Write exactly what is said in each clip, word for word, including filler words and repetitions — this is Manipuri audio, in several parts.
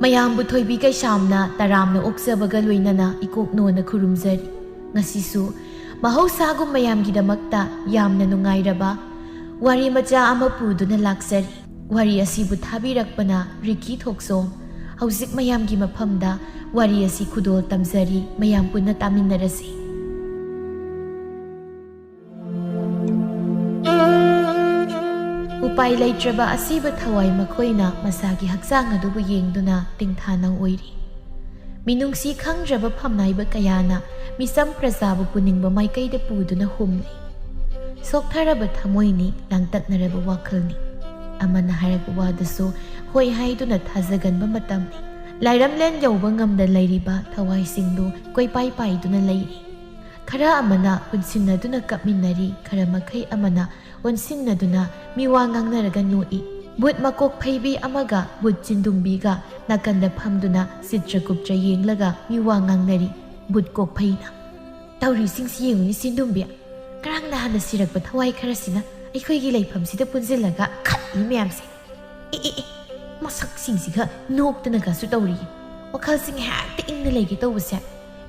ꯃꯌꯥꯝꯕꯨ ꯊꯣꯏꯕꯤ ꯀꯩꯁꯥꯝꯅ ꯇꯔꯥꯝꯅ ꯑꯣꯛꯆꯕꯒ ꯂꯣꯏꯅꯅ ꯏꯀꯣꯛꯅꯣꯅ ꯈꯨꯔꯨꯝꯖꯔꯤ꯫ ꯉꯁꯤꯁꯨ ꯃꯍꯧꯁꯥꯒꯨꯝ ꯃꯌꯥꯝꯒꯤꯗꯃꯛꯇ ꯌꯥꯝꯅ ꯅꯨꯡꯉꯥꯏꯔꯕ ꯋꯥꯔꯤ ꯃꯆꯥ ꯑꯃ ꯄꯨꯗꯨꯅ ꯂꯥꯛꯆꯔꯤ꯫ ꯋꯥꯔꯤ ꯑꯁꯤꯕꯨ ꯊꯥꯕꯤꯔꯛꯄꯅ ꯔꯤꯀꯤ ꯊꯣꯛꯆꯣꯝ꯫ ꯍꯧꯖꯤꯛ ꯃꯌꯥꯝꯒꯤ ꯃꯐꯝꯗ ꯋꯥꯔꯤ ꯑꯁꯤ ꯈꯨꯗꯣꯜ ꯇꯝꯖꯔꯤ, ꯃꯌꯥꯝ ꯄꯨꯟꯅ ꯇꯥꯃꯤꯟꯅꯔꯁꯤ꯫ ꯎꯄꯥꯏ ꯂꯩꯇ꯭ꯔꯕ ꯑꯁꯤꯕ ꯊꯋꯥꯏ ꯃꯈꯣꯏꯅ ꯃꯁꯥꯒꯤ ꯍꯛꯆꯥꯡ ꯑꯗꯨꯕꯨ ꯌꯦꯡꯗꯨꯅ ꯇꯤꯡꯊꯥꯅ ꯑꯣꯏꯔꯤ꯫ ꯃꯤꯅꯨꯡꯁꯤ ꯈꯪꯗ꯭ꯔꯕ ꯐꯝꯅꯥꯏꯕ ꯀꯌꯥꯅ ꯃꯤꯆꯝ ꯄ꯭ꯔꯖꯥꯕꯨ ꯄꯨꯅꯤꯡꯕ ꯃꯥꯏꯀꯩꯗ ꯄꯨꯗꯨꯅ ꯍꯨꯝꯂꯤ꯫ ꯁꯣꯛꯊꯔꯕ ꯊꯃꯣꯏꯅꯤ, ꯂꯥꯡꯇꯛꯅꯔꯕ ꯋꯥꯈꯜꯅꯤ꯫ ꯑꯃꯅ ꯍꯥꯏꯔꯛꯄ ꯋꯥꯗꯁꯨ ꯍꯣꯏ ꯍꯥꯏꯗꯨꯅ ꯊꯥꯖꯒꯟꯕ ꯃꯇꯝꯅꯤ꯫ ꯂꯥꯏꯔꯝꯂꯦꯟ ꯌꯧꯕ ꯉꯝꯗ ꯂꯩꯔꯤꯕ ꯊꯋꯥꯏꯁꯤꯡꯗꯨ ꯀꯣꯏꯄꯥꯏ ꯄꯥꯏꯗꯨꯅ ꯂꯩꯔꯤ꯫ ꯈꯔ ꯑꯃꯅ ꯄꯨꯟꯁꯤꯟꯅꯗꯨꯅ ꯀꯞꯃꯤꯟꯅꯔꯤ, ꯈꯔ ꯃꯈꯩ ꯑꯃꯅ ꯑꯣꯟꯁꯤꯟꯅꯗꯨꯅ ꯃꯤꯋꯥ ꯉꯥꯡꯅꯔꯒ ꯅꯣꯛꯏ꯫ ꯕꯨꯠ ꯃꯀꯣꯛ ꯐꯩꯕꯤ ꯑꯃꯒ ꯕꯨꯠ ꯆꯤꯟꯗꯨꯝꯕꯤꯒ ꯅꯥꯀꯟꯗ ꯐꯝꯗꯨꯅ ꯆꯤꯇ꯭ꯔꯒꯨꯞꯇ ꯌꯦꯡꯂꯒ ꯃꯤꯋꯥ ꯉꯥꯡꯅꯔꯤ꯫ ꯕꯨꯠ ꯀꯣꯛ ꯐꯩꯅ, "ꯇꯧꯔꯤꯁꯤꯡꯁꯤ ꯌꯦꯡꯉꯨꯅꯦ ꯆꯤꯟꯗꯨꯝꯕꯤ, ꯉꯔꯥꯡ ꯅꯍꯥꯟꯅ ꯁꯤꯔꯛꯄ ꯊꯋꯥꯏ ꯈꯔꯁꯤꯅ ꯑꯩꯈꯣꯏꯒꯤ ꯂꯩꯐꯝꯁꯤꯗ ꯄꯨꯟꯁꯤꯜꯂꯒ ꯈꯠꯂꯤ ꯃꯌꯥꯝꯁꯦ꯫ ꯑꯦ, ꯑꯦ, ꯑꯦ, ꯃꯁꯛꯁꯤꯡꯁꯤꯒ ꯅꯣꯛꯇꯅꯒꯁꯨ ꯇꯧꯔꯤ꯫ ꯋꯥꯈꯜꯁꯤ ꯉꯥꯏꯍꯥꯛꯇ ꯏꯪꯅ ꯂꯩꯒꯦ ꯇꯧꯕꯁꯦ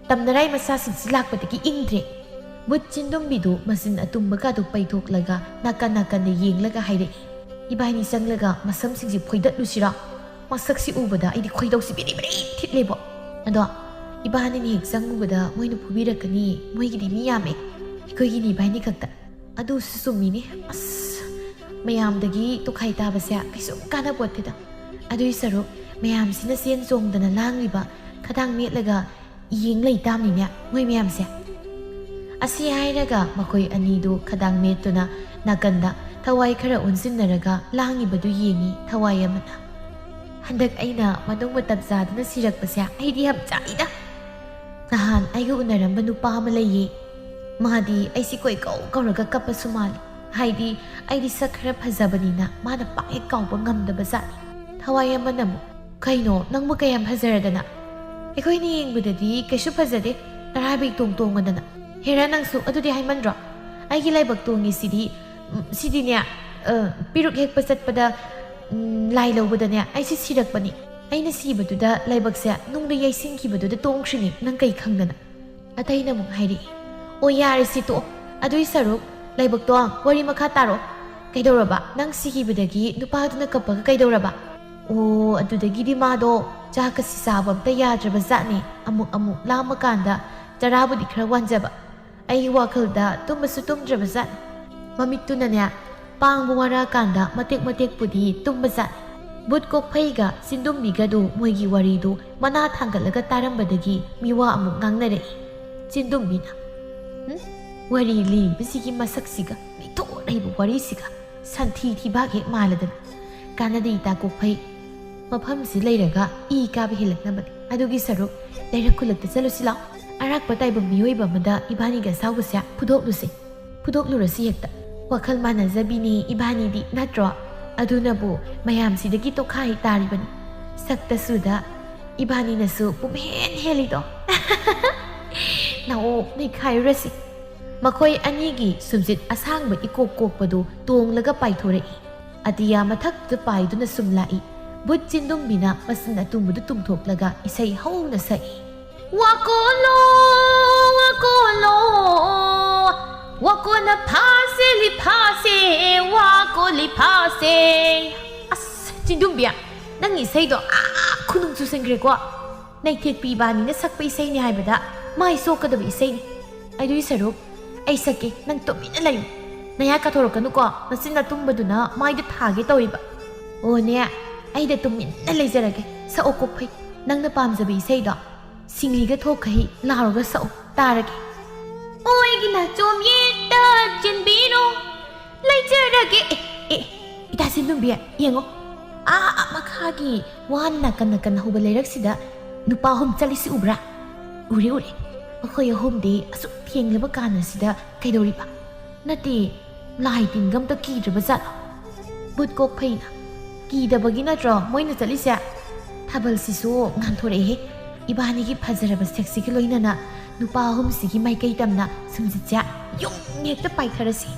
ꯇꯝꯅꯔꯥꯏ ꯃꯆꯥꯁꯤꯡꯁꯤ ꯂꯥꯛꯄꯗꯒꯤ ꯏꯪꯗ꯭ꯔꯦ꯫" ꯕꯨꯠ ꯆꯤꯟꯗꯨꯝꯕꯤꯗꯨ ꯃꯆꯤꯟ ꯑꯇꯨꯝꯕꯒꯗꯨ ꯄꯩꯊꯣꯛꯂꯒ ꯅꯥꯀꯟ ꯅꯥꯀꯟꯗ ꯌꯦꯡꯂꯒ ꯍꯥꯏꯔꯛꯏ, "ꯏꯕꯥꯅꯤ ꯆꯪꯂꯒ ꯃꯁꯝꯁꯤꯡꯁꯤ ꯐꯣꯏꯗꯠꯂꯨꯁꯤꯔꯣ? ꯃꯁꯛꯁꯤ ꯎꯕꯗ ꯑꯩꯗꯤ ꯈꯣꯏꯗꯧꯁꯤ ꯕꯤꯔꯤ ꯕꯤꯔꯤ ꯊꯤꯠꯂꯦꯕꯣ꯫ ꯑꯗꯣ ꯏꯕꯥꯅꯤꯅ ꯍꯦꯛ ꯆꯪꯉꯨꯕꯗ ꯃꯣꯏꯅ ꯐꯨꯕꯤꯔꯛꯀꯅꯤ, ꯃꯣꯏꯒꯤꯗꯤ ꯃꯤ ꯌꯥꯝꯃꯦ, ꯑꯩꯈꯣꯏꯒꯤꯅ ꯏꯕꯥꯅꯤ ꯈꯛꯇ꯫" ꯑꯗꯨꯁꯨ ꯆꯨꯝꯃꯤꯅꯦ꯫ ꯑꯁ, ꯃꯌꯥꯝꯗꯒꯤ ꯇꯣꯈꯥꯏ ꯇꯥꯕꯁꯦ ꯀꯩꯁꯨꯝ ꯀꯥꯟꯅꯄꯣꯠꯇꯦꯗ꯫ ꯑꯗꯨꯏ ꯁꯔꯨꯛ ꯃꯌꯥꯝꯁꯤꯅ ꯆꯦꯟ ꯆꯣꯡꯗꯅ ꯂꯥꯡꯂꯤꯕ, ꯈꯗꯥꯡ ꯃꯦꯠꯂꯒ ꯌꯦꯡ ꯂꯩ ꯇꯥꯕꯅꯤꯅꯦ ꯃꯣꯏ ꯃꯌꯥꯝꯁꯦ꯫ ꯑꯁꯤ ꯍꯥꯏꯔꯒ ꯃꯈꯣꯏ ꯑꯅꯤꯗꯨ ꯈꯗꯥꯡ ꯃꯦꯠꯇꯨꯅ ꯅꯥꯀꯟꯗ ꯊꯋꯥꯏ ꯈꯔ ꯑꯣꯟꯁꯤꯟꯅꯔꯒ ꯂꯥꯡꯉꯤꯕꯗꯨ ꯌꯦꯡꯉꯤ ꯊꯋꯥꯏ ꯑꯃꯅ꯫ "ꯍꯟꯗꯛ ꯑꯩꯅ ꯃꯅꯨꯡ ꯃꯇꯝ ꯆꯥꯗꯅ ꯁꯤꯔꯛꯄꯁꯦ ꯑꯩꯗꯤ ꯌꯥꯝ ꯆꯥꯛꯏꯗ꯫ ꯅꯍꯥꯟ ꯑꯩꯒ ꯎꯅꯔꯝꯕ ꯅꯨꯄꯥ ꯑꯃ ꯂꯩꯌꯦ꯫ ꯃꯥꯗꯤ ꯑꯩꯁꯤ ꯀꯣꯏꯀꯧ ꯀꯧꯔꯒ ꯀꯞꯄꯁꯨ ꯃꯥꯜꯂꯤ꯫ ꯍꯥꯏꯗꯤ ꯑꯩꯗꯤ ꯁꯛ ꯈꯔ ꯐꯖꯕꯅꯤꯅ ꯃꯥꯅ ꯄꯥꯛ ꯍꯦꯛ ꯀꯥꯎꯕ ꯉꯝꯗꯕ ꯖꯥꯠꯅꯤ꯫" ꯊꯋꯥꯏ ꯑꯃꯅ ꯑꯃꯨꯛ, "ꯀꯩꯅꯣ, ꯅꯪꯕꯨ ꯀꯌꯥꯝ ꯐꯖꯔꯗꯅ? ꯑꯩꯈꯣꯏꯅ ꯌꯦꯡꯕꯗꯗꯤ ꯀꯩꯁꯨ ꯐꯖꯗꯦ, ꯇꯔꯥꯏꯕ ꯏꯇꯣꯡ ꯇꯣꯡꯉꯗꯅ꯫ ꯍꯦꯔꯥ, ꯅꯪꯁꯨ ꯑꯗꯨꯗꯤ ꯍꯥꯏꯃꯟꯗ꯭ꯔꯣ? ꯑꯩꯒꯤ ꯂꯥꯏꯕꯛ ꯇꯣꯡꯉꯤꯁꯤꯗꯤ, ꯎꯝ, ꯁꯤꯗꯤꯅꯦ, ꯑ, ꯄꯤꯔꯨꯛ ꯍꯦꯛꯄ ꯆꯠꯄꯗ, ꯎꯝ, ꯂꯥꯏ ꯂꯧꯕꯗꯅꯦ ꯑꯩꯁꯦ ꯁꯤꯔꯛꯄꯅꯤ꯫ ꯑꯩꯅ ꯁꯤꯕꯗꯨꯗ ꯂꯥꯏꯕꯛꯁꯦ ꯅꯨꯡꯗ ꯌꯩꯁꯤꯟꯈꯤꯕꯗꯨꯗ ꯇꯣꯡꯈ꯭ꯔꯤꯅꯤ, ꯅꯪ ꯀꯩ ꯈꯪꯗꯅ? ꯑꯇꯩꯅ ꯑꯃꯨꯛ ꯍꯥꯏꯔꯛꯏ, "ꯑꯣ, ꯌꯥꯔꯦ, ꯁꯤ ꯇꯣꯛꯑꯣ꯫ ꯑꯗꯨꯏ ꯁꯔꯨꯛ ꯂꯥꯏꯕꯛꯇꯣ ꯋꯥꯔꯤ ꯃꯈꯥ ꯇꯥꯔꯣ꯫ ꯀꯩꯗꯧꯔꯕ? ꯅꯪ ꯁꯤꯈꯤꯕꯗꯒꯤ ꯅꯨꯄꯥꯗꯨꯅ ꯀꯞꯄꯒ ꯀꯩꯗꯧꯔꯕ?" ꯑꯣ, ꯑꯗꯨꯗꯒꯤꯗꯤ ꯃꯥꯗꯣ ꯆꯥꯛꯀꯁꯤ ꯆꯥꯕ ꯑꯝꯇ ꯌꯥꯗ꯭ꯔꯕ ꯖꯥꯠꯅꯤ꯫ ꯑꯃꯨꯛ ꯑꯃꯨꯛ ꯂꯥꯝꯃꯀꯥꯟꯗ ꯆꯔꯥꯕꯨꯗꯤ ꯈꯔ ꯋꯥꯟꯖꯕ꯫ ꯑꯩꯒꯤ ꯋꯥꯈꯜꯗ ꯇꯨꯝꯕꯁꯨ ꯇꯨꯝꯗ꯭ꯔꯕ ꯖꯥꯠꯅꯤ꯫ ꯃꯃꯤꯠꯇꯨꯅꯅꯦ, ꯄꯥꯡꯕ ꯋꯥꯔꯛꯑꯀꯥꯟꯗ ꯃꯇꯦꯛ ꯃꯇꯦꯛꯄꯨꯗꯤ ꯇꯨꯝꯕ ꯖꯥꯠꯅꯤ꯫ ꯕꯨꯠ ꯀꯣꯛꯐꯩꯒ ꯆꯤꯟꯗꯨꯝꯕꯤꯒꯗꯨ ꯃꯣꯏꯒꯤ ꯋꯥꯔꯤꯗꯨ ꯃꯅꯥ ꯊꯥꯡꯒꯠꯂꯒ ꯇꯥꯔꯝꯕꯗꯒꯤ ꯃꯤꯋꯥ ꯑꯃꯨꯛ ꯉꯥꯡꯅꯔꯛꯏ꯫ ꯆꯤꯟꯗꯨꯝꯕꯤꯅ, "ꯍꯨꯝ? ꯋꯥꯔꯤ ꯂꯤꯕꯁꯤꯒꯤ ꯃꯁꯛꯁꯤꯒ, ꯃꯤꯊꯣꯛ ꯂꯩꯕ ꯋꯥꯔꯤꯁꯤꯒ, ꯁꯟꯊꯤ ꯊꯤꯕꯥꯛ ꯍꯦꯛ ꯃꯥꯜꯂꯗꯅ꯫ ꯀꯥꯟꯅꯗꯦ ꯏꯇꯥ ꯀꯣꯛꯐꯩ꯫ ꯃꯐꯝꯁꯤ ꯂꯩꯔꯒ ꯏ ꯀꯥꯕ ꯍꯦꯜꯂꯛꯅꯕꯅꯤ꯫ ꯑꯗꯨꯒꯤ ꯁꯔꯨꯛ ꯂꯩꯔꯛ ꯈꯨꯜꯂꯛꯇ ꯆꯠꯂꯨꯁꯤ ꯂꯥꯎ꯫ ꯑꯔꯥꯛꯄ ꯇꯥꯏꯕ ꯃꯤꯑꯣꯏꯕ ꯑꯃꯗ ꯏꯕꯥꯅꯤꯒꯤ ꯑꯁꯥꯎꯕꯁꯦ ꯐꯨꯗꯣꯛꯂꯨꯁꯦ꯫ ꯐꯨꯗꯣꯛꯂꯨꯔꯁꯤ ꯍꯦꯛꯇ꯫ ꯋꯥꯈꯜ ꯃꯥꯟꯅꯖꯕꯤꯅꯤ ꯏꯕꯥꯅꯤꯗꯤ, ꯅꯠꯇ꯭ꯔꯣ? ꯑꯗꯨꯅꯕꯨ ꯃꯌꯥꯝꯁꯤꯗꯒꯤ ꯇꯣꯈꯥꯏ ꯇꯥꯔꯤꯕꯅꯤ꯫ ꯁꯛꯇꯁꯨꯗ ꯏꯕꯥꯅꯤꯅꯁꯨ ꯄꯨꯝꯍꯦꯟ ꯍꯦꯜꯂꯤꯗꯣ꯫ ꯅꯥꯑꯣ ꯅꯩꯈꯥꯏꯔꯨꯔꯁꯤ꯫" ꯃꯈꯣꯏ ꯑꯅꯤꯒꯤ ꯁꯨꯝꯖꯤꯠ ꯑꯁꯥꯡꯕ ꯏꯀꯣꯛ ꯀꯣꯛꯄꯗꯨ ꯇꯣꯡꯂꯒ ꯄꯥꯏꯊꯣꯔꯛꯏ꯫ ꯑꯇꯤꯌꯥ ꯃꯊꯛꯇ ꯄꯥꯏꯗꯨꯅ ꯁꯨꯝ ꯂꯥꯛꯏ꯫ ꯕꯨꯠ ꯆꯤꯟꯗꯨꯝꯕꯤꯅ ꯃꯆꯤꯟ ꯑꯇꯨꯝꯕꯗꯨ ꯇꯨꯝꯊꯣꯛꯂꯒ ꯏꯁꯩ ꯍꯧꯅ ꯁꯛꯏ꯫ "ꯋꯥꯀꯣꯜꯂꯣ, ꯋꯥꯀꯣꯜꯂꯣ, ꯋꯥꯀꯣꯟꯅ ꯐꯥꯁꯦ ꯂꯤꯐꯥꯁꯦ, ꯋꯥꯀꯣ ꯂꯤꯐꯥꯁꯦ꯫" ꯑꯁ, ꯆꯤꯟꯗꯨꯝꯕꯤ, ꯅꯪꯒꯤ ꯏꯁꯩꯗꯣ ꯑꯥ ꯈꯨꯅꯨꯡ ꯆꯨꯁꯟꯈ꯭ꯔꯦꯀꯣ꯫ ꯅꯩꯊꯦꯛꯄꯤ ꯏꯕꯥꯅꯤꯅ ꯁꯛꯄ ꯏꯁꯩꯅꯤ ꯍꯥꯏꯕꯗ ꯃꯥꯏ ꯆꯣꯛꯀꯗꯕ ꯏꯁꯩꯅꯤ꯫ ꯑꯗꯨꯏ ꯁꯔꯨꯛ ꯑꯩ ꯁꯛꯀꯦ, ꯅꯪ ꯇꯨꯃꯤꯟꯅ ꯂꯩꯌꯨ꯫ ꯅꯌꯥ ꯀꯥꯊꯣꯔꯛꯀꯅꯨꯀꯣ, ꯅꯆꯤꯟ ꯑꯇꯨꯝꯕꯗꯨꯅ ꯃꯥꯏꯗ ꯊꯥꯒꯦ ꯇꯧꯏꯕ꯫ ꯑꯣꯅꯦ, ꯑꯩꯗ ꯇꯨꯃꯤꯟꯅ ꯂꯩꯖꯔꯒꯦ꯫ ꯁꯛꯑꯣ ꯀꯣꯛꯐꯩ, ꯅꯪꯅ ꯄꯥꯝꯖꯕ ꯏꯁꯩꯗꯣ꯫ ꯁꯤꯡꯂꯤꯒ ꯊꯣꯛꯈꯩ ꯂꯥꯎꯔꯒ ꯁꯛꯑꯣ, ꯇꯥꯔꯒꯦ꯫ ꯑꯣꯏꯒꯤ ꯅꯥꯆꯣꯝ ꯌꯦꯠꯇ ꯆꯦꯟꯕꯤꯔꯣ, ꯂꯩꯖꯔꯒꯦ꯫ ꯑꯦ, ꯑꯦ, ꯏꯇꯥ ꯆꯤꯟꯗꯨꯝꯕꯤ, ꯌꯦꯡꯉꯣ꯫ ꯑꯥ ꯃꯈꯥꯒꯤ ꯋꯥ ꯅꯥꯀꯟ ꯅꯥꯀꯟ ꯍꯧꯕ ꯂꯩꯔꯛꯁꯤꯗ ꯅꯨꯄꯥ ꯑꯍꯨꯝ ꯆꯠꯂꯤꯁꯤ ꯎꯕ꯭ꯔꯥ? ꯎꯔꯦ, ꯎꯔꯦ꯫ ꯃꯈꯣꯏ ꯑꯍꯨꯝꯗꯤ ꯑꯁꯨꯛ ꯊꯦꯡꯂꯕ ꯀꯥꯟ ꯑꯁꯤꯗ ꯀꯩꯗꯧꯔꯤꯕ? ꯅꯠꯇꯦ, ꯂꯥꯏ ꯇꯤꯟꯒ ꯑꯝꯇ ꯀꯤꯗ꯭ꯔꯕ ꯖꯥꯠꯂꯣ? ꯕꯨꯠ ꯀꯣꯛꯐꯩꯅ, "ꯀꯤꯗꯕꯒꯤ ꯅꯠꯇ꯭ꯔꯣ ꯃꯣꯏꯅ ꯆꯠꯂꯤꯁꯦ?" ꯊꯥꯕꯜꯁꯤꯁꯨ ꯉꯥꯟꯊꯣꯔꯛꯑꯦꯍꯦ꯫ ꯏꯕꯥꯅꯤꯒꯤ ꯐꯖꯔꯕ ꯁꯛꯁꯤꯒ ꯂꯣꯏꯅꯅ ꯅꯨꯄꯥ ꯑꯍꯨꯝꯁꯤꯒꯤ ꯃꯥꯏꯀꯩ ꯇꯝꯅ ꯁꯨꯝꯖꯤꯠꯁꯦ ꯌꯨꯡꯅ ꯍꯦꯛꯇ ꯄꯥꯏꯊꯔꯁꯤ꯫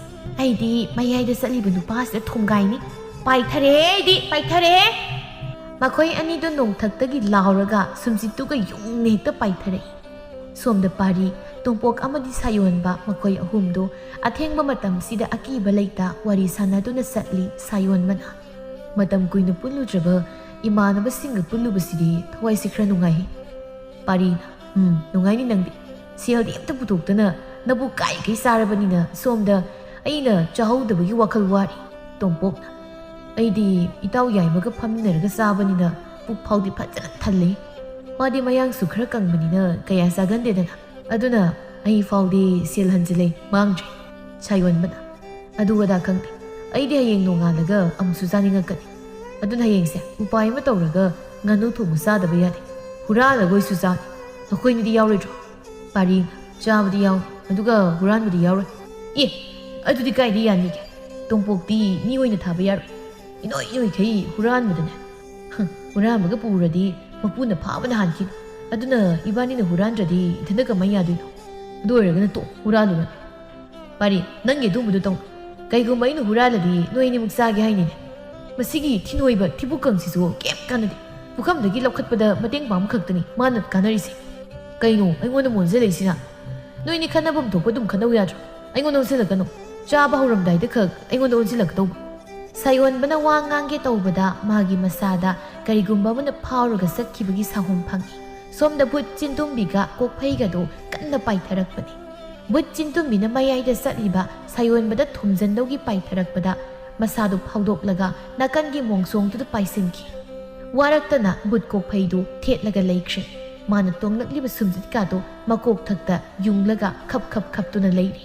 ꯑꯩꯗꯤ ꯃꯌꯥꯏꯗ ꯆꯠꯂꯤꯕ ꯅꯨꯄꯥꯁꯤꯗ ꯊꯣꯡꯒꯥꯏꯅꯤ꯫ "ꯄꯥꯏꯊꯔꯦ ꯑꯩꯗꯤ, ꯄꯥꯏꯊꯔꯦ!" ꯃꯈꯣꯏ ꯑꯅꯤꯗꯣ ꯅꯣꯡꯊꯛꯇꯒꯤ ꯂꯥꯎꯔꯒ ꯁꯨꯝꯖꯤꯠꯇꯨꯒ ꯌꯨꯡꯅ ꯍꯦꯛꯇ ꯄꯥꯏꯊꯔꯛꯏ꯫ ꯁꯣꯝꯗ ꯄꯥꯔꯤ, ꯇꯣꯝꯄꯣꯛ ꯑꯃꯗꯤ ꯁꯥꯌꯣꯟꯕ, ꯃꯈꯣꯏ ꯑꯍꯨꯝꯗꯣ ꯑꯊꯦꯡꯕ ꯃꯇꯝꯁꯤꯗ ꯑꯀꯤꯕ ꯂꯩꯇ ꯋꯥꯔꯤ ꯁꯥꯟꯅꯗꯨꯅ ꯆꯠꯂꯤ꯫ ꯁꯥꯌꯣꯟꯕꯅ, "ꯃꯇꯝ ꯀꯨꯏꯅ ꯄꯨꯜꯂꯨꯗ꯭ꯔꯕ ꯏꯃꯥꯟꯅꯕꯁꯤꯡꯒ ꯄꯨꯜꯂꯨꯕꯁꯤꯗꯤ ꯊꯋꯥꯏꯁꯦ ꯈꯔ ꯅꯨꯡꯉꯥꯏꯍꯦ꯫" ꯄꯥꯔꯤꯅ, "ꯎꯝ, ꯅꯨꯡꯉꯥꯏꯅꯤ ꯅꯪꯗꯤ꯫ ꯁꯦꯜꯗꯤ ꯑꯝꯇ ꯄꯨꯊꯣꯛꯇꯅ ꯅꯕꯨ ꯀꯥꯏ ꯀꯩ ꯆꯥꯔꯕꯅꯤꯅ ꯁꯣꯝꯗ ꯑꯩꯅ ꯆꯥꯍꯧꯗꯕꯒꯤ ꯋꯥꯈꯜ ꯋꯥꯔꯤ꯫" ꯇꯣꯝꯄꯣꯛꯅ, "ꯑꯩꯗꯤ ꯏꯇꯥꯎ ꯌꯥꯏꯃꯒ ꯐꯝꯃꯤꯟꯅꯔꯒ ꯆꯥꯕꯅꯤꯅ ꯄꯨꯛ ꯐꯥꯎꯗꯤ ꯐꯖꯅ ꯊꯜꯂꯦ꯫ ꯃꯥꯗꯤ ꯃꯌꯥꯡꯁꯨ ꯈꯔ ꯀꯪꯕꯅꯤꯅ ꯀꯌꯥ ꯆꯥꯒꯟꯗꯦꯗꯅ꯫ ꯑꯗꯨꯅ ꯑꯩ ꯐꯥꯎꯗꯤ ꯁꯦꯜ ꯍꯟꯖꯤꯜꯂꯦ, ꯃꯥꯡꯗ꯭ꯔꯦ꯫" ꯁꯥꯌꯣꯟꯕꯅ, "ꯑꯗꯨ ꯑꯗꯥ ꯈꯪꯗꯦ꯫ ꯑꯩꯗꯤ ꯍꯌꯦꯡ ꯅꯣꯡꯉꯥꯜꯂꯒ ꯑꯃꯨꯛꯁꯨ ꯆꯥꯅꯤꯡꯉꯛꯀꯅꯤ꯫ ꯑꯗꯨꯅ ꯍꯌꯦꯡꯁꯦ ꯎꯄꯥꯏ ꯑꯃ ꯇꯧꯔꯒ ꯉꯥꯅꯨ ꯊꯣꯡꯕ ꯆꯥꯗꯕ ꯌꯥꯗꯦ꯫ ꯍꯨꯔꯥꯜꯂꯒ ꯑꯣꯏꯁꯨ ꯆꯥꯅꯤ꯫ ꯅꯈꯣꯏꯅꯤꯗꯤ ꯌꯥꯎꯔꯣꯏꯗ꯭ꯔꯣ?" ꯄꯥꯔꯤꯅ, "ꯆꯥꯕꯗꯤ ꯌꯥꯎꯅꯤ, ꯑꯗꯨꯒ ꯍꯨꯔꯥꯟꯕꯗꯤ ꯌꯥꯎꯔꯣꯏ꯫" "ꯑꯦ, ꯑꯗꯨꯗꯤ ꯀꯥꯏꯗ ꯌꯥꯅꯤꯒꯦ? ꯇꯣꯝꯄꯣꯛꯇꯤ ꯃꯤ ꯑꯣꯏꯅ ꯊꯥꯕ ꯌꯥꯔꯣꯏ꯫ ꯏꯅꯣꯏ ꯏꯅꯣꯏꯈꯩ ꯍꯨꯔꯥꯟꯕꯗꯅꯦ꯫ ꯍ, ꯍꯨꯔꯥꯟꯕꯒ ꯄꯨꯔꯗꯤ ꯃꯄꯨꯅ ꯐꯥꯕꯅ ꯍꯥꯟꯈꯤꯅꯤ꯫ ꯑꯗꯨꯅ ꯏꯕꯥꯅꯤꯅ ꯍꯨꯔꯥꯟꯗ꯭ꯔꯗꯤ ꯏꯊꯟꯗ ꯀꯃꯥꯏ ꯌꯥꯗꯣꯏꯅꯣ? ꯑꯗꯨ ꯑꯣꯏꯔꯒꯅ ꯇꯣꯛ, ꯍꯨꯔꯥꯜꯂꯨꯔꯅꯨ꯫" "ꯄꯥꯔꯤ, ꯅꯪꯒꯤ ꯑꯗꯨꯝꯕꯗꯣ ꯇꯧ꯫ ꯀꯩꯒꯨꯝꯕ ꯑꯩꯅ ꯍꯨꯔꯥꯜꯂꯗꯤ ꯅꯣꯏ ꯑꯅꯤꯃꯛ ꯆꯥꯒꯦ ꯍꯥꯏꯅꯤꯅꯦ꯫ ꯃꯁꯤꯒꯤ ꯊꯤꯅꯣꯏꯕ ꯊꯤꯕꯨꯛꯀꯪꯁꯤꯁꯨ ꯀꯩꯝ ꯀꯥꯟꯅꯗꯦ꯫ ꯄꯨꯈꯝꯗꯒꯤ ꯂꯧꯈꯠꯄꯗ ꯃꯇꯦꯡ ꯄꯥꯡꯕ ꯈꯛꯇꯅꯤ ꯃꯥꯅ ꯀꯥꯟꯅꯔꯤꯁꯦ꯫ ꯀꯩꯅꯣ ꯑꯩꯉꯣꯟꯗ ꯃꯣꯟꯖꯜꯂꯛꯏꯁꯤꯅ? ꯅꯣꯏꯅꯤ ꯈꯟꯅꯐꯝ ꯊꯣꯛꯄ ꯑꯗꯨꯝ ꯈꯟꯅꯧ ꯌꯥꯗ꯭ꯔꯣ? ꯑꯩꯉꯣꯟꯗ ꯑꯣꯟꯁꯤꯜꯂꯛꯀꯅꯨ꯫ ꯆꯥꯕ ꯍꯧꯔꯝꯗꯥꯏꯗ ꯈꯛ ꯑꯩꯉꯣꯟꯗ ꯑꯣꯟꯁꯤꯜꯂꯛꯀꯗꯧꯕ꯫" ꯁꯥꯌꯣꯟꯕꯅ ꯋꯥ ꯉꯥꯡꯒꯦ ꯇꯧꯕꯗ ꯃꯥꯒꯤ ꯃꯁꯥꯗ ꯀꯔꯤꯒꯨꯝꯕ ꯑꯃꯅ ꯐꯥꯎꯔꯒ ꯆꯠꯈꯤꯕꯒꯤ ꯁꯥꯍꯨꯝ ꯐꯪꯏ꯫ ꯁꯣꯝꯗ ꯚꯨꯠ ꯆꯤꯟꯇꯨꯝꯕꯤꯒ ꯀꯣꯛꯐꯩꯒꯗꯨ ꯀꯟꯅ ꯄꯥꯏꯊꯔꯛꯄꯅꯤ꯫ ꯚꯨꯠ ꯆꯤꯟꯇꯨꯝꯕꯤꯅ ꯃꯌꯥꯏꯗ ꯆꯠꯂꯤꯕ ꯁꯥꯌꯣꯟꯕꯗ ꯊꯣꯝꯖꯟꯗꯧꯒꯤ ꯄꯥꯏꯊꯔꯛꯄꯗ ꯃꯁꯥꯗꯨ ꯐꯥꯎꯗꯣꯛꯂꯒ ꯅꯥꯀꯟꯒꯤ ꯃꯣꯡꯁꯣꯡꯗꯨꯗ ꯄꯥꯏꯁꯤꯟꯈꯤ꯫ ꯋꯥꯔꯛꯇꯅ ꯚꯨꯠ ꯀꯣꯛꯐꯩꯗꯨ ꯊꯦꯠꯂꯒ ꯂꯩꯈ꯭ꯔꯦ꯫ ꯃꯥꯅ ꯇꯣꯡꯂꯛꯂꯤꯕ ꯁꯨꯝꯖꯤꯠꯀꯥꯗꯨ ꯃꯀꯣꯛꯊꯛꯇ ꯌꯨꯡꯂꯒ ꯈꯞ ꯈꯞ ꯈꯞꯇꯨꯅ ꯂꯩꯔꯤ꯫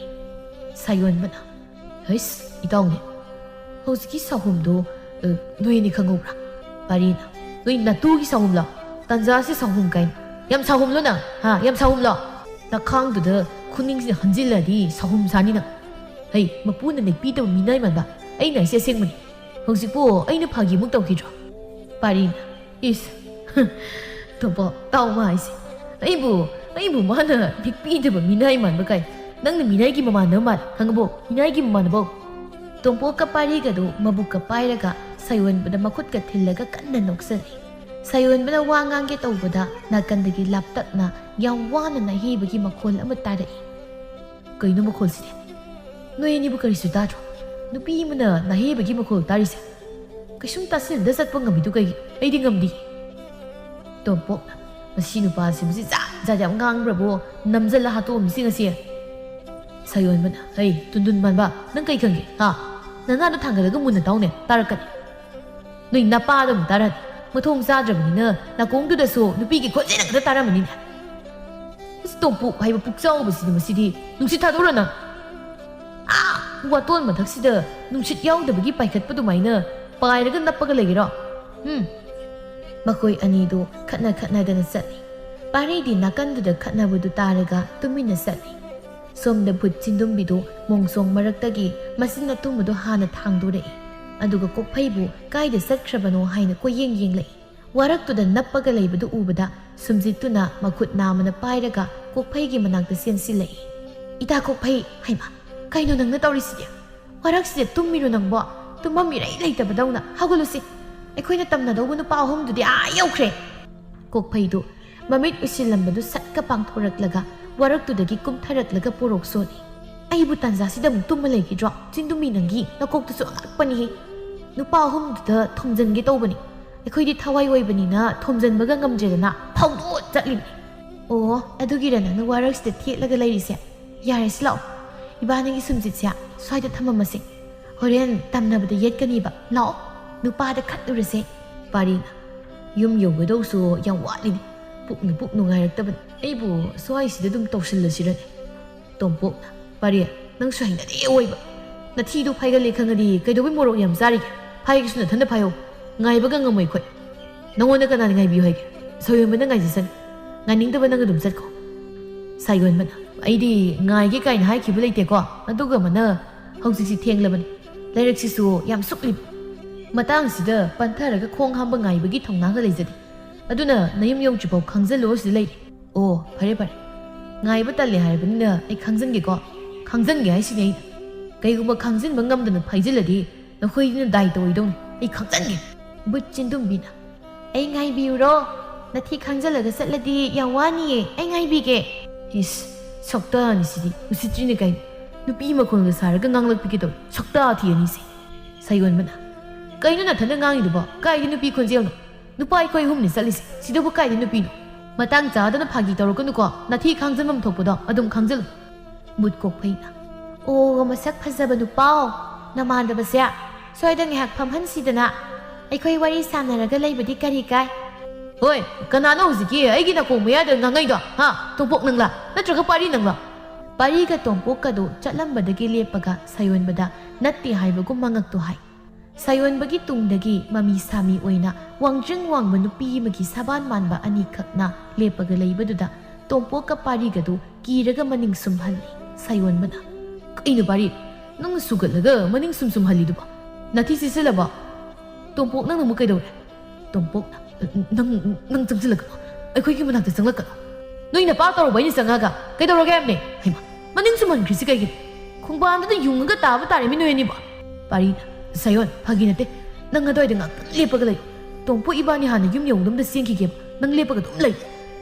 ꯁꯥꯌꯣꯟꯕꯅ, "ꯍꯩꯁ, ꯏꯇꯥꯎꯅꯦ, ꯍꯧꯖꯤꯛꯀꯤ ꯁꯥꯍꯨꯝꯗꯣ, ꯑ, ꯅꯣꯏ ꯑꯅꯤ ꯈꯪꯍꯧꯕ꯭ꯔꯥ?" ꯄꯥꯔꯤꯅ, "ꯅꯣꯏ ꯅꯇꯨꯒꯤ ꯁꯥꯍꯨꯝꯂꯣ? ꯇꯟꯖꯥꯁꯤ ꯁꯥꯍꯨꯝ ꯀꯥꯏꯅ꯫ ꯌꯥꯝ ꯁꯥꯍꯨꯝꯂꯣ ꯅꯪ? ꯍꯥ? ꯌꯥꯝ ꯁꯥꯍꯨꯝꯂꯣ? ꯅꯈꯥꯡꯗꯨꯗ ꯈꯨꯅꯤꯡꯁꯤꯅ ꯍꯟꯖꯤꯜꯂꯗꯤ ꯁꯥꯍꯨꯝ ꯁꯥꯅꯤ ꯅꯪ꯫ ꯍꯩ, ꯃꯄꯨꯅ ꯅꯦꯛꯄꯤꯗꯕ ꯃꯤꯅꯥꯏ ꯃꯥꯟꯕ꯫ ꯑꯩꯅ ꯍꯥꯏꯁꯦ ꯑꯁꯦꯡꯕꯅꯤ꯫ ꯍꯧꯖꯤꯛꯄꯨ ꯑꯩꯅ ꯐꯥꯒꯤꯃꯨꯛ ꯇꯧꯈꯤꯗ꯭ꯔꯣ?" ꯄꯥꯔꯤꯅ, "ꯏꯁ, ꯇꯣꯝꯄꯣꯛ, ꯇꯥꯎ ꯃꯥ ꯍꯥꯏꯁꯦ꯫ ꯑꯩꯕꯨ, ꯑꯩꯕꯨ ꯃꯥꯅ ꯄꯤꯛꯄꯤꯗꯕ ꯃꯤꯅꯥꯏ ꯃꯥꯟꯕ ꯀꯥꯏ꯫ ꯅꯪꯅ ꯃꯤꯅꯥꯏꯒꯤ ꯃꯃꯥꯟꯅꯕ ꯃꯥꯜꯂꯦ, ꯈꯪꯉꯕꯣ? ꯃꯤꯅꯥꯏꯒꯤ ꯃꯃꯥꯟꯅꯕꯧ꯫ ꯇꯣꯝꯄꯣꯛꯀ ꯄꯥꯔꯤꯒꯗꯨ ꯃꯕꯨꯛꯀ ꯄꯥꯏꯔꯒ ꯁꯥꯌꯣꯟꯕꯗ ꯃꯈꯨꯠꯀ ꯊꯤꯜꯂꯒ ꯀꯟꯅ ꯅꯣꯛꯆꯔꯤ꯫ ꯁꯥꯌꯣꯟꯕꯅ ꯋꯥ ꯉꯥꯡꯒꯦ ꯇꯧꯕꯗ ꯅꯥꯀꯟꯗꯒꯤ ꯂꯥꯞꯇꯛꯅ ꯌꯥꯝ ꯋꯥꯅ ꯅꯥꯍꯦꯕꯒꯤ ꯃꯈꯣꯜ ꯑꯃ ꯇꯥꯔꯛꯏ꯫ "ꯀꯩꯅꯣ ꯃꯈꯣꯜꯁꯤꯗꯤ? ꯅꯣꯏ ꯑꯅꯤꯕꯨ ꯀꯔꯤꯁꯨ ꯇꯥꯗ꯭ꯔꯣ? ꯅꯨꯄꯤ ꯑꯃꯅ ꯅꯥꯍꯦꯕꯒꯤ ꯃꯈꯣꯜ ꯇꯥꯔꯤꯁꯦ? ꯀꯩꯁꯨꯝ ꯇꯥꯁꯤꯟꯅꯗ ꯆꯠꯄ ꯉꯝꯃꯤꯗꯨ ꯀꯩꯒꯤ? ꯑꯩꯗꯤ ꯉꯝꯗꯦ꯫" ꯇꯣꯝꯄꯣꯛꯅ, "ꯃꯁꯤ ꯅꯨꯄꯥꯁꯤꯕꯨ ꯖꯥꯠ ꯖꯥꯠ ꯌꯥꯝ ꯉꯥꯡꯕ꯭ꯔꯕꯣ? ꯅꯝꯖꯜꯂ ꯍꯥꯠꯇꯣꯛꯑꯝꯁꯤ ꯉꯁꯤ꯫" ꯁꯥꯌꯣꯟꯕꯅ, "ꯍꯩ, ꯇꯨꯟꯗꯨꯟ ꯃꯥꯟꯕ, ꯅꯪ ꯀꯩ ꯈꯪꯒꯦ? ꯍꯥ? ꯅꯅꯥꯗꯣ ꯊꯥꯡꯒꯠꯂꯒ ꯃꯨꯟꯅ ꯇꯥꯎꯅꯦ, ꯇꯥꯔꯛꯀꯅꯤ꯫ ꯅꯣꯏ ꯅꯄꯥꯗ ꯑꯃꯨꯛ ꯇꯥꯔꯅꯤ꯫ ꯃꯊꯣꯡ ꯆꯥꯗ꯭ꯔꯕꯅꯤꯅ ꯅꯥꯀꯣꯡꯗꯨꯗꯁꯨ ꯅꯨꯄꯤꯒꯤ ꯈꯣꯟꯖꯦꯜ ꯉꯥꯛꯇ ꯇꯥꯔꯝꯃꯅꯤꯅꯦ꯫ ꯑꯁ, ꯇꯣꯝꯄꯣꯛ ꯍꯥꯏꯕ ꯄꯨꯛꯆꯥꯎꯕꯁꯤꯗꯤ, ꯃꯁꯤꯗꯤ ꯅꯨꯡꯁꯤꯠ ꯊꯥꯗꯣꯛꯔꯣ ꯅꯪ꯫ ꯑꯥ, ꯋꯥꯇꯣꯟ ꯃꯊꯛꯁꯤꯗ ꯅꯨꯡꯁꯤꯠ ꯌꯥꯎꯗꯕꯒꯤ ꯄꯥꯏꯈꯠꯄ ꯑꯗꯨꯃꯥꯏꯅ ꯄꯥꯏꯔꯒ ꯅꯞꯄꯒ ꯂꯩꯒꯦꯔꯣ? ꯎꯝ꯫" ꯃꯈꯣꯏ ꯑꯅꯤꯗꯨ ꯈꯠꯅ ꯈꯠꯅꯗꯅ ꯆꯠꯂꯤ꯫ ꯄꯥꯔꯤꯗꯤ ꯅꯥꯀꯟꯗꯨꯗ ꯈꯠꯅꯕꯗꯨ ꯇꯥꯔꯒ ꯇꯨꯃꯤꯟꯅ ꯆꯠꯂꯤ꯫ ꯁꯣꯝꯗ ꯚꯨꯠ ꯆꯤꯟꯗꯨꯝꯕꯤꯗꯨ ꯃꯣꯡꯁꯣꯡ ꯃꯔꯛꯇꯒꯤ ꯃꯆꯤꯟ ꯑꯇꯨꯝꯕꯗꯨ ꯍꯥꯟꯅ ꯊꯥꯡꯗꯣꯔꯛꯏ꯫ ꯑꯗꯨꯒ ꯀꯣꯛꯐꯩꯕꯨ ꯀꯥꯏꯗ ꯆꯠꯈ꯭ꯔꯕꯅꯣ ꯍꯥꯏꯅ ꯀꯣꯏꯌꯦꯡ ꯌꯦꯡꯂꯛꯏ꯫ ꯋꯥꯔꯛꯇꯨꯗ ꯅꯞꯄꯒ ꯂꯩꯕꯗꯨ ꯎꯕꯗ ꯁꯨꯝꯖꯤꯠꯇꯨꯅ ꯃꯈꯨꯠ ꯅꯥꯝꯃꯅ ꯄꯥꯏꯔꯒ ꯀꯣꯛꯐꯩꯒꯤ ꯃꯅꯥꯛꯇ ꯆꯦꯟꯁꯤꯜꯂꯛꯏ꯫ "ꯏꯇꯥ ꯀꯣꯛꯐꯩ, ꯍꯩꯃꯥ, ꯀꯩꯅꯣ ꯅꯪꯅ ꯇꯧꯔꯤꯁꯤꯗꯤ? ꯋꯥꯔꯛꯁꯤꯗ ꯇꯨꯝꯃꯤꯔꯣ ꯅꯪꯕꯣ? ꯇꯨꯝꯐꯝ ꯏꯔꯩ ꯂꯩꯇꯕꯗꯧꯅ꯫ ꯍꯧꯒꯠꯂꯨꯁꯤ꯫ ꯑꯩꯈꯣꯏꯅ ꯇꯝꯅꯗꯧꯕ ꯅꯨꯄꯥ ꯑꯍꯨꯝꯗꯨꯗꯤ ꯑꯥ ꯌꯧꯈ꯭ꯔꯦ꯫" ꯀꯣꯛꯐꯩꯗꯨ ꯃꯃꯤꯠ ꯎꯏꯁꯤꯜꯂꯝꯕꯗꯨ ꯁꯠꯀ ꯄꯥꯡꯊꯣꯔꯛꯂꯒ ꯋꯥꯔꯛꯇꯨꯗꯒꯤ ꯀꯨꯝꯊꯔꯛꯂꯒ ꯄꯣꯔꯣꯛ ꯁꯣꯜꯂꯤ꯫ "ꯑꯩꯕꯨ ꯇꯥꯟꯖꯥꯁꯤꯗ ꯑꯃꯨꯛ ꯇꯨꯝꯃ ꯂꯩꯈꯤꯗ꯭ꯔꯣ? ꯆꯤꯟꯗꯨꯝꯕꯤ, ꯅꯪꯒꯤ ꯅꯀꯣꯛꯇꯨꯁꯨ ꯑꯉꯛꯄꯅꯤꯍꯦ꯫ ꯅꯨꯄꯥ ꯑꯍꯨꯝꯗꯨꯗ ꯊꯣꯝꯖꯤꯟꯒꯦ ꯇꯧꯕꯅꯤ꯫ ꯑꯩꯈꯣꯏꯗꯤ ꯊꯋꯥꯏ ꯑꯣꯏꯕꯅꯤꯅ ꯊꯣꯝꯖꯤꯟꯕꯒ ꯉꯝꯗ꯭ꯔꯦꯗꯅ ꯐꯥꯎꯗꯣꯛꯑ ꯆꯠꯂꯤꯕꯅꯤ꯫" "ꯑꯣ, ꯑꯗꯨꯒꯤꯔ ꯅꯪꯅ ꯋꯥꯔꯛꯁꯤꯗ ꯊꯦꯠꯂꯒ ꯂꯩꯔꯤꯁꯦ? ꯌꯥꯔꯦꯁꯤ ꯂꯥꯛꯑꯣ, ꯏꯕꯥꯅꯤꯒꯤ ꯁꯨꯝꯖꯤꯠꯁꯦ ꯁ꯭ꯋꯥꯏꯗ ꯊꯝꯃꯝꯃꯁꯤ꯫ ꯍꯣꯔꯦꯟ ꯇꯝꯅꯕꯗ ꯌꯦꯠꯀꯅꯤꯕ꯫ ꯂꯥꯛꯑꯣ, ꯅꯨꯄꯥꯗ ꯈꯠꯂꯨꯔꯁꯦ꯫" ꯄꯥꯔꯤꯅ, "ꯌꯨꯝ ꯌꯧꯒꯗꯧꯁꯨ ꯌꯥꯝ ꯋꯥꯠꯂꯤꯅꯤ꯫ ꯄꯨꯛꯅ ꯄꯨꯛ ꯅꯨꯡꯉꯥꯏꯔꯛꯇꯕꯅꯤ꯫ ꯑꯩꯕꯨ ꯁ꯭ꯋꯥꯏꯁꯤꯗ ꯑꯗꯨꯝ ꯇꯧꯁꯤꯜꯂꯁꯤꯔꯅꯦ?" ꯇꯣꯝꯄꯣꯛꯅ, "ꯄꯥꯔꯤ, ꯅꯪꯁꯨ ꯍꯩꯅꯗꯦ ꯑꯣꯏꯕ꯫ ꯅꯊꯤꯗꯨ ꯐꯥꯏꯒꯜꯂꯦ ꯈꯪꯉꯗꯤ ꯀꯩꯗꯧꯕꯩ ꯃꯣꯔꯣꯛ ꯌꯥꯝ ꯆꯥꯔꯤꯒꯦ? ꯐꯥꯏꯒꯦꯁꯨ ꯅꯊꯟꯗ ꯐꯥꯏꯍꯧ꯫ ꯉꯥꯏꯕꯒ ꯉꯝꯃꯣꯏ ꯑꯩꯈꯣꯏ꯫ ꯅꯉꯣꯟꯗ ꯀꯅꯥꯅ ꯉꯥꯏꯕꯤꯌꯨ ꯍꯥꯏꯒꯦ? ꯁꯣꯌꯣꯟꯕꯅ ꯉꯥꯏꯖꯁꯅꯤ꯫ ꯉꯥꯏꯅꯤꯡꯗꯕ ꯅꯪ ꯑꯗꯨꯝ ꯆꯠꯈꯣ꯫" ꯁꯥꯌꯣꯟꯕꯅ, "ꯑꯩꯗꯤ ꯉꯥꯏꯒꯦ ꯀꯥꯏꯅ ꯍꯥꯏꯈꯤꯕ ꯂꯩꯇꯦꯀꯣ꯫ ꯑꯗꯨꯒ ꯑꯃꯅ, ꯍꯧꯖꯤꯛꯁꯤ ꯊꯦꯡꯂꯕꯅꯤ꯫ ꯂꯥꯏꯔꯤꯛꯁꯤꯁꯨ ꯌꯥꯝ ꯁꯨꯛꯂꯤꯕ꯫ ꯃꯇꯥꯡꯁꯤꯗ ꯄꯟꯊꯔꯒ ꯈꯣꯡ ꯍꯥꯝꯕ ꯉꯥꯏꯕꯒꯤ ꯊꯧꯅꯥꯒ ꯂꯩꯖꯗꯦ꯫ ꯑꯗꯨꯅ ꯅꯌꯨꯝ ꯌꯧꯗ꯭ꯔꯤꯐꯥꯎ ꯈꯥꯡꯖꯜꯂꯣ ꯁꯤꯗ ꯂꯩꯔꯦ꯫ ꯑꯣ, ꯐꯔꯦ ꯐꯔꯦ꯫ ꯉꯥꯏꯕ ꯇꯜꯂꯦ ꯍꯥꯏꯔꯕꯅꯤꯅ ꯑꯩ ꯈꯥꯡꯖꯟꯒꯦꯀꯣ꯫ ꯈꯥꯡꯖꯟꯒꯦ ꯍꯥꯏꯁꯤꯅꯤ ꯑꯩꯅ꯫ ꯀꯩꯒꯨꯝꯕ ꯈꯥꯡꯖꯟꯕ ꯉꯝꯗꯅ ꯐꯩꯖꯤꯜꯂꯗꯤ ꯅꯈꯣꯏꯗꯨꯅ ꯗꯥꯏ ꯇꯧꯔꯣꯏꯗꯧꯅꯤ꯫ ꯑꯩ ꯈꯥꯡꯖꯟꯒꯦ꯫ ꯕꯨꯠ ꯆꯤꯟꯗꯨꯝꯕꯤꯅ, "ꯑꯩ ꯉꯥꯏꯕꯤꯌꯨꯔꯣ? ꯅꯊꯤ ꯈꯥꯡꯖꯜꯂꯒ ꯆꯠꯂꯗꯤ ꯌꯥꯝ ꯋꯥꯅꯤꯌꯦ꯫ ꯑꯩ ꯉꯥꯏꯕꯤꯒꯦ꯫" ꯏꯁ, ꯁꯛꯇꯥꯅꯤ ꯁꯤꯗꯤ꯫ ꯎꯁꯤꯠꯇ꯭ꯔꯤꯅꯦ ꯀꯩꯅꯣ꯫ ꯅꯨꯄꯤ ꯃꯈꯣꯟꯒ ꯁꯥꯔꯒ ꯉꯥꯡꯂꯛꯄꯤꯒꯦ ꯇꯧꯔꯤ꯫ ꯁꯛꯇꯥ ꯊꯤ ꯑꯅꯤꯁꯦ꯫ ꯁꯥꯌꯣꯟꯕꯅ, "ꯀꯩꯅꯣ ꯅꯊꯟꯗ ꯉꯥꯡꯉꯤꯗꯨꯕꯣ? ꯀꯥꯏꯗꯤ ꯅꯨꯄꯤ ꯈꯣꯟꯖꯦꯜꯅꯣ? ꯅꯨꯄꯥ ꯑꯩꯈꯣꯏ ꯑꯍꯨꯝꯅꯤ ꯆꯠꯂꯤꯁꯦ꯫ ꯁꯤꯗꯕꯨ ꯀꯥꯏꯗꯤ ꯅꯨꯄꯤꯅꯣ? ꯃꯇꯥꯡ ꯆꯥꯗꯅ ꯐꯥꯒꯤ ꯇꯧꯔꯛꯀꯅꯨꯀꯣ꯫ ꯅꯊꯤ ꯈꯥꯡꯖꯟꯐꯝ ꯊꯣꯛꯄꯗꯣ ꯑꯗꯨꯝ ꯈꯥꯡꯖꯜꯂꯨ꯫" ꯕꯨꯠ ꯀꯣꯛꯐꯩꯅ, "ꯑꯣ, ꯃꯁꯛ ꯐꯖꯕ ꯅꯨꯄꯥꯑꯣ, ꯅꯃꯥꯟꯅꯕꯁꯦ ꯁ꯭ꯋꯥꯏꯗ ꯉꯥꯏꯍꯥꯛ ꯐꯝꯍꯟꯁꯤꯗꯅ꯫ ꯑꯩꯈꯣꯏ ꯋꯥꯔꯤ ꯁꯥꯟꯅꯔꯒ ꯂꯩꯕꯗꯤ ꯀꯔꯤ ꯀꯥꯏ?" "ꯍꯣꯏ, ꯀꯅꯥꯅꯣ ꯍꯧꯖꯤꯛꯀꯤ ꯑꯩꯒꯤ ꯅꯥꯀꯣꯡ ꯃꯌꯥꯗ ꯉꯥꯡꯉꯩꯗꯣ? ꯍꯥ? ꯇꯣꯝꯄꯣꯛ ꯅꯪꯂꯥ? ꯅꯠꯇ꯭ꯔꯒ ꯄꯥꯔꯤ ꯅꯪꯂꯥ?" ꯄꯥꯔꯤꯒ ꯇꯣꯝꯄꯣꯛꯀꯗꯣ ꯆꯠꯂꯝꯕꯗꯒꯤ ꯂꯦꯞꯄꯒ ꯁꯥꯌꯣꯟꯕꯗ ꯅꯠꯇꯦ ꯍꯥꯏꯕꯒꯨꯝ ꯃꯉꯛꯇꯣ ꯍꯥꯏ꯫ ꯁꯥꯌꯣꯟꯕꯒꯤ ꯇꯨꯡꯗꯒꯤ ꯃꯃꯤ ꯁꯥꯃꯤ ꯑꯣꯏꯅ ꯋꯥꯡꯖꯤꯡ ꯋꯥꯡꯕ ꯅꯨꯄꯤ ꯑꯃꯒꯤ ꯁꯕꯥꯟ ꯃꯥꯟꯕ ꯑꯅꯤꯈꯛꯅ ꯂꯦꯞꯄꯒ ꯂꯩꯕꯗꯨꯗ ꯇꯣꯝꯄꯣꯛꯀ ꯄꯥꯔꯤꯒꯗꯨ ꯀꯤꯔꯒ ꯃꯅꯤꯡ ꯁꯨꯝ ꯍꯜꯂꯤ꯫ ꯁꯥꯌꯣꯟꯕꯅ, "ꯀꯩꯅꯣ ꯄꯥꯔꯤ, ꯅꯪ ꯁꯨꯒꯠꯂꯒ ꯃꯅꯤꯡ ꯁꯨꯝ ꯁꯨꯝ ꯍꯜꯂꯤꯗꯨꯕꯣ? ꯅꯥꯊꯤ ꯆꯤꯠꯁꯤꯜꯂꯕꯣ?" ꯇꯣꯝꯄꯣꯛ, "ꯅꯪꯅ ꯑꯃꯨꯛ ꯀꯩꯗꯧꯔꯦ?" ꯇꯣꯝꯄꯣꯛꯅ, "ꯅꯪ, ꯅꯪ ꯆꯪꯁꯤꯜꯂꯛꯀꯅꯣ꯫ ꯑꯩꯈꯣꯏꯒꯤ ꯃꯅꯥꯛꯇ ꯆꯪꯂꯛꯀꯅꯣ꯫ ꯅꯣꯏ ꯅꯄꯥ ꯇꯧꯔꯨꯕ ꯑꯩꯅ ꯆꯪꯉꯒ ꯀꯩꯗꯧꯔꯒꯦ ꯍꯥꯏꯕꯅꯦ? ꯍꯩꯃꯥ, ꯃꯅꯤꯡ ꯁꯨꯝ ꯍꯟꯈ꯭ꯔꯤꯁꯤ ꯀꯩꯒꯤꯅꯣ? ꯈꯣꯡꯕꯥꯟꯗꯨꯗ ꯌꯨꯡꯉꯒ ꯇꯥꯕ ꯇꯥꯔꯦ ꯃꯤ ꯅꯣꯏ ꯑꯅꯤꯕꯣ?" ꯄꯥꯔꯤꯅ, "ꯁꯥꯌꯣꯟ, ꯐꯥꯒꯤ ꯅꯠꯇꯦ꯫ ꯅꯪ ꯑꯗꯨꯋꯥꯏꯗ ꯉꯥꯛꯇꯪ ꯂꯦꯞꯄꯒ ꯂꯩꯌꯨ꯫ ꯇꯣꯝꯄꯣꯛ ꯏꯕꯥꯅꯤ ꯍꯥꯟꯅ ꯌꯨꯝ ꯌꯧꯅꯕ ꯆꯦꯟꯈꯤꯒꯦꯕ꯫ ꯅꯪ ꯂꯦꯞꯄꯒ ꯑꯗꯨꯝ ꯂꯩꯌꯨ꯫"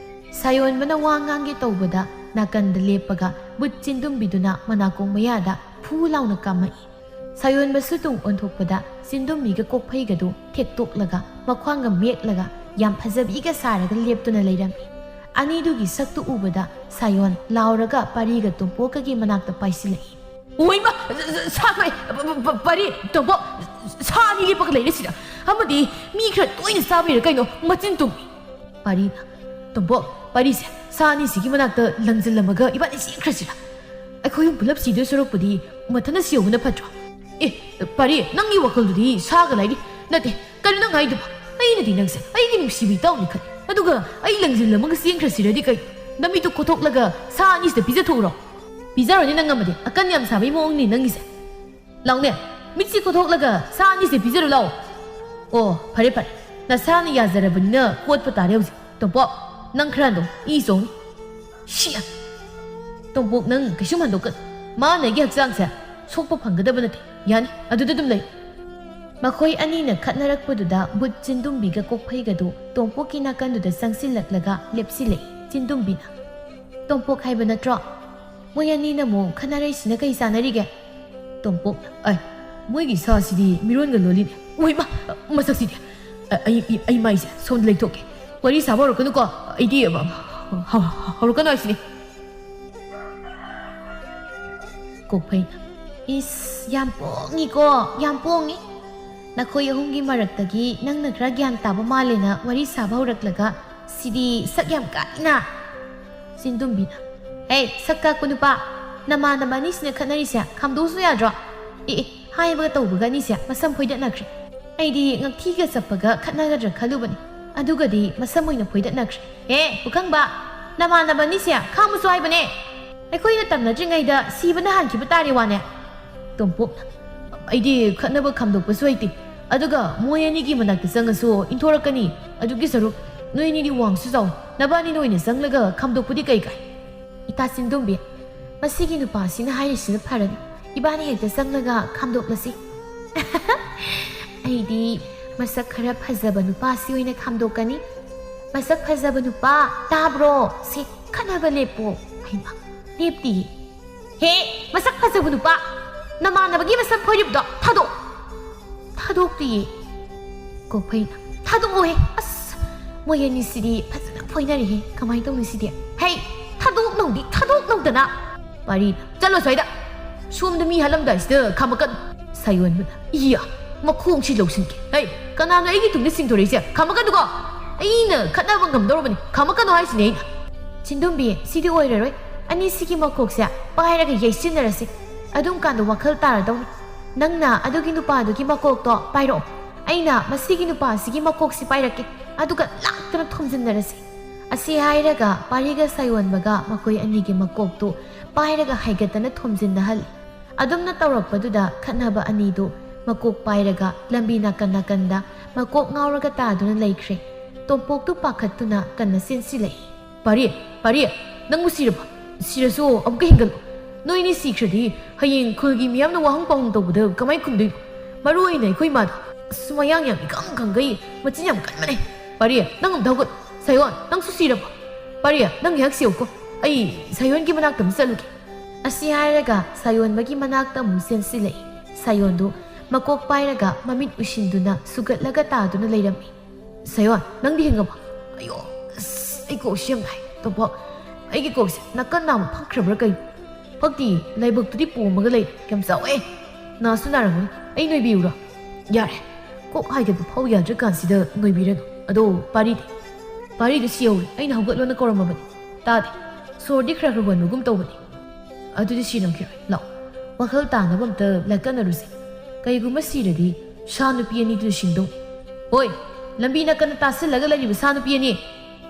ꯁꯥꯌꯣꯟꯕꯅ ꯋꯥ ꯉꯥꯡꯒꯦ ꯇꯧꯕꯗ ꯅꯥꯀꯟꯗ ꯂꯦꯞꯄꯒ ꯕꯨꯠ ꯆꯤꯟꯗꯨꯝꯕꯤꯗꯨꯅ ꯃꯅꯥꯀꯣꯡ ꯃꯌꯥꯗ ꯐꯨ ꯂꯥꯎꯅ ꯀꯥꯝꯃꯛꯏ꯫ ꯁꯥꯌꯣꯟꯕꯁꯨ ꯇꯨꯡ ꯑꯣꯟꯊꯣꯛꯄꯗ ꯆꯤꯟꯗꯨꯝꯕꯤꯒ ꯀꯣꯛꯐꯩꯒꯗꯨ ꯊꯦꯛꯇꯣꯛꯂꯒ ꯃꯈ꯭ꯋꯥꯡꯒ ꯃꯦꯠꯂꯒ ꯌꯥꯝ ꯐꯖꯕꯤꯒ ꯁꯥꯔꯒ ꯂꯦꯞꯇꯨꯅ ꯂꯩꯔꯝꯃꯤ꯫ ꯑꯅꯤꯗꯨꯒꯤ ꯁꯛꯇꯨ ꯎꯕꯗ ꯁꯥꯌꯣꯟ ꯂꯥꯎꯔꯒ ꯄꯥꯔꯤꯒ ꯇꯣꯝꯄꯣꯛꯀꯒꯤ ꯃꯅꯥꯛꯇ ꯄꯥꯏꯁꯤꯜꯂꯛꯏ꯫ "ꯑꯣꯏꯃ! ꯁꯥ ꯀꯩ? ꯄ-, ꯄ-, ꯄ-, ꯄꯥꯔꯤ, ꯇꯣꯝꯄꯣꯛ, ꯁꯥ ꯑꯅꯤ ꯂꯦꯞꯄꯒ ꯂꯩꯔꯦ ꯁꯤꯗ꯫ ꯑꯃꯗꯤ ꯃꯤ ꯈꯔ ꯇꯣꯏꯅ ꯆꯥꯕꯩꯔꯥ ꯀꯩꯅꯣ ꯃꯆꯤꯟ ꯇꯨꯝꯃꯤ꯫" ꯄꯥꯔꯤꯅ, "ꯇꯣꯝꯄꯣꯛ, ꯄꯥꯔꯤꯁꯦ ꯁꯥ ꯑꯅꯤꯁꯤꯒꯤ ꯃꯅꯥꯛꯇ ꯂꯪꯁꯤꯜꯂꯝꯃꯒ ꯏꯕꯥꯅꯤ ꯆꯦꯟꯈ꯭ꯔꯁꯤꯔꯥ? ꯑꯩꯈꯣꯏ ꯑꯍꯨꯝ ꯄꯨꯂꯞ ꯁꯤꯗꯣꯏ ꯁꯔꯨꯛꯄꯨꯗꯤ ꯃꯊꯟꯇ ꯁꯤꯍꯧꯕꯅ ꯐꯠꯇ꯭ꯔꯣ?" "ꯑꯦ, ꯄꯥꯔꯤ, ꯅꯪꯒꯤ ꯋꯥꯈꯜꯗꯨꯗꯤ ꯁꯥꯒ ꯂꯥꯏꯔꯤ꯫ ꯅꯠꯇꯦ, ꯀꯔꯤ ꯅꯪ ꯍꯥꯏꯗꯨꯕꯣ? ꯑꯩꯅꯗꯤ ꯅꯪꯁꯦ ꯑꯩꯒꯤ ꯅꯨꯡꯁꯤꯕ ꯏꯇꯥꯎꯅꯤ ꯈꯜꯂꯤ꯫ ꯑꯗꯨꯒ ꯑꯩ ꯂꯪꯁꯤꯜꯂꯝꯃꯒ ꯆꯦꯟꯈ꯭ꯔꯁꯤꯔꯗꯤ ꯀꯩ? ꯅꯃꯤꯠꯇꯨ ꯈꯣꯊꯣꯛꯂꯒ ꯁꯥ ꯑꯅꯤꯁꯤꯗ ꯄꯤꯖꯊꯣꯛꯎꯔꯣ?" "ꯄꯤꯖꯔꯣꯅꯦ ꯅꯪ ꯉꯝꯃꯗꯤ꯫ ꯑꯀꯟ ꯌꯥꯝ ꯁꯥꯕꯩ ꯃꯑꯣꯡꯅꯤ ꯅꯪꯒꯤꯁꯦ꯫ ꯂꯥꯎꯅꯦ, ꯃꯤꯠꯁꯤ ꯈꯣꯊꯣꯛꯂꯒ ꯁꯥ ꯑꯅꯤꯁꯦ ꯄꯤꯖꯔꯨ ꯂꯥꯎ꯫" "ꯑꯣ, ꯐꯔꯦ ꯐꯔꯦ, ꯅꯁꯥꯅ ꯌꯥꯖꯔꯕꯅꯤꯅ ꯀꯣꯠꯄ ꯇꯥꯔꯦ ꯍꯧꯖꯤꯛ꯫ ꯇꯣꯝꯄꯣꯛ, ꯅꯪ ꯈꯔ ꯍꯟꯗꯣꯛ, ꯏ ꯆꯣꯡꯅꯤ꯫ ꯁꯤ! ꯇꯣꯝꯄꯣꯛ, ꯅꯪ ꯀꯩꯁꯨꯝ ꯍꯟꯗꯣꯛꯀꯅꯨ꯫ ꯃꯥꯅ ꯑꯩꯒꯤ ꯍꯛꯆꯥꯡꯁꯦ ꯁꯣꯛꯄ ꯐꯪꯒꯗꯕ ꯅꯠꯇꯦ꯫ ꯌꯥꯅꯤ, ꯑꯗꯨꯗ ꯑꯗꯨꯝ ꯂꯩ꯫ ꯃꯈꯣꯏ ꯑꯅꯤꯅ ꯈꯠꯅꯔꯛꯄꯗꯨꯗ ꯕꯨꯠ ꯆꯤꯟꯗꯨꯝꯕꯤꯒ ꯀꯣꯛꯐꯩꯒꯗꯨ ꯇꯣꯝꯄꯣꯛꯀꯤ ꯅꯥꯀꯟꯗꯨꯗ ꯆꯪꯁꯤꯜꯂꯛꯂꯒ ꯂꯦꯞꯁꯤꯜꯂꯛꯏ꯫ ꯆꯤꯟꯗꯨꯝꯕꯤꯅ, "ꯇꯣꯝꯄꯣꯛ ꯍꯥꯏꯕ ꯅꯠꯇ꯭ꯔꯣ? ꯃꯣꯏ ꯑꯅꯤꯅ ꯑꯃꯨꯛ ꯈꯠꯅꯔꯛꯏꯁꯤꯅ ꯀꯩ ꯆꯥꯟꯅꯔꯤꯒꯦ?" ꯇꯣꯝꯄꯣꯛꯅ, "ꯑꯩ, ꯃꯣꯏꯒꯤ ꯁꯥꯁꯤꯗꯤ ꯃꯤꯔꯣꯟꯒ ꯂꯣꯜꯂꯤꯅꯦ꯫ ꯎꯏꯃ, ꯃꯁꯛꯁꯤꯗꯤ꯫ ꯑ-, ꯑꯩ, ꯑꯩ, ꯑꯩ ꯃꯥꯏꯁꯦ ꯁꯣꯝꯗ ꯂꯩꯊꯣꯛꯀꯦ꯫ ꯋꯥꯔꯤ ꯁꯥꯕ ꯍꯧꯔꯛꯀꯅꯨꯀꯣ꯫ ꯑꯩꯗꯤ, ꯑ, ꯍ-, ꯍ-, ꯍꯧꯔꯛꯀꯅꯨ ꯍꯥꯏꯁꯤꯅꯤ꯫" ꯀꯣꯛꯐꯩꯅ, "ꯏꯁ, ꯌꯥꯝ ꯄꯣꯡꯉꯤꯀꯣ, ꯌꯥꯝ ꯄꯣꯡꯉꯤ꯫ ꯅꯈꯣꯏ ꯑꯍꯨꯝꯒꯤ ꯃꯔꯛꯇꯒꯤ ꯅꯪꯅ ꯈꯔ ꯒ꯭ꯌꯥꯟ ꯇꯥꯕ ꯃꯥꯜꯂꯦꯅ ꯋꯥꯔꯤ ꯁꯥꯕ ꯍꯧꯔꯛꯂꯒ ꯁꯤꯗꯤ ꯁꯛ ꯌꯥꯝ ꯀꯥꯛꯏꯅ꯫" ꯆꯤꯟꯗꯨꯝꯕꯤꯅ, "ꯍꯦ, ꯁꯛ ꯀꯥꯛꯄ ꯅꯨꯄꯥ, ꯅꯃꯥꯟꯅꯕ ꯑꯅꯤꯁꯤꯅ ꯈꯠꯅꯔꯤꯁꯦ ꯈꯥꯝꯗꯣꯛꯎꯁꯨ ꯌꯥꯗ꯭ꯔꯣ? ꯑꯦ, ꯑꯦ, ꯍꯥꯏꯕꯒ ꯇꯧꯕꯒ ꯑꯅꯤꯁꯦ ꯃꯁꯝ ꯐꯣꯏꯗꯠꯅꯈ꯭ꯔꯦ꯫ ꯑꯩꯗꯤ ꯉꯛꯊꯤꯒ ꯆꯞꯄꯒ ꯈꯠꯅꯒꯗ꯭ꯔꯥ ꯈꯜꯂꯨꯕꯅꯤ, ꯑꯗꯨꯒꯗꯤ ꯃꯁꯝ ꯑꯣꯏꯅ ꯐꯣꯏꯗꯠꯅꯈ꯭ꯔꯦ꯫ ꯍꯦ, ꯄꯨꯈꯪꯕ, ꯅꯃꯥꯟꯅꯕ ꯑꯅꯤꯁꯦ ꯈꯥꯝꯃꯨꯁꯨ ꯍꯥꯏꯕꯅꯦ꯫ ꯑꯩꯈꯣꯏꯅ ꯇꯝꯅꯗ꯭ꯔꯤꯉꯩꯗ ꯁꯤꯕꯅ ꯍꯥꯟꯈꯤꯕ ꯇꯥꯔꯦ ꯋꯥꯅꯦ꯫" ꯇꯣꯝꯄꯣꯛꯅ, "ꯑꯩꯗꯤ ꯈꯠꯅꯕ ꯈꯥꯝꯗꯣꯛꯄꯁꯨ ꯍꯩꯇꯦ꯫ ꯑꯗꯨꯒ ꯃꯣꯏ ꯑꯅꯤꯒꯤ ꯃꯅꯥꯛꯇ ꯆꯪꯉꯁꯨ ꯏꯟꯊꯣꯔꯛꯀꯅꯤ꯫ ꯑꯗꯨꯒꯤ ꯁꯔꯨꯛ ꯅꯣꯏ ꯑꯅꯤꯗꯤ ꯋꯥꯡꯁꯨ ꯆꯥꯎ꯫ ꯅꯕꯥꯅꯤꯅ ꯑꯣꯏꯅ ꯆꯪꯂꯒ ꯈꯥꯝꯗꯣꯛꯄꯗꯤ ꯀꯩ ꯀꯥꯏ?" "ꯏꯇꯥ ꯆꯤꯟꯗꯨꯝꯕꯤ, ꯃꯁꯤꯒꯤ ꯅꯨꯄꯥꯁꯤꯅ ꯍꯥꯏꯔꯤꯁꯤꯅ ꯐꯔꯅꯤ꯫ ꯏꯕꯥꯅꯤ ꯍꯦꯛꯇ ꯆꯪꯂꯒ ꯈꯥꯝꯗꯣꯛꯂꯁꯤ꯫" "ꯑꯩꯗꯤ ꯃꯁꯛ ꯈꯔ ꯐꯖꯕ ꯅꯨꯄꯥꯁꯤ ꯑꯣꯏꯅ ꯈꯥꯝꯗꯣꯛꯀꯅꯤ꯫ ꯃꯁꯛ ꯐꯖꯕ ꯅꯨꯄꯥ, ꯇꯥꯕ꯭ꯔꯣ? ꯁꯦ, ꯈꯠꯅꯕ ꯂꯦꯞꯄꯣ꯫" "ꯍꯩꯃꯥ, ꯂꯦꯞꯇꯤꯌꯦ꯫" "ꯍꯦ, ꯃꯁꯛ ꯐꯖꯕ ꯅꯨꯄꯥ, ꯅꯃꯥꯟꯅꯕꯒꯤ ꯃꯁꯝ ꯐꯣꯏꯔꯤꯕꯗꯣ ꯊꯥꯗꯣꯛ꯫" "ꯊꯥꯗꯣꯛꯇꯤꯌꯦ꯫" ꯀꯣꯛꯐꯩꯅ, "ꯊꯥꯗꯣꯛꯑꯣꯍꯦ꯫ ꯑꯁ, ꯃꯣꯏ ꯑꯅꯤꯁꯤꯗꯤ ꯐꯖꯅ ꯐꯣꯏꯅꯔꯦꯍꯦ꯫ ꯀꯃꯥꯏꯅ ꯇꯧꯅꯤ ꯁꯤꯗꯤ? ꯍꯩ, ꯊꯥꯗꯣꯛꯅꯧꯗꯤ, ꯊꯥꯗꯣꯛꯅꯧꯗꯅ꯫" ꯄꯥꯔꯤꯅ, "ꯆꯠꯂꯣ ꯁ꯭ꯋꯥꯏꯗ꯫ ꯁꯣꯝꯗ ꯃꯤ ꯍꯥꯠꯂꯝꯗꯥꯏꯁꯤꯗ ꯈꯥꯝꯃꯛꯀꯅꯨ꯫" ꯁꯥꯌꯣꯟꯕꯅ, "ꯏꯌꯥ, ꯃꯈꯣꯡꯁꯤ ꯂꯧꯁꯤꯟꯒꯦ꯫ ꯍꯩ, ꯀꯅꯥꯅꯣ ꯑꯩꯒꯤ ꯇꯨꯡꯗ ꯆꯤꯡꯊꯣꯔꯛꯏꯁꯦ? ꯈꯥꯝꯃꯛꯀꯅꯨꯀꯣ꯫ ꯑꯩꯅ ꯈꯠꯅꯕ ꯉꯝꯗꯧꯔꯕꯅꯤ꯫ ꯈꯥꯝꯃꯛꯀꯅꯨ ꯍꯥꯏꯁꯤꯅꯦ ꯑꯩꯅ꯫" "ꯆꯤꯟꯗꯨꯝꯕꯤ, ꯁꯤꯗꯤ ꯑꯣꯏꯔꯔꯣꯏ꯫ ꯑꯅꯤꯁꯤꯒꯤ ꯃꯀꯣꯛꯁꯦ ꯄꯥꯏꯔꯒ ꯌꯩꯁꯤꯟꯅꯔꯁꯤ꯫ ꯑꯗꯨꯝ ꯀꯥꯟꯗ ꯋꯥꯈꯜ ꯇꯥꯔꯗꯧꯅꯤ꯫ ꯅꯪꯅ ꯑꯗꯨꯒꯤ ꯅꯨꯄꯥꯗꯨꯒꯤ ꯃꯀꯣꯛꯇꯣ ꯄꯥꯏꯔꯛꯑꯣ꯫ ꯑꯩꯅ ꯃꯁꯤꯒꯤ ꯅꯨꯄꯥꯁꯤꯒꯤ ꯃꯀꯣꯛꯁꯤ ꯄꯥꯏꯔꯛꯀꯦ꯫ ꯑꯗꯨꯒ ꯂꯥꯛꯇꯅ ꯊꯣꯝꯖꯤꯟꯅꯔꯁꯤ꯫" ꯑꯁꯤ ꯍꯥꯏꯔꯒ ꯄꯥꯔꯤꯒ ꯁꯥꯌꯣꯟꯕꯒ ꯃꯈꯣꯏ ꯑꯅꯤꯒꯤ ꯃꯀꯣꯛꯇꯨ ꯄꯥꯏꯔꯒ ꯍꯥꯏꯒꯠꯇꯅ ꯊꯣꯝꯖꯤꯟꯅꯍꯜꯂꯤ꯫ ꯑꯗꯨꯝꯅ ꯇꯧꯔꯛꯄꯗꯨꯗ ꯈꯠꯅꯕ ꯑꯅꯤꯗꯨ ꯃꯀꯣꯛ ꯄꯥꯏꯔꯒ ꯂꯝꯕꯤ ꯅꯥꯀꯟ ꯅꯥꯀꯟꯗ ꯃꯀꯣꯛ ꯉꯥꯎꯔꯒ ꯇꯥꯗꯨꯅ ꯂꯩꯈ꯭ꯔꯦ꯫ ꯇꯣꯝꯄꯣꯛꯇꯨ ꯄꯥꯈꯠꯇꯨꯅ ꯀꯟꯅ ꯆꯦꯟꯁꯤꯜꯂꯛꯏ꯫ "ꯄꯥꯔꯤ, ꯄꯥꯔꯤ, ꯅꯪꯕꯨ ꯁꯤꯔꯕ? ꯁꯤꯔꯁꯨ ꯑꯃꯨꯛꯀ ꯍꯤꯡꯒꯠꯂꯨ꯫ ꯅꯣꯏꯅꯤ ꯁꯤꯈ꯭ꯔꯗꯤ ꯍꯌꯦꯡ ꯈꯨꯜꯒꯤ ꯃꯤꯌꯥꯝꯅ ꯋꯥꯍꯪ ꯄꯥꯎꯍꯪ ꯇꯧꯕꯗ ꯀꯃꯥꯏ ꯈꯨꯝꯗꯣꯏꯅꯣ? ꯃꯔꯨ ꯑꯣꯏꯅ ꯑꯩꯈꯣꯏ ꯏꯃꯥꯗꯣ꯫ ꯑꯁ, ꯃꯌꯥꯡ ꯌꯥꯝ ꯏꯀꯪ ꯀꯪꯒꯩ, ꯃꯆꯤꯟ ꯌꯥꯝ ꯀꯟꯕꯅꯦ꯫ ꯄꯥꯔꯤ, ꯅꯪ ꯑꯝꯇ ꯍꯧꯒꯠꯂꯨ꯫ ꯁꯥꯌꯣꯟ, ꯅꯪꯁꯨ ꯁꯤꯔꯕ? ꯄꯥꯔꯤ, ꯅꯪ ꯉꯥꯏꯍꯥꯛ ꯁꯤꯌꯨꯀꯣ꯫ ꯑꯩ ꯁꯥꯌꯣꯟꯒꯤ ꯃꯅꯥꯛꯇ ꯑꯃꯨꯛ ꯆꯠꯂꯨꯒꯦ꯫" ꯑꯁꯤ ꯍꯥꯏꯔꯒ ꯁꯥꯌꯣꯟꯕꯒꯤ ꯃꯅꯥꯛꯇ ꯑꯃꯨꯛ ꯆꯦꯟꯁꯤꯜꯂꯛꯏ꯫ ꯁꯥꯌꯣꯟꯗꯨ ꯃꯀꯣꯛ ꯄꯥꯏꯔꯒ ꯃꯃꯤꯠ ꯎꯏꯁꯤꯟꯗꯨꯅ ꯁꯨꯒꯠꯂꯒ ꯇꯥꯗꯨꯅ ꯂꯩꯔꯝꯃꯤ꯫ "ꯁꯥꯌꯣꯟ, ꯅꯪꯗꯤ ꯍꯤꯡꯉꯕ?" "ꯑꯌꯣ, ꯑꯁ, ꯑꯩ ꯀꯣꯛꯁꯤ ꯌꯥꯝ ꯅꯥꯏ꯫ ꯇꯣꯝꯄꯣꯛ, ꯑꯩꯒꯤ ꯀꯣꯛꯁꯦ ꯅꯥꯀꯟ ꯅꯥꯝꯃ ꯐꯛꯈ꯭ꯔꯕ꯭ꯔꯥ ꯀꯩꯅꯣ? ꯐꯛꯇꯤ, ꯂꯥꯏꯕꯛꯇꯨꯗꯤ ꯄꯣꯝꯃꯒ ꯂꯩꯔꯦ꯫ ꯌꯥꯝ ꯆꯥꯎꯋꯦ꯫ ꯅꯥꯁꯨ ꯅꯥꯔꯝꯒꯅꯤ꯫ ꯑꯩ ꯅꯣꯏꯕꯤꯌꯨꯔꯣ?" "ꯌꯥꯔꯦ꯫ ꯀꯣꯛ ꯍꯥꯏꯒꯠꯄ ꯐꯥꯎ ꯌꯥꯗ꯭ꯔꯀꯥꯟꯁꯤꯗ ꯅꯣꯏꯕꯤꯔꯅꯨ꯫ ꯑꯗꯣ ꯄꯥꯔꯤꯗꯤ?" "ꯄꯥꯔꯤꯗꯤ ꯁꯤꯍꯧꯔꯦ꯫ ꯑꯩꯅ ꯍꯧꯒꯠꯂꯣꯅ ꯀꯧꯔꯝꯃꯕꯅꯤ꯫ ꯇꯥꯗꯦ꯫ ꯁꯣꯔꯗꯤ ꯈꯔ ꯈꯔ ꯍꯣꯟꯕꯒꯨꯝ ꯇꯧꯕꯅꯤ꯫ ꯑꯗꯨꯗꯤ ꯁꯤꯔꯝꯈꯤꯔꯣꯏ꯫ ꯂꯥꯛꯑꯣ, ꯋꯥꯈꯜ ꯇꯥꯅꯕ ꯑꯝꯇ ꯂꯥꯛꯀꯠꯅꯔꯨꯁꯦ꯫ ꯀꯩꯒꯨꯝꯕ ꯁꯤꯔꯗꯤ ꯁꯥ ꯅꯨꯄꯤ ꯑꯅꯤꯗꯨꯅ ꯁꯤꯡꯗꯧꯅꯤ꯫ ꯍꯣꯏ, ꯂꯝꯕꯤ ꯅꯥꯀꯟꯗ ꯇꯥꯁꯤꯜꯂꯒ ꯂꯩꯔꯤꯕ ꯁꯥ ꯅꯨꯄꯤ ꯑꯅꯤ,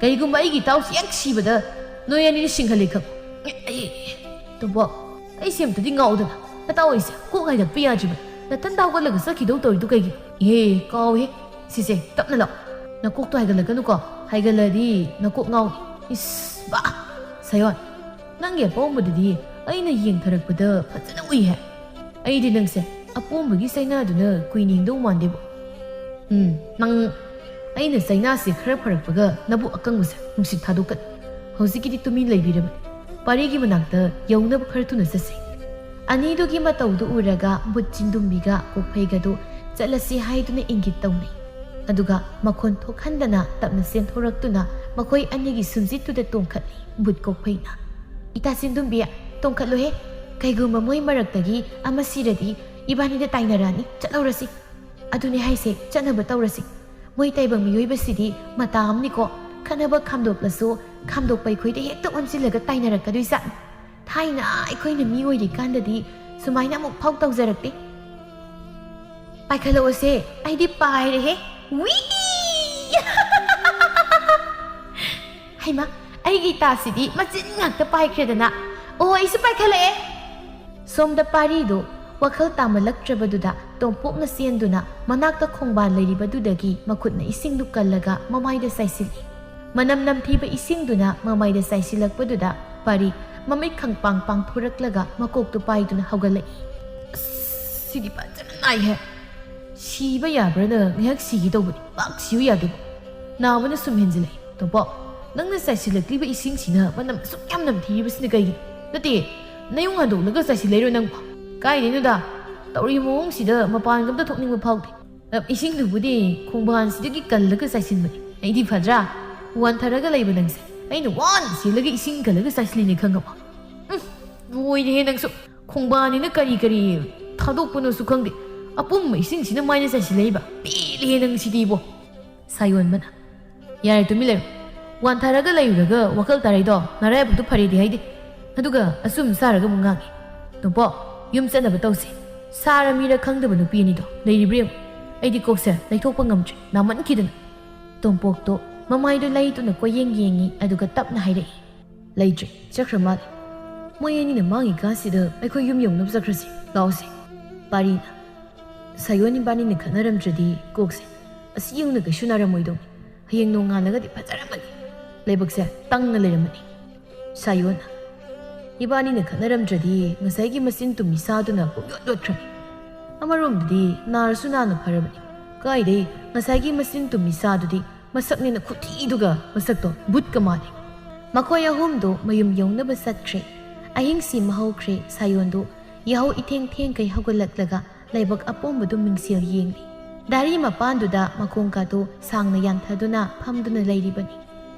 ꯀꯩꯒꯨꯝꯕ ꯑꯩꯒꯤ ꯏꯇꯥꯎꯁꯤ ꯍꯦꯛ ꯁꯤꯕꯗ ꯅꯣꯏ ꯑꯅꯤꯅ ꯁꯤꯡꯍꯜꯂꯤ ꯈꯪ꯫ ꯑꯩ, ꯇꯣꯝꯄꯣꯛ, ꯑꯩꯁꯦ ꯑꯝꯇꯗꯤ ꯉꯥꯎꯗꯅ꯫ ꯅꯇꯥꯎ ꯑꯩꯁꯦ ꯀꯣꯛ ꯍꯥꯏꯒꯠꯄ ꯌꯥꯗ꯭ꯔꯤꯕ꯫ ꯅꯊꯟꯗ ꯍꯧꯒꯠꯂꯒ ꯆꯠꯈꯤꯗꯧ ꯇꯧꯔꯤꯗꯨ ꯀꯩꯒꯤꯅꯣ?" "ꯏꯍꯦ, ꯀꯥꯎꯍꯦ꯫ ꯁꯤꯁꯦ, ꯇꯞꯅ ꯂꯥꯛꯑꯣ꯫ ꯅꯀꯣꯛꯇꯣ ꯍꯥꯏꯒꯠꯂꯛꯀꯅꯨꯀꯣ꯫ ꯍꯥꯏꯒꯠꯂꯗꯤ ꯅꯀꯣꯛ ꯉꯥꯎꯅꯤ꯫ ꯏꯁ, ꯕꯥ! ꯁꯥꯌꯣꯟ, ꯅꯪꯒꯤ ꯑꯄꯣꯝꯕꯗꯨꯗꯤ ꯑꯩꯅ ꯌꯦꯡꯊꯔꯛꯄꯗ ꯐꯖꯅ ꯎꯏꯍꯦ꯫ ꯑꯩꯗꯤ ꯅꯪꯁꯦ ꯑꯄꯣꯝꯕꯒꯤ ꯆꯩꯅꯥꯗꯨꯅ ꯀꯨꯏꯅ ꯍꯤꯡꯗꯧ ꯃꯥꯟꯗꯦꯕꯣ꯫ ꯎꯝ, ꯅꯪ, ꯑꯩꯅ ꯆꯩꯅꯥꯁꯦ ꯈꯔ ꯐꯔꯛꯄꯒ ꯅꯕꯨꯛ ꯑꯀꯪꯕꯁꯦ ꯅꯨꯡꯁꯤꯠ ꯊꯥꯗꯣꯛꯀꯅꯤ꯫ ꯍꯧꯖꯤꯛꯀꯤꯗꯤ ꯇꯨꯃꯤꯟ ꯂꯩꯕꯤꯔꯕꯅꯤ꯫ ꯄꯥꯔꯤꯒꯤ ꯃꯅꯥꯛꯇ ꯌꯧꯅꯕ ꯈꯔ ꯊꯨꯅ ꯆꯠꯁꯤ꯫" ꯑꯅꯤꯗꯨꯒꯤ ꯃꯇꯧꯗꯨ ꯎꯔꯒ ꯕꯨꯠ ꯆꯤꯟꯗꯨꯝꯕꯤꯒ ꯀꯣꯛꯐꯩꯒꯗꯨ ꯆꯠꯂꯁꯤ ꯍꯥꯏꯗꯨꯅ ꯏꯪꯒꯤꯠ ꯇꯧꯅꯩ꯫ ꯑꯗꯨꯒ ꯃꯈꯣꯟ ꯊꯣꯛꯍꯟꯗꯅ ꯇꯞꯅ ꯆꯦꯟꯊꯣꯔꯛꯇꯨꯅ ꯃꯈꯣꯏ ꯑꯅꯤꯒꯤ ꯁꯨꯝꯖꯤꯠꯇꯨꯗ ꯇꯣꯡꯈꯠꯂꯤ ꯕꯨꯠ ꯀꯣꯛꯐꯩꯅ꯫ "ꯏꯇꯥ ꯆꯤꯟꯗꯨꯝꯕꯤ, ꯇꯣꯡꯈꯠꯂꯨꯍꯦ꯫ ꯀꯩꯒꯨꯝꯕ ꯃꯣꯏ ꯃꯔꯛꯇꯒꯤ ꯑꯃ ꯁꯤꯔꯗꯤ ꯏꯕꯥꯅꯤꯗ ꯇꯥꯏꯅꯔꯛꯑꯅꯤ꯫ ꯆꯠꯍꯧꯔꯁꯤ꯫" "ꯑꯗꯨꯅꯦ ꯍꯥꯏꯁꯦ, ꯆꯠꯅꯕ ꯇꯧꯔꯁꯤ꯫ ꯃꯣꯏ ꯇꯥꯏꯕꯪ ꯃꯤꯑꯣꯏꯕꯁꯤꯗꯤ ꯃꯇꯥ ꯑꯃꯅꯤꯀꯣ, ꯈꯠꯅꯕ ꯈꯥꯝꯗꯣꯛꯂꯁꯨ ꯈꯥꯝꯗꯣꯛꯄ ꯑꯩꯈꯣꯏꯗ ꯍꯦꯛꯇ ꯑꯣꯟꯁꯤꯜꯂꯒ ꯇꯥꯏꯅꯔꯛꯀꯗꯣꯏꯖꯥꯠꯅꯤ꯫ ꯊꯥꯏꯅ ꯑꯩꯈꯣꯏꯅ ꯃꯤ ꯑꯣꯏꯔꯤꯀꯥꯟꯗꯗꯤ ꯁꯨꯃꯥꯏꯅ ꯑꯃꯨꯛ ꯐꯥꯎ ꯇꯧꯖꯔꯛꯇꯦ꯫" "ꯄꯥꯏꯈꯠꯂꯛꯑꯣꯁꯦ, ꯑꯩꯗꯤ ꯄꯥꯏꯔꯦꯍꯦ꯫ ꯋꯤ!" "ꯍꯩꯃꯥ, ꯑꯩꯒꯤ ꯏꯇꯥꯁꯤꯗꯤ ꯃꯆꯤꯟ ꯉꯥꯛꯇ ꯄꯥꯏꯈ꯭ꯔꯦꯗꯅ꯫ ꯑꯣ, ꯑꯩꯁꯨ ꯄꯥꯏꯈꯠꯂꯛꯑꯦ꯫" ꯁꯣꯝꯗ ꯄꯥꯔꯤꯗꯣ ꯋꯥꯈꯜ ꯇꯥꯃꯜꯂꯛꯇ꯭ꯔꯕꯗꯨꯗ ꯇꯣꯝꯄꯣꯛꯅ ꯆꯦꯟꯗꯨꯅ ꯃꯅꯥꯛꯇ ꯈꯣꯡꯕꯥꯟ ꯂꯩꯔꯤꯕꯗꯨꯗꯒꯤ ꯃꯈꯨꯠꯅ ꯏꯁꯤꯡꯗꯨ ꯀꯜꯂꯒ ꯃꯃꯥꯏꯗ ꯆꯥꯏꯁꯤꯜꯂꯤ꯫ ꯃꯅꯝ ꯅꯝꯊꯤꯕ ꯏꯁꯤꯡꯗꯨꯅ ꯃꯃꯥꯏꯗ ꯆꯥꯏꯁꯤꯜꯂꯛꯄꯗꯨꯗ ꯄꯥꯔꯤ ꯃꯃꯤꯠ ꯈꯪꯄꯥꯡ ꯄꯥꯡꯊꯣꯔꯛꯂꯒ ꯃꯀꯣꯛꯇꯨ ꯄꯥꯏꯗꯨꯅ ꯍꯧꯒꯠꯂꯛꯏ꯫ "ꯑꯁ, ꯁꯤꯗꯤ ꯐꯖꯅ ꯅꯥꯏꯍꯦ꯫ ꯁꯤꯕ ꯌꯥꯕ꯭ꯔꯥꯅ ꯉꯥꯏꯍꯥꯛ ꯁꯤꯒꯦ ꯇꯧꯕꯅꯤ, ꯄꯥꯛ ꯁꯤꯌꯨ ꯌꯥꯗꯦꯕꯣ꯫ ꯅꯥꯕꯅ ꯁꯨꯝ ꯍꯦꯟꯖꯤꯜꯂꯛꯏ꯫ ꯇꯣꯝꯄꯣꯛ, ꯅꯪꯅ ꯆꯥꯏꯁꯤꯜꯂꯛꯂꯤꯕ ꯏꯁꯤꯡꯁꯤꯅ ꯃꯅꯝ ꯑꯁꯨꯛ ꯌꯥꯝ ꯅꯝꯊꯤꯔꯤꯕꯁꯤꯅ ꯀꯩꯒꯤꯅꯣ? ꯅꯠꯇꯦ, ꯅꯌꯨꯡ ꯍꯟꯗꯣꯛꯂꯒ ꯆꯥꯏꯁꯤꯜꯂꯛꯏꯔꯣ ꯅꯪꯕꯣ? ꯀꯥꯏꯗꯩꯅꯣꯗ, ꯇꯧꯔꯤ ꯃꯑꯣꯡꯁꯤꯗ ꯃꯄꯥꯟꯒ ꯑꯝꯇ ꯊꯣꯛꯅꯤꯡꯕ ꯐꯥꯎꯗꯦ꯫ ꯑ, ꯏꯁꯤꯡꯗꯨꯕꯨꯗꯤ ꯈꯣꯡꯕꯥꯟꯁꯤꯗꯒꯤ ꯀꯜꯂꯒ ꯆꯥꯏꯁꯤꯟꯕꯅꯤ꯫ ꯑꯩꯗꯤ ꯐꯗ꯭ꯔꯥ? ꯋꯥꯟꯊꯔꯒ ꯂꯩꯕ ꯅꯪꯁꯦ ꯑꯩꯅ ꯋꯥꯅ ꯆꯦꯜꯂꯒ ꯏꯁꯤꯡ ꯀꯜꯂꯒ ꯆꯥꯏꯁꯤꯜꯂꯤꯅꯦ ꯈꯪꯉꯕꯣ?" ꯎꯝ, ꯂꯣꯏꯔꯦꯍꯦ ꯅꯪꯁꯨ꯫ ꯈꯣꯡꯕꯥꯟꯅꯤꯅ ꯀꯔꯤ ꯀꯔꯤ ꯊꯥꯗꯣꯛꯄꯅꯣꯁꯨ ꯈꯪꯗꯦ꯫ ꯑꯄꯨꯝꯕ ꯏꯁꯤꯡꯁꯤꯅ ꯃꯥꯏꯅ ꯆꯥꯏꯁꯤꯜꯂꯛꯏꯕ꯫ ꯄꯦꯜꯂꯦꯍꯦ ꯅꯪ ꯁꯤꯗꯤꯕꯣ꯫ ꯁꯥꯌꯣꯟꯕꯅ, "ꯌꯥꯔꯦ, ꯇꯨꯃꯤꯟ ꯂꯩꯔꯣ꯫ ꯋꯥꯟꯊꯔꯒ ꯂꯩꯔꯨꯔꯒ ꯋꯥꯈꯜ ꯇꯥꯔꯩꯗꯣ ꯅꯔꯥꯏꯕꯛꯇꯣ ꯐꯔꯦꯗꯤ ꯍꯥꯏꯗꯦ꯫ ꯑꯗꯨꯒ ꯑꯆꯨꯝ ꯆꯥꯔꯒ ꯑꯃꯨꯛ ꯉꯥꯡꯉꯤ꯫ ꯇꯣꯝꯄꯣꯛ, ꯌꯨꯝ ꯆꯠꯅꯕ ꯇꯧꯁꯤ꯫ ꯁꯥꯔ ꯃꯤꯔ ꯈꯪꯗꯕ ꯅꯨꯄꯤ ꯑꯅꯤꯗꯣ ꯂꯩꯔꯤꯕ꯭ꯔꯥ ꯌꯦꯡꯉꯨ꯫ ꯑꯩꯗꯤ ꯀꯣꯛꯁꯦ ꯂꯩꯊꯣꯛꯄ ꯉꯝꯗ꯭ꯔꯦ, ꯅꯥꯃꯟꯈꯤꯗꯅ꯫" ꯇꯣꯝꯄꯣꯛꯇꯣ ꯃꯃꯥꯏꯗꯣ ꯂꯩꯇꯨꯅ ꯀꯣꯏꯌꯦꯡ ꯌꯦꯡꯉꯤ, ꯑꯗꯨꯒ ꯇꯞꯅ ꯍꯥꯏꯔꯛꯏ, "ꯂꯩꯇ꯭ꯔꯦ, ꯆꯠꯈ꯭ꯔ ꯃꯥꯜꯂꯦ꯫ ꯃꯣꯏ ꯑꯅꯤꯅ ꯃꯥꯡꯉꯤꯀꯥꯟꯁꯤꯗ ꯑꯩꯈꯣꯏ ꯌꯨꯝ ꯌꯧꯅꯕ ꯆꯠꯈ꯭ꯔꯁꯤ, ꯂꯥꯛꯑꯣꯁꯦ꯫" ꯄꯥꯔꯤꯅ, "ꯁꯥꯌꯣꯟ ꯏꯕꯥꯅꯤꯅ ꯈꯠꯅꯔꯝꯗ꯭ꯔꯗꯤ ꯀꯣꯛꯁꯦ ꯑꯁꯤ ꯌꯧꯅ ꯀꯩꯁꯨ ꯅꯥꯔꯝꯃꯣꯏꯗꯧꯅꯤ꯫ ꯍꯌꯦꯡ ꯅꯣꯡꯉꯥꯜꯂꯒꯗꯤ ꯐꯖꯔꯝꯃꯅꯤ꯫ ꯂꯥꯏꯕꯛꯁꯦ ꯇꯪꯅ ꯂꯩꯔꯝꯃꯅꯤ꯫" ꯁꯥꯌꯣꯟꯅ, "ꯏꯕꯥꯅꯤꯅ ꯈꯠꯅꯔꯝꯗ꯭ꯔꯗꯤ ꯉꯁꯥꯏꯒꯤ ꯃꯆꯤꯟ ꯇꯨꯝꯃꯤ ꯁꯥꯗꯨꯅ ꯄꯨꯡꯌꯣꯠ ꯌꯣꯠꯈ꯭ꯔꯅꯤ꯫ ꯑꯃꯔꯣꯝꯗꯗꯤ ꯅꯥꯔꯁꯨ ꯅꯥꯅ ꯐꯔꯕꯅꯤ꯫ ꯀꯥꯏꯗꯩ ꯉꯁꯥꯏꯒꯤ ꯃꯆꯤꯟ ꯇꯨꯝꯃꯤ ꯁꯥꯗꯨꯗꯤ ꯃꯁꯛꯅꯦꯅ ꯈꯨꯊꯤꯗꯨꯒ, ꯃꯁꯛꯇꯣ ꯕꯨꯠꯀ ꯃꯥꯜꯂꯤ꯫" ꯃꯈꯣꯏ ꯑꯍꯨꯝꯗꯨ ꯃꯌꯨꯝ ꯌꯧꯅꯕ ꯆꯠꯈ꯭ꯔꯦ꯫ ꯑꯍꯤꯡ ꯁꯤꯃ ꯍꯧꯈ꯭ꯔꯦ꯫ ꯁꯥꯌꯣꯟꯗꯨ ꯌꯥꯍꯧ ꯏꯊꯦꯡ ꯊꯦꯡꯈꯩ ꯍꯧꯒꯠꯂꯛꯂꯒ ꯂꯥꯏꯕꯛ ꯑꯄꯣꯝꯕꯗꯨ ꯃꯤꯡꯁꯦꯜ ꯌꯦꯡꯂꯤ꯫ ꯗꯥꯔꯤ ꯃꯄꯥꯟꯗꯨꯗ ꯃꯈꯣꯡ ꯀꯥꯇꯨ ꯁꯥꯡꯅ ꯌꯥꯟꯊꯗꯨꯅ ꯐꯝꯗꯨꯅ ꯂꯩꯔꯤꯕꯅꯤ꯫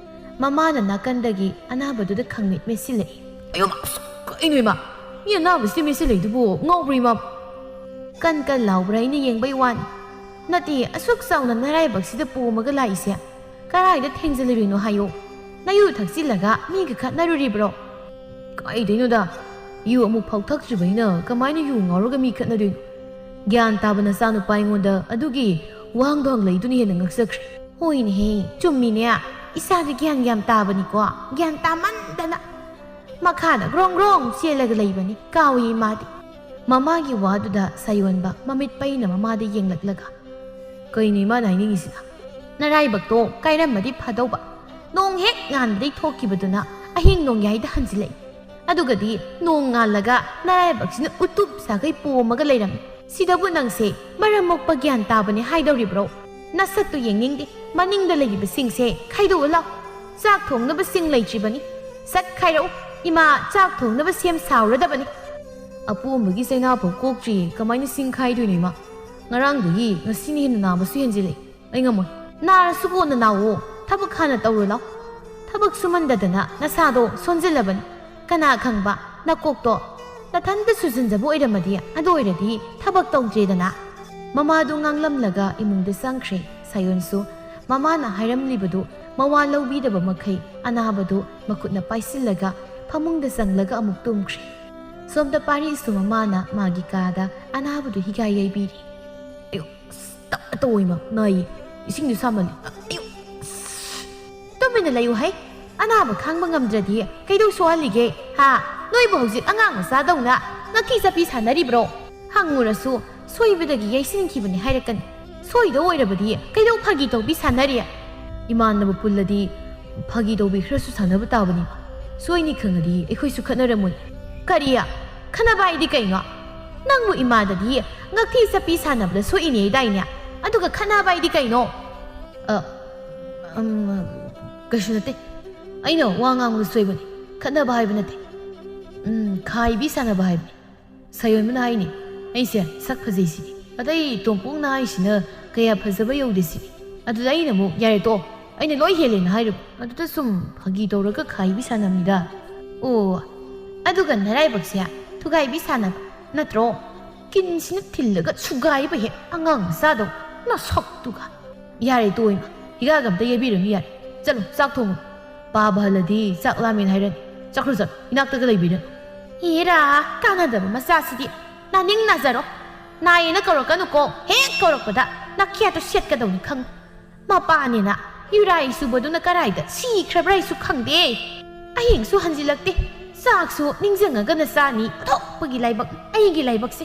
ꯃꯃꯥꯅ ꯅꯥꯀꯟꯗꯒꯤ ꯑꯅꯥꯕꯗꯨꯗ ꯈꯪꯃꯤꯠ ꯃꯦꯠꯁꯤꯜꯂꯛꯏ꯫ "ꯑꯌꯣ ꯃꯥ, ꯑꯁ, ꯀꯩꯅꯣ ꯏꯃꯥ? ꯃꯤ ꯑꯅꯥꯕꯁꯤꯗ ꯃꯦꯠꯁꯤꯜꯂꯛꯏꯗꯨꯕꯨ ꯉꯥꯎꯕ꯭ꯔꯣ ꯏꯃꯥ?" "ꯀꯟ ꯀꯟ ꯂꯥꯎꯕ꯭ꯔꯥ ꯍꯥꯏꯅ ꯌꯦꯡꯕꯩ ꯋꯥꯅꯤ꯫ ꯅꯠꯇꯦ, ꯑꯁꯨꯛ ꯆꯥꯎꯅ ꯅꯔꯥꯏꯕꯛꯁꯤꯗ ꯄꯣꯝꯃꯒ ꯂꯥꯛꯏꯁꯦ ꯀꯔꯥꯏꯗ ꯊꯦꯡꯖꯤꯜꯂꯨꯔꯤꯅꯣ ꯍꯥꯏꯌꯣ? ꯅꯌꯨ ꯊꯛꯆꯤꯜꯂꯒ ꯃꯤꯒ ꯈꯠꯅꯔꯨꯔꯤꯕ꯭ꯔꯣ?" "ꯀꯥꯏꯗꯩꯅꯣꯗ, ꯌꯨ ꯑꯃꯨꯛ ꯐꯥꯎ ꯊꯛꯇ꯭ꯔꯤꯕꯅꯤꯅ ꯀꯃꯥꯏꯅ ꯌꯨ ꯉꯥꯎꯔꯒ ꯃꯤ ꯈꯠꯅꯗꯣꯏꯅꯣ?" ꯒ꯭ꯌꯥꯟ ꯇꯥꯕ ꯅꯆꯥꯅꯨꯄꯥ ꯑꯩꯉꯣꯟꯗ ꯑꯗꯨꯒꯤ ꯋꯥꯍꯪꯗꯣ ꯍꯪꯂꯛꯏꯗꯨꯅ ꯍꯦꯟꯅ ꯉꯛꯆꯈ꯭ꯔꯦ꯫ "ꯍꯣꯏꯅꯦꯍꯦ, ꯆꯨꯝꯃꯤꯅꯦ꯫ ꯏꯆꯥꯗꯤ ꯒ꯭ꯌꯥꯟ ꯌꯥꯝ ꯇꯥꯕꯅꯤꯀꯣ꯫ ꯒ꯭ꯌꯥꯟ ꯇꯥꯃꯟꯗꯅ ꯃꯈꯥꯗ ꯒ꯭ꯔꯣꯡ ꯒ꯭ꯔꯣꯡ ꯆꯦꯜꯂꯒ ꯂꯩꯕꯅꯤ, ꯀꯥꯎꯏ ꯏꯃꯥꯗꯤ꯫ ꯃꯃꯥꯒꯤ ꯋꯥꯗꯨꯗ ꯁꯥꯌꯣꯟꯕ ꯃꯃꯤꯠ ꯄꯩꯅ ꯃꯃꯥꯗ ꯌꯦꯡꯂꯛꯂꯒ, "ꯀꯩꯅꯣ ꯏꯃꯥꯅ ꯍꯥꯏꯅꯤꯡꯉꯤꯁꯤꯅ?" "ꯅꯔꯥꯏꯕꯛꯇꯣ ꯀꯥꯏꯔꯝꯃꯗꯤ ꯐꯗꯧꯕ꯫ ꯅꯣꯡ ꯍꯦꯛ ꯉꯥꯟꯕꯗꯩ ꯊꯣꯛꯈꯤꯕꯗꯨꯅ ꯑꯍꯤꯡ ꯅꯣꯡꯌꯥꯏꯗ ꯍꯟꯖꯤꯜꯂꯛꯏ꯫ ꯑꯗꯨꯒꯗꯤ ꯅꯣꯡ ꯉꯥꯜꯂꯒ ꯅꯔꯥꯏꯕꯛꯁꯤꯅ ꯎꯇꯨꯞ ꯁꯥꯈꯩ ꯄꯣꯝꯃꯒ ꯂꯩꯔꯝꯃꯤ꯫ ꯁꯤꯗꯕꯨ ꯅꯪꯁꯦ ꯃꯔꯝ ꯃꯣꯛꯄ ꯒ꯭ꯌꯥꯟ ꯇꯥꯕꯅꯦ ꯍꯥꯏꯗꯧꯔꯤꯕ꯭ꯔꯣ? ꯅꯁꯛꯇꯨ ꯌꯦꯡꯅꯤꯡꯗꯦ꯫ ꯃꯅꯤꯡꯗ ꯂꯩꯔꯤꯕꯁꯤꯡꯁꯦ ꯈꯥꯏꯗꯣꯛꯎ ꯂꯥꯎ꯫ ꯆꯥꯛ ꯊꯣꯡꯅꯕꯁꯤꯡ ꯂꯩꯇ꯭ꯔꯤꯕꯅꯤ꯫ ꯁꯠ ꯈꯥꯏꯔꯛꯎ꯫ ꯏꯃꯥ ꯆꯥꯛ ꯊꯣꯡꯅꯕ ꯁꯦꯝ ꯁꯥꯎꯔꯗꯕꯅꯤ꯫" "ꯑꯄꯣꯝꯕꯒꯤ ꯆꯩꯅꯥꯐꯥꯎ ꯀꯣꯛꯇ꯭ꯔꯤꯌꯦ, ꯀꯃꯥꯏꯅ ꯁꯤꯡ ꯈꯥꯏꯗꯣꯏꯅꯣ ꯏꯃꯥ? ꯉꯔꯥꯡꯗꯒꯤ ꯉꯁꯤꯅ ꯍꯦꯟꯅ ꯅꯥꯕꯁꯨ ꯍꯦꯟꯖꯤꯜꯂꯛꯑꯦ꯫ ꯑꯩ ꯉꯝꯃꯣꯏ꯫" "ꯅꯥꯔꯁꯨ ꯀꯣꯟꯅ ꯅꯥꯎꯑꯣ꯫ ꯊꯕꯛ ꯍꯥꯟꯅ ꯇꯧꯔꯨ ꯂꯥꯎ꯫ ꯊꯕꯛ ꯁꯨꯃꯟꯗꯗꯅ ꯅꯁꯥꯗꯣ ꯁꯣꯟꯖꯤꯜꯂꯕꯅꯤ꯫ ꯀꯅꯥ ꯈꯪꯕ, ꯅꯀꯣꯛꯇꯣ ꯅꯊꯟꯇ ꯁꯨꯖꯟꯖꯕ ꯑꯣꯏꯔꯝꯃꯗꯤ? ꯑꯗꯨ ꯑꯣꯏꯔꯗꯤ ꯊꯕꯛ ꯇꯧꯗ꯭ꯔꯦꯗꯅ꯫" ꯃꯃꯥꯗꯨ ꯉꯥꯡꯂꯝꯂꯒ ꯏꯃꯨꯡꯗ ꯆꯪꯈ꯭ꯔꯦ꯫ ꯁꯥꯌꯣꯟꯁꯨ ꯃꯃꯥꯅ ꯍꯥꯏꯔꯝꯂꯤꯕꯗꯨ ꯃꯋꯥ ꯂꯧꯕꯤꯗꯕ ꯃꯈꯩ ꯑꯅꯥꯕꯗꯨ ꯃꯈꯨꯠꯅ ꯄꯥꯏꯁꯤꯜꯂꯒ ꯐꯃꯨꯡꯗ ꯆꯪꯂꯒ ꯑꯃꯨꯛ ꯇꯨꯝꯈ꯭ꯔꯦ꯫ ꯁꯣꯝꯗ ꯄꯥꯔꯤꯁꯨ ꯃꯃꯥꯅ ꯃꯥꯒꯤ ꯀꯥꯗ ꯑꯅꯥꯕꯗꯨ ꯍꯤꯒꯥꯏ ꯌꯩꯕꯤꯔꯤ꯫ "ꯑꯌꯣ, ꯑꯁ, ꯇꯞꯅ ꯇꯧꯑꯣ ꯏꯃꯥ, ꯅꯥꯏꯌꯦ꯫ ꯏꯁꯤꯡꯗꯨ ꯁꯥꯃꯜꯂꯤ꯫ ꯑꯌꯣ, ꯑꯁ, ꯇꯨꯃꯤꯟꯅ ꯂꯩꯌꯨ ꯍꯩ꯫ ꯑꯅꯥꯕ ꯈꯥꯡꯕ ꯉꯝꯗ꯭ꯔꯗꯤ ꯀꯩꯗꯧ ꯁꯣꯛꯍꯜꯂꯤꯒꯦ? ꯍꯥ? ꯅꯣꯏꯕꯨ ꯍꯧꯖꯤꯛ ꯑꯉꯥꯡ ꯃꯆꯥꯗꯧꯅ ꯉꯥꯀꯤ ꯆꯠꯄꯤ ꯁꯥꯟꯅꯔꯤꯕ꯭ꯔꯣ? ꯍꯪꯉꯨꯔꯁꯨ ꯁꯣꯏꯕꯗꯒꯤ ꯌꯩꯁꯤꯟꯈꯤꯕꯅꯤ ꯍꯥꯏꯔꯛꯀꯅꯤ꯫ ꯁꯣꯏꯗꯧ ꯑꯣꯏꯔꯕꯗꯤ ꯀꯩꯗꯧ ꯐꯥꯒꯤ ꯇꯧꯕꯤ ꯁꯥꯟꯅꯔꯤ?" "ꯏꯃꯥꯟꯅꯕ ꯄꯨꯜꯂꯗꯤ ꯐꯥꯒꯤ ꯇꯧꯕꯤ ꯈꯔꯁꯨ ꯁꯥꯟꯅꯕ ꯇꯥꯕꯅꯤ꯫ ꯁꯣꯏꯅꯤ ꯈꯪꯉꯗꯤ ꯑꯩꯈꯣꯏꯁꯨ ꯈꯠꯅꯔꯝꯃꯣꯏ꯫" "ꯀꯔꯤ? ꯈꯠꯅꯕ ꯍꯥꯏꯗꯤ ꯀꯩꯅꯣ? ꯅꯪꯕꯨ ꯏꯃꯥꯗꯗꯤ ꯉꯛꯊꯤ ꯆꯠꯄꯤ ꯁꯥꯟꯅꯕꯗ ꯁꯣꯛꯏꯅꯦ ꯍꯥꯏꯗꯥꯏꯅꯦ? ꯑꯗꯨꯒ ꯈꯠꯅꯕ ꯍꯥꯏꯗꯤ ꯀꯩꯅꯣ?" "ꯑ, ꯎꯝ, ꯀꯩꯁꯨ ꯅꯠꯇꯦ꯫ ꯑꯩꯅ ꯋꯥ ꯉꯥꯡꯕꯗ ꯁꯣꯏꯕꯅꯤ꯫ ꯈꯠꯅꯕ ꯍꯥꯏꯕ ꯅꯠꯇꯦ꯫ ꯎꯝ, ꯈꯥꯏꯕꯤ ꯁꯥꯟꯅꯕ ꯍꯥꯏꯕꯅꯤ꯫" ꯁꯥꯌꯣꯟꯕꯅ ꯍꯥꯏꯅꯤ, "ꯑꯩꯁꯦ ꯁꯛ ꯐꯖꯩ ꯁꯤꯅꯤ꯫ ꯑꯇꯩ ꯇꯣꯝꯄꯣꯛꯅ ꯍꯥꯏꯁꯤꯅ ꯀꯌꯥ ꯐꯖꯕ ꯌꯧꯗꯦ ꯁꯤꯅꯤ꯫ ꯑꯗꯨꯗ ꯑꯩꯅ ꯑꯃꯨꯛ, 'ꯌꯥꯔꯦ ꯇꯣꯛꯑꯣ, ꯑꯩꯅ ꯂꯣꯏ ꯍꯦꯜꯂꯦꯅ' ꯍꯥꯏꯔꯨꯕ꯫ ꯑꯗꯨꯗ ꯁꯨꯝ ꯐꯥꯒꯤ ꯇꯧꯔꯒ ꯈꯥꯏꯕꯤ ꯁꯥꯟꯅꯕꯅꯤꯗ꯫" "ꯑꯣ, ꯑꯗꯨꯒ ꯅꯔꯥꯏꯕꯛꯁꯦ ꯊꯨꯒꯥꯏꯕꯤ ꯁꯥꯟꯅꯕ ꯅꯠꯇ꯭ꯔꯣ? ꯀꯤꯟꯁꯤꯅ ꯊꯤꯜꯂꯒ ꯁꯨꯒꯥꯏꯕ ꯍꯦꯛ ꯑꯉꯥꯡ ꯃꯆꯥꯗꯧ ꯅꯁꯛꯇꯨꯒ꯫" "ꯌꯥꯔꯦ ꯇꯣꯛꯑꯣ ꯏꯃꯥ, ꯍꯤꯒꯥꯒ ꯑꯝꯇ ꯌꯩꯕꯤꯔꯨꯅꯨ ꯌꯥꯔꯦ꯫ ꯆꯠꯂꯣ ꯆꯥꯛ ꯊꯣꯡꯉꯣ꯫ ꯄꯥꯕ ꯍꯜꯂꯗꯤ ꯆꯥꯛ ꯂꯥꯝꯃꯦꯅ ꯍꯥꯏꯔꯅꯤ꯫ ꯆꯠꯈ꯭ꯔꯣ ꯆꯠꯂꯣ, ꯏꯅꯥꯛꯇꯒ ꯂꯩꯕꯤꯔꯅꯨ꯫" "ꯍꯦꯔꯥ, ꯀꯥꯟꯅꯗꯕ ꯃꯆꯥꯁꯤꯗꯤ꯫ ꯅꯥꯅꯤꯡ ꯅꯥꯖꯔꯣ꯫ ꯅꯥꯏꯌꯦꯅ ꯀꯧꯔꯛꯀꯅꯨꯀꯣ꯫ ꯍꯦꯛ ꯀꯧꯔꯛꯄꯗ ꯅꯈꯦꯠꯇꯣ ꯁꯦꯠꯀꯗꯧꯅꯤ ꯈꯪꯉꯨ꯫ ꯃꯄꯥꯅꯦꯅ ꯌꯨꯔꯥꯏ ꯁꯨꯕꯗꯨꯅ ꯀꯔꯥꯏꯗ ꯁꯤꯈ꯭ꯔꯕ꯭ꯔꯥ ꯍꯥꯏꯁꯨ ꯈꯪꯗꯦ꯫" ꯑꯍꯤꯡꯁꯨ ꯍꯟꯖꯤꯜꯂꯛꯇꯦ꯫ ꯆꯥꯛꯁꯨ ꯅꯤꯡꯁꯤꯡꯉꯒꯅ ꯆꯥꯅꯤ꯫ ꯑꯣꯟꯊꯣꯛꯄꯒꯤ ꯂꯥꯏꯕꯛ, ꯑꯩꯒꯤ ꯂꯥꯏꯕꯛꯁꯦ꯫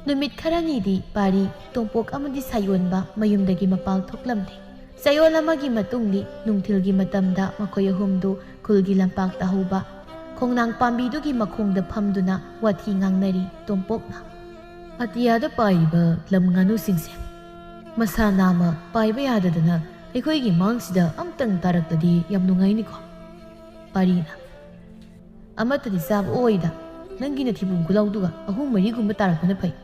ꯅꯨꯃꯤꯠ ꯈꯔꯅꯤꯗꯤ ꯄꯥꯔꯤ, ꯇꯣꯝꯄꯣꯛ ꯑꯃꯗꯤ ꯁꯥꯌꯣꯟꯕ ꯃꯌꯨꯝꯗꯒꯤ ꯃꯄꯥꯜ ꯊꯣꯛꯂꯝꯗꯦ꯫ ꯆꯌꯣꯜ ꯑꯃꯒꯤ ꯃꯇꯨꯡꯗꯤ ꯅꯨꯡꯊꯤꯜꯒꯤ ꯃꯇꯝꯗ ꯃꯈꯣꯏ ꯑꯍꯨꯝꯗꯨ ꯈꯨꯜꯒꯤ ꯂꯝꯄꯥꯛꯇ ꯍꯧꯕ ꯈꯣꯡꯅꯥꯡ ꯄꯥꯝꯕꯤꯗꯨꯒꯤ ꯃꯈꯣꯡꯗ ꯐꯝꯗꯨꯅ ꯋꯥꯊꯤ ꯉꯥꯡꯅꯔꯤ ꯇꯣꯝꯄꯣꯛꯅ꯫ "ꯑꯇꯤꯌꯥꯗ ꯄꯥꯏꯔꯤꯕ ꯂꯝ ꯉꯥꯅꯨꯁꯤꯡꯁꯦ ꯃꯁꯥ ꯅꯥꯝꯃ ꯄꯥꯏꯕ ꯌꯥꯗꯗꯅ ꯑꯩꯈꯣꯏꯒꯤ ꯃꯥꯡꯁꯤꯗ ꯑꯝꯇꯪ ꯇꯥꯔꯛꯂꯗꯤ ꯌꯥꯝ ꯅꯨꯡꯉꯥꯏꯅꯤꯀꯣ?" ꯄꯥꯔꯤꯅ꯫ "ꯑꯃꯠꯇꯗꯤ ꯆꯥꯕ ꯑꯣꯏꯗ, ꯅꯪꯒꯤ ꯅꯊꯤꯕꯣꯡ ꯈꯨꯂꯥꯎꯗꯨꯒ ꯑꯍꯨꯝ ꯃꯔꯤꯒꯨꯝꯕ ꯇꯥꯔꯛꯄꯅ ꯐꯩ꯫"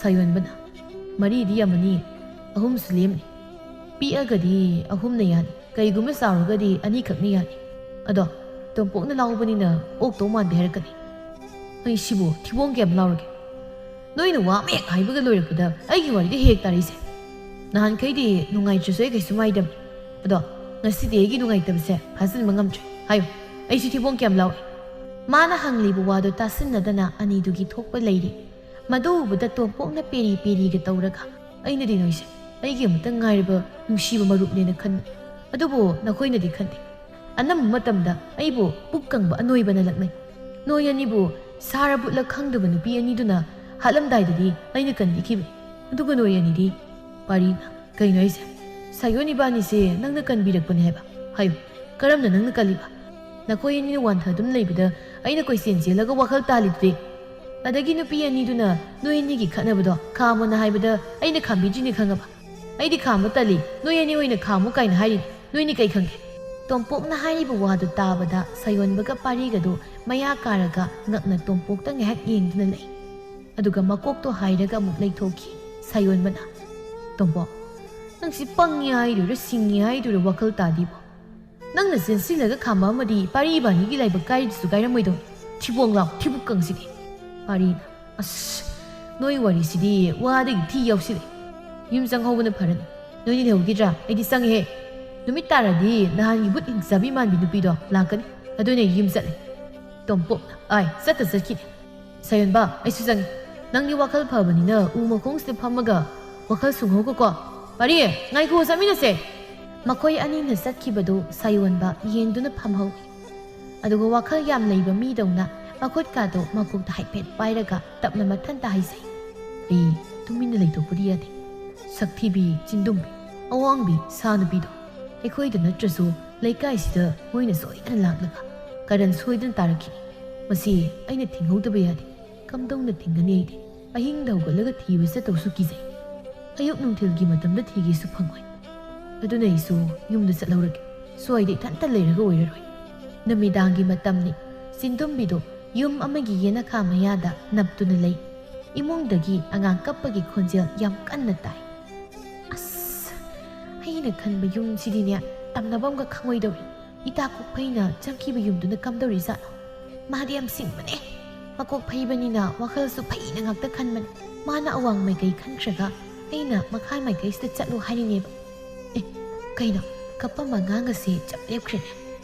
ꯁꯥꯌꯣꯟꯕꯅ꯫ "ꯃꯔꯤꯗꯤ ꯌꯥꯝꯃꯅꯤ, ꯑꯍꯨꯝꯁꯨ ꯂꯦꯝꯅꯤ꯫ ꯄꯤꯛꯑꯒꯗꯤ ꯑꯍꯨꯝꯅ ꯌꯥꯅꯤ, ꯀꯩꯒꯨꯝꯕ ꯆꯥꯎꯔꯒꯗꯤ ꯑꯅꯤꯈꯛꯅ ꯌꯥꯅꯤ꯫ ꯑꯗꯣ ꯇꯣꯝꯄꯣꯛꯅ ꯂꯥꯎꯕꯅꯤꯅ ꯑꯣꯛꯇꯧ ꯃꯥꯟꯗꯦ ꯍꯥꯏꯔꯛꯀꯅꯤ꯫ ꯑꯩ ꯁꯤꯕꯨ ꯊꯤꯕꯣꯡ ꯀꯌꯥꯝ ꯂꯥꯎꯔꯒꯦ? ꯅꯣꯏꯅ ꯋꯥ ꯑꯃ ꯍꯦꯛ ꯍꯥꯏꯕꯒ ꯂꯣꯏꯔꯛꯄꯗ ꯑꯩꯒꯤ ꯋꯥꯔꯤꯗ ꯍꯦꯛ ꯇꯥꯔꯛꯏꯁꯦ꯫ ꯅꯍꯥꯟꯈꯩꯗꯤ ꯅꯨꯡꯉꯥꯏꯇ꯭ꯔꯁꯨ ꯑꯩ ꯀꯩꯁꯨ ꯍꯥꯏꯗꯕꯅꯤ꯫ ꯑꯗꯣ ꯉꯁꯤꯗꯤ ꯑꯩꯒꯤ ꯅꯨꯡꯉꯥꯏꯇꯕꯁꯦ ꯐꯥꯖꯤꯟꯕ ꯉꯝꯗ꯭ꯔꯦ꯫ ꯍꯥꯏꯌꯨ, ꯑꯩꯁꯨ ꯊꯤꯕꯣꯡ ꯀꯌꯥꯝ ꯂꯥꯎꯏ?" ꯃꯥꯅ ꯍꯪꯂꯤꯕ ꯋꯥꯗꯣ ꯇꯥꯁꯤꯟꯅꯗꯅ ꯑꯅꯤꯗꯨꯒꯤ ꯊꯣꯛꯄ ꯂꯩꯔꯤ꯫ ꯃꯗꯨ ꯎꯕꯗ ꯇꯣꯝꯄꯣꯛꯅ ꯄꯦꯔꯤ ꯄꯦꯔꯤꯒ ꯇꯧꯔꯒ, "ꯑꯩꯅꯗꯤ ꯅꯣꯏꯁꯦ ꯑꯩꯒꯤ ꯑꯃꯇ ꯉꯥꯏꯔꯕ ꯅꯨꯡꯁꯤꯕ ꯃꯔꯨꯞꯅꯦꯅ ꯈꯟꯕ꯫ ꯑꯗꯨꯕꯨ ꯅꯈꯣꯏꯅꯗꯤ ꯈꯟꯗꯦ꯫ ꯑꯅꯝꯕ ꯃꯇꯝꯗ ꯑꯩꯕꯨ ꯄꯨꯛ ꯀꯪꯕ ꯑꯅꯣꯏꯕꯅ ꯂꯛꯅꯩ꯫ ꯅꯣꯏ ꯑꯅꯤꯕꯨ ꯁꯥꯔ ꯕꯨꯠꯂ ꯈꯪꯗꯕ ꯅꯨꯄꯤ ꯑꯅꯤꯗꯨꯅ ꯍꯥꯠꯂꯝꯗꯥꯏꯗꯗꯤ ꯑꯩꯅ ꯀꯟꯕꯤꯈꯤꯕꯅꯤ꯫ ꯑꯗꯨꯒ ꯅꯣꯏ ꯑꯅꯤꯗꯤ..." ꯄꯥꯔꯤꯅ꯫ "ꯀꯩꯅꯣ ꯍꯥꯏꯁꯦ? ꯁꯥꯌꯣꯟ ꯏꯕꯥꯅꯤꯁꯦ ꯅꯪꯅ ꯀꯟꯕꯤꯔꯛꯄꯅꯦ ꯍꯥꯏꯕ? ꯍꯥꯏꯌꯨ, ꯀꯔꯝꯅ ꯅꯪꯅ ꯀꯜꯂꯤꯕ? ꯅꯈꯣꯏ ꯑꯅꯤꯅ ꯋꯥꯟꯊꯗꯨꯅ ꯂꯩꯕꯗ ꯑꯩꯅ ꯀꯣꯏꯆꯦꯟ ꯆꯦꯜꯂꯒ ꯋꯥꯈꯜ ꯇꯥꯜꯂꯤꯗꯨꯗꯤ꯫ ꯑꯗꯒꯤ ꯅꯨꯄꯤ ꯑꯅꯤꯗꯨꯅ ꯅꯣꯏ ꯑꯅꯤꯒꯤ ꯈꯠꯅꯕꯗꯣ ꯈꯥꯝꯃꯣꯅ ꯍꯥꯏꯕꯗ ꯑꯩꯅ ꯈꯥꯝꯕꯤꯗ꯭ꯔꯤꯅꯦ ꯈꯪꯉꯕ? ꯑꯩꯗꯤ ꯈꯥꯝꯕ ꯇꯜꯂꯤ, ꯅꯣꯏ ꯑꯅꯤ ꯑꯣꯏꯅ ꯈꯥꯝꯃꯨ ꯀꯥꯏꯅ ꯍꯥꯏꯔꯤꯅꯤ꯫ ꯅꯣꯏꯅꯤ ꯀꯩ ꯈꯪꯒꯦ?" ꯇꯣꯝꯄꯣꯛꯅ ꯍꯥꯏꯔꯤꯕ ꯋꯥꯗꯨ ꯇꯥꯕꯗ ꯁꯥꯌꯣꯟꯕꯒ ꯄꯥꯔꯤꯒꯗꯨ ꯃꯌꯥ ꯀꯥꯔꯒ ꯉꯛꯅ ꯇꯣꯝꯄꯣꯛꯇ ꯉꯥꯏꯍꯥꯛ ꯌꯦꯡꯗꯨꯅ ꯂꯩ꯫ ꯑꯗꯨꯒ ꯃꯀꯣꯛꯇꯣ ꯍꯥꯏꯔꯒ ꯑꯃꯨꯛ ꯂꯩꯊꯣꯛꯈꯤ꯫ ꯁꯥꯌꯣꯟꯕꯅ, "ꯇꯣꯝꯄꯣꯛ, ꯅꯪꯁꯤ ꯄꯪꯉꯤ ꯍꯥꯏꯗꯣꯏꯔꯥ ꯁꯤꯡꯉꯤ ꯍꯥꯏꯗꯣꯏꯔꯥ ꯋꯥꯈꯜ ꯇꯥꯗꯦꯕꯣ꯫ ꯅꯪꯅ ꯆꯦꯟꯁꯤꯜꯂꯒ ꯈꯥꯝꯕ ꯑꯃꯗꯤ ꯄꯥꯔꯤ ꯏꯕꯥꯅꯤꯒꯤ ꯂꯥꯏꯕꯛ ꯀꯥꯏꯔꯤꯗꯨꯁꯨ ꯀꯥꯏꯔꯝꯃꯣꯏꯗꯧꯅꯤ꯫ ꯊꯤꯕꯣꯡ ꯂꯥꯎ, ꯊꯤꯕꯨꯛ ꯀꯪꯁꯤꯗꯤ꯫" ꯄꯥꯔꯤꯅ, "ꯑꯁ, ꯅꯣꯏ ꯋꯥꯔꯤꯁꯤꯗꯤ ꯋꯥꯗꯒꯤ ꯊꯤ ꯌꯥꯎꯁꯤꯜꯂꯦ꯫ ꯌꯨꯝ ꯆꯪꯍꯧꯕꯅ ꯐꯔꯅꯤ꯫ ꯅꯣꯏꯅꯤ ꯂꯩꯍꯧꯈꯤꯗ꯭ꯔꯥ? ꯑꯩꯗꯤ ꯆꯪꯉꯦꯍꯦ꯫ ꯅꯨꯃꯤꯠ ꯇꯥꯔꯗꯤ ꯅꯍꯥꯟꯒꯤ ꯕꯨꯠ ꯍꯤꯡꯆꯥꯕꯤ ꯃꯥꯟꯕꯤ ꯅꯨꯄꯤꯗꯣ ꯂꯥꯛꯀꯅꯤ꯫ ꯑꯗꯨꯅ ꯑꯩ ꯌꯨꯝ ꯆꯠꯂꯦ꯫" ꯇꯣꯝꯄꯣꯛꯅ, "ꯑꯥꯏ, ꯆꯠꯇ ꯆꯠꯈꯤꯅꯦ꯫ ꯁꯥꯌꯣꯟꯕ, ꯑꯩꯁꯨ ꯆꯪꯉꯦ꯫ ꯅꯪꯗꯤ ꯋꯥꯈꯜ ꯐꯕꯅꯤꯅ ꯎ ꯃꯈꯣꯡꯁꯤꯗ ꯐꯝꯃꯒ ꯋꯥꯈꯜ ꯁꯨꯡꯍꯧꯒꯀꯣ꯫ ꯄꯥꯔꯤ, ꯉꯥꯏꯈꯣ, ꯆꯠꯃꯤꯟꯅꯁꯦ꯫" ꯃꯈꯣꯏ ꯑꯅꯤꯅ ꯆꯠꯈꯤꯕꯗꯨ ꯁꯥꯌꯣꯟꯕ ꯌꯦꯡꯗꯨꯅ ꯐꯝꯍꯧꯏ꯫ ꯑꯗꯨꯒ ꯋꯥꯈꯜ ꯌꯥꯝ ꯂꯩꯕ ꯃꯤꯗꯧꯅ ꯃꯈꯨꯠꯀꯥꯗꯣ ꯃꯀꯣꯛꯇ ꯍꯥꯏꯐꯦꯠ ꯄꯥꯏꯔꯒ ꯇꯞꯅ ꯃꯊꯟꯇ ꯍꯥꯏꯖꯩ꯫ ꯑꯩ ꯇꯨꯃꯤꯟꯅ ꯂꯩꯊꯣꯛꯄꯗꯤ ꯌꯥꯗꯦ꯫ ꯁꯛꯊꯤꯕꯤ, ꯆꯤꯟꯗꯨꯝꯕꯤ, ꯑꯋꯥꯡꯕꯤ, ꯁꯥ ꯅꯨꯄꯤꯗꯣ ꯑꯩꯈꯣꯏꯗ ꯅꯠꯇ꯭ꯔꯁꯨ ꯂꯩꯀꯥꯏꯁꯤꯗ ꯃꯣꯏꯅ ꯁꯣꯏꯗꯅ ꯂꯥꯛꯂꯒ ꯀꯔꯟ ꯁꯣꯏꯗꯅ ꯇꯥꯔꯛꯈꯤꯅꯤ꯫ ꯃꯁꯤ ꯑꯩꯅ ꯊꯤꯡꯍꯧꯗꯕ ꯌꯥꯗꯦ꯫ ꯀꯝꯗꯧꯅ ꯊꯤꯡꯒꯅꯤ ꯑꯩꯗꯤ? ꯑꯍꯤꯡꯗ ꯍꯧꯒꯠꯂꯒ ꯊꯤꯕ ꯆꯠꯇꯧꯁꯨ ꯀꯤꯖꯩ꯫ ꯑꯌꯨꯛ ꯅꯨꯡꯊꯤꯜꯒꯤ ꯃꯇꯝꯗ ꯊꯤꯒꯦꯁꯨ ꯐꯪꯉꯣꯏ꯫ ꯑꯗꯨꯅ ꯑꯩꯁꯨ ꯌꯨꯝꯗ ꯆꯠꯍꯧꯔꯒꯦ꯫ ꯁ꯭ꯋꯥꯏꯗ ꯏꯊꯟꯇ ꯂꯩꯔꯒ ꯑꯣꯏꯔꯔꯣꯏ꯫ ꯅꯨꯃꯤꯗꯥꯡꯒꯤ ꯃꯇꯝꯅꯤ꯫ ꯆꯤꯟꯗꯨꯝꯕꯤꯗꯣ ꯌꯨꯝ ꯑꯃꯒꯤ ꯌꯦꯅꯈꯥ ꯃꯌꯥꯗ ꯅꯞꯇꯨꯅ ꯂꯩ꯫ ꯏꯃꯨꯡꯗꯒꯤ ꯑꯉꯥꯡ ꯀꯞꯄꯒꯤ ꯈꯣꯟꯖꯦꯜ ꯌꯥꯝ ꯀꯟꯅ ꯇꯥꯏ꯫ ꯑꯁ, ꯑꯩꯅ ꯈꯟꯕ ꯌꯨꯝꯁꯤꯗꯤꯅꯦ, ꯇꯝꯅꯕ ꯑꯃꯒ ꯈꯪꯉꯣꯏꯗꯧꯔꯤ꯫ ꯏꯇꯥ ꯀꯣꯛꯐꯩꯅ ꯆꯪꯈꯤꯕ ꯌꯨꯝꯗꯨꯅ ꯀꯝꯗꯧꯔꯤꯖꯥꯠꯅꯣ? ꯃꯥꯗꯤ ꯌꯥꯝ ꯁꯤꯡꯕꯅꯦ꯫ ꯃꯀꯣꯛ ꯐꯩꯕꯅꯤꯅ ꯋꯥꯈꯜꯁꯨ ꯐꯩꯅ ꯉꯥꯛꯇ ꯈꯟꯕꯅꯦ꯫ ꯃꯥꯅ ꯑꯋꯥꯡ ꯃꯥꯏꯀꯩ ꯈꯟꯈ꯭ꯔꯒ ꯑꯩꯅ ꯃꯈꯥ ꯃꯥꯏꯀꯩꯁꯤꯗ ꯆꯠꯂꯨ ꯍꯥꯏꯔꯤꯅꯦꯕ꯫ ꯑꯦ, ꯀꯩꯅꯣ? ꯀꯞꯄꯝꯕ ꯑꯉꯥꯡ ꯑꯁꯦ ꯆꯞ ꯂꯦꯞꯈ꯭ꯔꯦꯅꯦ꯫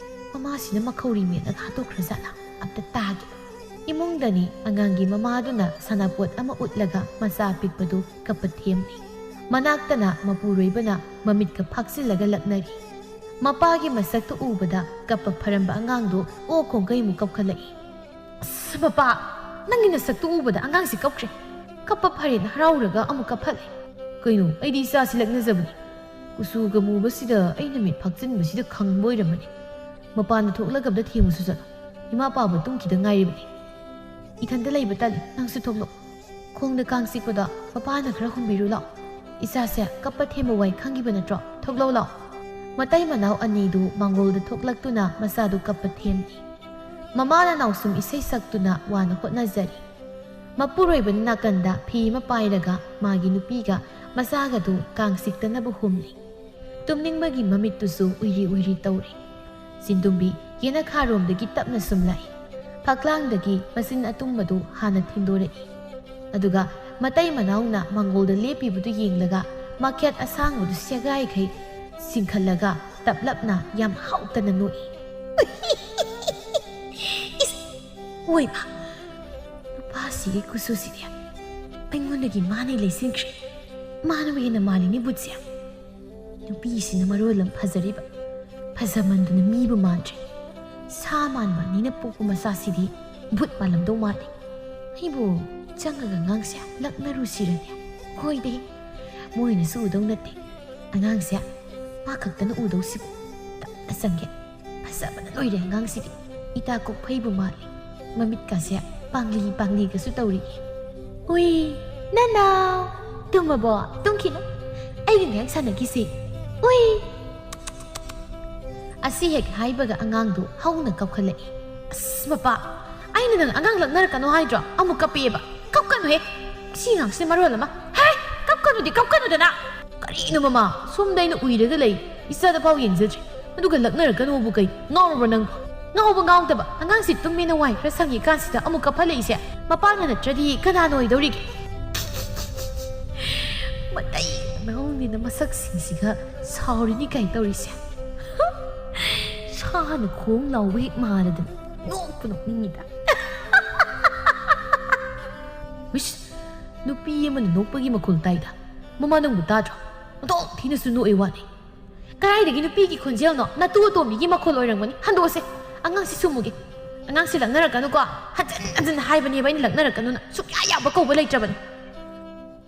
ꯃꯃꯥꯁꯤꯅ ꯃꯈꯧꯔꯤ ꯃꯦꯠꯂꯒ ꯍꯥꯠꯇꯣꯛꯈ꯭ꯔꯖꯥꯠꯂꯥ? ꯑꯝꯇ ꯇꯥꯒꯦ꯫ ꯏꯃꯨꯡꯗꯅꯤ ꯑꯉꯥꯡꯒꯤ ꯃꯃꯥꯗꯨꯅ ꯁꯥꯟꯅꯄꯣꯠ ꯑꯃ ꯎꯠꯂꯒ ꯃꯆꯥ ꯑꯄꯤꯛꯄꯗꯨ ꯀꯞꯄ ꯊꯦꯝꯂꯤ꯫ ꯃꯅꯥꯛꯇꯅ ꯃꯄꯨꯔꯣꯏꯕꯅ ꯃꯃꯤꯠꯀ ꯐꯥꯛꯆꯤꯜꯂꯒ ꯂꯛꯅꯔꯤ꯫ ꯃꯄꯥꯒꯤ ꯃꯁꯛꯇꯨ ꯎꯕꯗ ꯀꯞꯄ ꯐꯔꯝꯕ ꯑꯉꯥꯡꯗꯨ ꯑꯣ ꯈꯣꯡꯒꯩꯃꯨꯛ ꯀꯞꯈꯠꯂꯛꯏ꯫ ꯑꯁ, ꯃꯄꯥ, ꯅꯪꯒꯤ ꯅꯁꯛꯇꯨ ꯎꯕꯗ ꯑꯉꯥꯡꯁꯤ ꯀꯞꯈ꯭ꯔꯦ꯫ ꯀꯞꯄ ꯐꯔꯦꯅ ꯍꯔꯥꯎꯔꯒ ꯑꯃꯨꯛ ꯀꯞꯐꯠꯂꯦ꯫ ꯀꯩꯅꯣ, ꯑꯩꯗꯤ ꯏꯆꯥꯁꯤ ꯂꯛꯅꯖꯕꯅꯤ꯫ ꯀꯨꯆꯨꯒ ꯃꯨꯕꯁꯤꯗ ꯑꯩꯅ ꯃꯤꯠ ꯐꯥꯛꯆꯤꯟꯕꯁꯤꯗ ꯈꯪꯕ ꯑꯣꯏꯔꯝꯃꯅꯤ꯫ ꯃꯄꯥꯟꯗ ꯊꯣꯛꯂꯒ ꯑꯝꯇ ꯊꯦꯡꯉꯨꯁꯨ ꯆꯠꯂꯣ꯫ ꯏꯃꯥ ꯄꯥꯕ ꯇꯨꯝꯈꯤꯗ ꯉꯥꯏꯔꯤꯕꯅꯤ꯫ ꯏꯊꯟꯇ ꯂꯩꯕ ꯇꯜꯂꯤ, ꯅꯪꯁꯨ ꯊꯣꯛꯂꯛꯑꯣ꯫ ꯈꯣꯡꯗ ꯀꯥꯡ ꯆꯤꯛꯄꯗꯣ ꯃꯄꯥꯅ ꯈꯔ ꯍꯨꯝꯕꯤꯔꯨ ꯂꯥꯛꯑꯣ꯫ ꯏꯆꯥꯁꯦ ꯀꯞꯄ ꯊꯦꯝꯕ ꯋꯥꯏ ꯈꯪꯈꯤꯕ ꯅꯠꯇ꯭ꯔꯣ? ꯊꯣꯛꯂꯛꯑꯣ ꯂꯥꯛꯑꯣ꯫ ꯃꯇꯩ ꯃꯅꯥꯎ ꯑꯅꯤꯗꯨ ꯃꯥꯡꯒꯣꯜꯗ ꯊꯣꯛꯂꯛꯇꯨꯅ ꯃꯆꯥꯗꯨ ꯀꯞꯄ ꯊꯦꯝꯂꯤ꯫ ꯃꯃꯥꯅ ꯅꯥꯎꯁꯨꯝ ꯏꯁꯩ ꯁꯛꯇꯨꯅ ꯋꯥꯅ ꯍꯣꯠꯅꯖꯔꯤ꯫ ꯃꯄꯨꯔꯣꯏꯕꯅ ꯅꯥꯀꯟꯗ ꯐꯤ ꯑꯃ ꯄꯥꯏꯔꯒ ꯃꯥꯒꯤ ꯅꯨꯄꯤꯒ ꯃꯆꯥꯒꯗꯨ ꯀꯥꯡ ꯆꯤꯛꯇꯅꯕ ꯍꯨꯝꯂꯤ꯫ ꯇꯨꯝꯅꯤꯡꯕꯒꯤ ꯃꯃꯤꯠꯇꯨꯁꯨ ꯎꯏꯔꯤ ꯎꯏꯔꯤ ꯇꯧꯔꯤ꯫ ꯆꯤꯟꯗꯨꯝꯕꯤ ꯌꯦꯅꯈꯥꯔꯣꯝꯗꯒꯤ ꯇꯞꯅ ꯁꯨꯝ ꯂꯥꯛꯏ꯫ ꯐꯛꯂꯥꯡꯗꯒꯤ ꯃꯆꯤꯟ ꯑꯇꯨꯝꯕꯗꯨ ꯍꯥꯟꯅ ꯊꯤꯟꯗꯣꯔꯛꯏ꯫ ꯑꯗꯨꯒ ꯃꯇꯩ ꯃꯅꯥꯎꯅ ꯃꯥꯡꯒꯣꯜꯗ ꯂꯦꯞꯄꯤꯕꯗꯨ ꯌꯦꯡꯂꯒ ꯃꯈꯦꯠ ꯑꯁꯥꯡꯕꯗꯨ ꯁꯦꯒꯥꯏꯈꯩ ꯆꯤꯡꯈꯠꯂꯒ ꯇꯞꯂꯞꯅ ꯌꯥꯝ ꯍꯥꯎꯇꯅ ꯅꯣꯛꯏ꯫ ꯏꯁ! ꯑꯣꯏꯃ! ꯅꯨꯄꯥꯁꯤꯒꯤ ꯀꯨꯆꯨꯁꯤꯗꯤ ꯑꯩꯉꯣꯟꯗꯒꯤ ꯃꯥꯅ ꯂꯩꯁꯤꯟꯈ꯭ꯔꯦ꯫ ꯃꯥꯅꯕꯨ ꯍꯦꯟꯅ ꯃꯥꯜꯂꯤꯅꯦ ꯕꯨꯠꯁꯦ꯫ ꯅꯨꯄꯤꯁꯤꯅ ꯃꯔꯣꯜ ꯑꯃ ꯐꯖꯔꯤꯕ, ꯐꯖꯃꯟꯗꯅ ꯃꯤꯕꯨ ꯃꯥꯟꯗ꯭ꯔꯦ꯫ ꯁꯥ ꯃꯥꯟꯕ ꯑꯅꯤꯅ ꯄꯣꯛꯄ ꯃꯆꯥꯁꯤꯗꯤ ꯚꯨꯠ ꯃꯥꯜꯂꯝꯗꯧ ꯃꯥꯜꯂꯦ꯫ ꯑꯩꯕꯨ ꯆꯪꯉꯒ ꯑꯉꯥꯡꯁꯦ ꯂꯛꯅꯔꯨꯁꯤꯔꯅꯦ? ꯍꯣꯏꯗꯦ, ꯃꯣꯏꯅꯁꯨ ꯎꯗꯧ ꯅꯠꯇꯦ꯫ ꯑꯉꯥꯡꯁꯦ ꯃꯥ ꯈꯛꯇꯅ ꯎꯗꯧꯁꯤꯕꯨ꯫ ꯇꯞꯅ ꯆꯪꯒꯦ꯫ ꯐꯖꯕꯅ ꯂꯣꯏꯔꯦ ꯑꯉꯥꯡꯁꯤꯗꯤ꯫ ꯏꯇꯥ ꯀꯣꯛꯐꯩꯕꯨ ꯃꯥꯜꯂꯤ꯫ ꯃꯃꯤꯠꯀꯁꯦ ꯄꯥꯡꯂꯤ ꯄꯥꯡꯂꯤꯒꯁꯨ ꯇꯧꯔꯤ꯫ "ꯎꯏ, ꯅꯅꯥꯎ, ꯇꯨꯝꯃꯕꯣ? ꯇꯨꯝꯈꯤꯅꯨ꯫ ꯑꯩꯒ ꯉꯥꯏꯍꯥꯛ ꯁꯥꯟꯅꯈꯤꯁꯤ꯫ ꯎꯏ!" ꯑꯁꯤ ꯍꯦꯛ ꯍꯥꯏꯕꯒ ꯑꯉꯥꯡꯗꯨ ꯍꯧꯅ ꯀꯞꯈꯠꯂꯛꯏ꯫ "ꯑꯁ, ꯃꯄꯥ, ꯑꯩꯅ ꯅꯪ ꯑꯉꯥꯡ ꯂꯛꯅꯔꯛꯀꯅꯣ ꯍꯥꯏꯗ꯭ꯔꯣ? ꯑꯃꯨꯛ ꯀꯞꯄꯛꯑꯦꯕ꯫ ꯀꯞꯀꯅꯨꯍꯦ꯫ ꯁꯤ ꯑꯉꯥꯡꯁꯤꯅ ꯃꯔꯣꯜ ꯑꯃ꯫ ꯍꯦ, ꯀꯞꯀꯅꯨꯗꯤ ꯀꯞꯀꯅꯨꯗꯅ꯫ ꯀꯔꯤꯅꯣ ꯃꯃꯥ? ꯁꯣꯝꯗ ꯑꯩꯅ ꯎꯏꯔꯒ ꯂꯩ꯫ ꯏꯆꯥꯗ ꯐꯥꯎ ꯌꯦꯡꯖꯗ꯭ꯔꯤ꯫ ꯑꯗꯨꯒ ꯂꯛꯅꯔꯛꯀꯅꯣꯕꯨ ꯀꯩ? ꯉꯥꯎꯔꯕ꯭ꯔꯣ ꯅꯪ? ꯉꯥꯎꯕ ꯉꯥꯎꯗꯕ꯫ ꯑꯉꯥꯡꯁꯤ ꯇꯨꯝꯃꯦꯅ ꯋꯥꯏ ꯈꯔ ꯁꯪꯉꯤꯀꯥꯟꯁꯤꯗ ꯑꯃꯨꯛ ꯀꯞꯍꯜꯂꯛꯏꯁꯦ꯫ ꯃꯄꯥꯅ ꯅꯠꯇ꯭ꯔꯗꯤ ꯀꯅꯥꯅ ꯑꯣꯏꯗꯧꯔꯤꯒꯦ?" ꯃꯇꯩ ꯃꯅꯥꯎꯅꯤꯅ ꯃꯁꯛꯁꯤꯡꯁꯤꯒ ꯁꯥꯎꯔꯤꯅꯤ ꯀꯥꯏ ꯇꯧꯔꯤꯁꯦ꯫ ꯁꯥꯅ ꯈꯣꯡ ꯂꯥꯎꯕ ꯍꯦꯛ ꯃꯥꯜꯂꯗꯅ ꯅꯣꯛꯄꯨ ꯅꯣꯛꯅꯤꯡꯉꯤꯗ꯫ ꯍꯨꯏꯁ, ꯅꯨꯄꯤ ꯑꯃꯅ ꯅꯣꯛꯄꯒꯤ ꯃꯈꯣꯜ ꯇꯥꯏꯗ꯫ ꯃꯃꯥ ꯅꯪꯕꯨ ꯇꯥꯗ꯭ꯔꯣ? ꯑꯣꯟꯊꯣꯛ ꯊꯤꯅꯁꯨ ꯅꯣꯛꯑꯦ ꯋꯥꯅꯤ꯫ ꯀꯗꯥꯏꯗꯒꯤ ꯅꯨꯄꯤꯒꯤ ꯈꯣꯟꯖꯦꯜꯅꯣ? ꯅꯇꯨ ꯑꯇꯣꯝꯕꯤꯒꯤ ꯃꯈꯣꯜ ꯑꯣꯏꯔꯝꯒꯅꯤ꯫ ꯍꯟꯗꯣꯛꯑꯁꯦ꯫ ꯑꯉꯥꯡꯁꯤ ꯁꯨꯝꯃꯨꯒꯦ꯫ ꯑꯉꯥꯡꯁꯤ ꯂꯛꯅꯔꯛꯀꯅꯨꯀꯣ꯫ ꯍꯟꯖꯤꯟ ꯍꯟꯖꯤꯟ ꯍꯥꯏꯕꯅꯦꯕ ꯑꯩꯅ ꯂꯛꯅꯔꯛꯀꯅꯨꯅ꯫ ꯁꯨꯛꯌꯥ ꯌꯥꯕ ꯀꯧꯕ ꯂꯩꯇ꯭ꯔꯕꯅꯤ꯫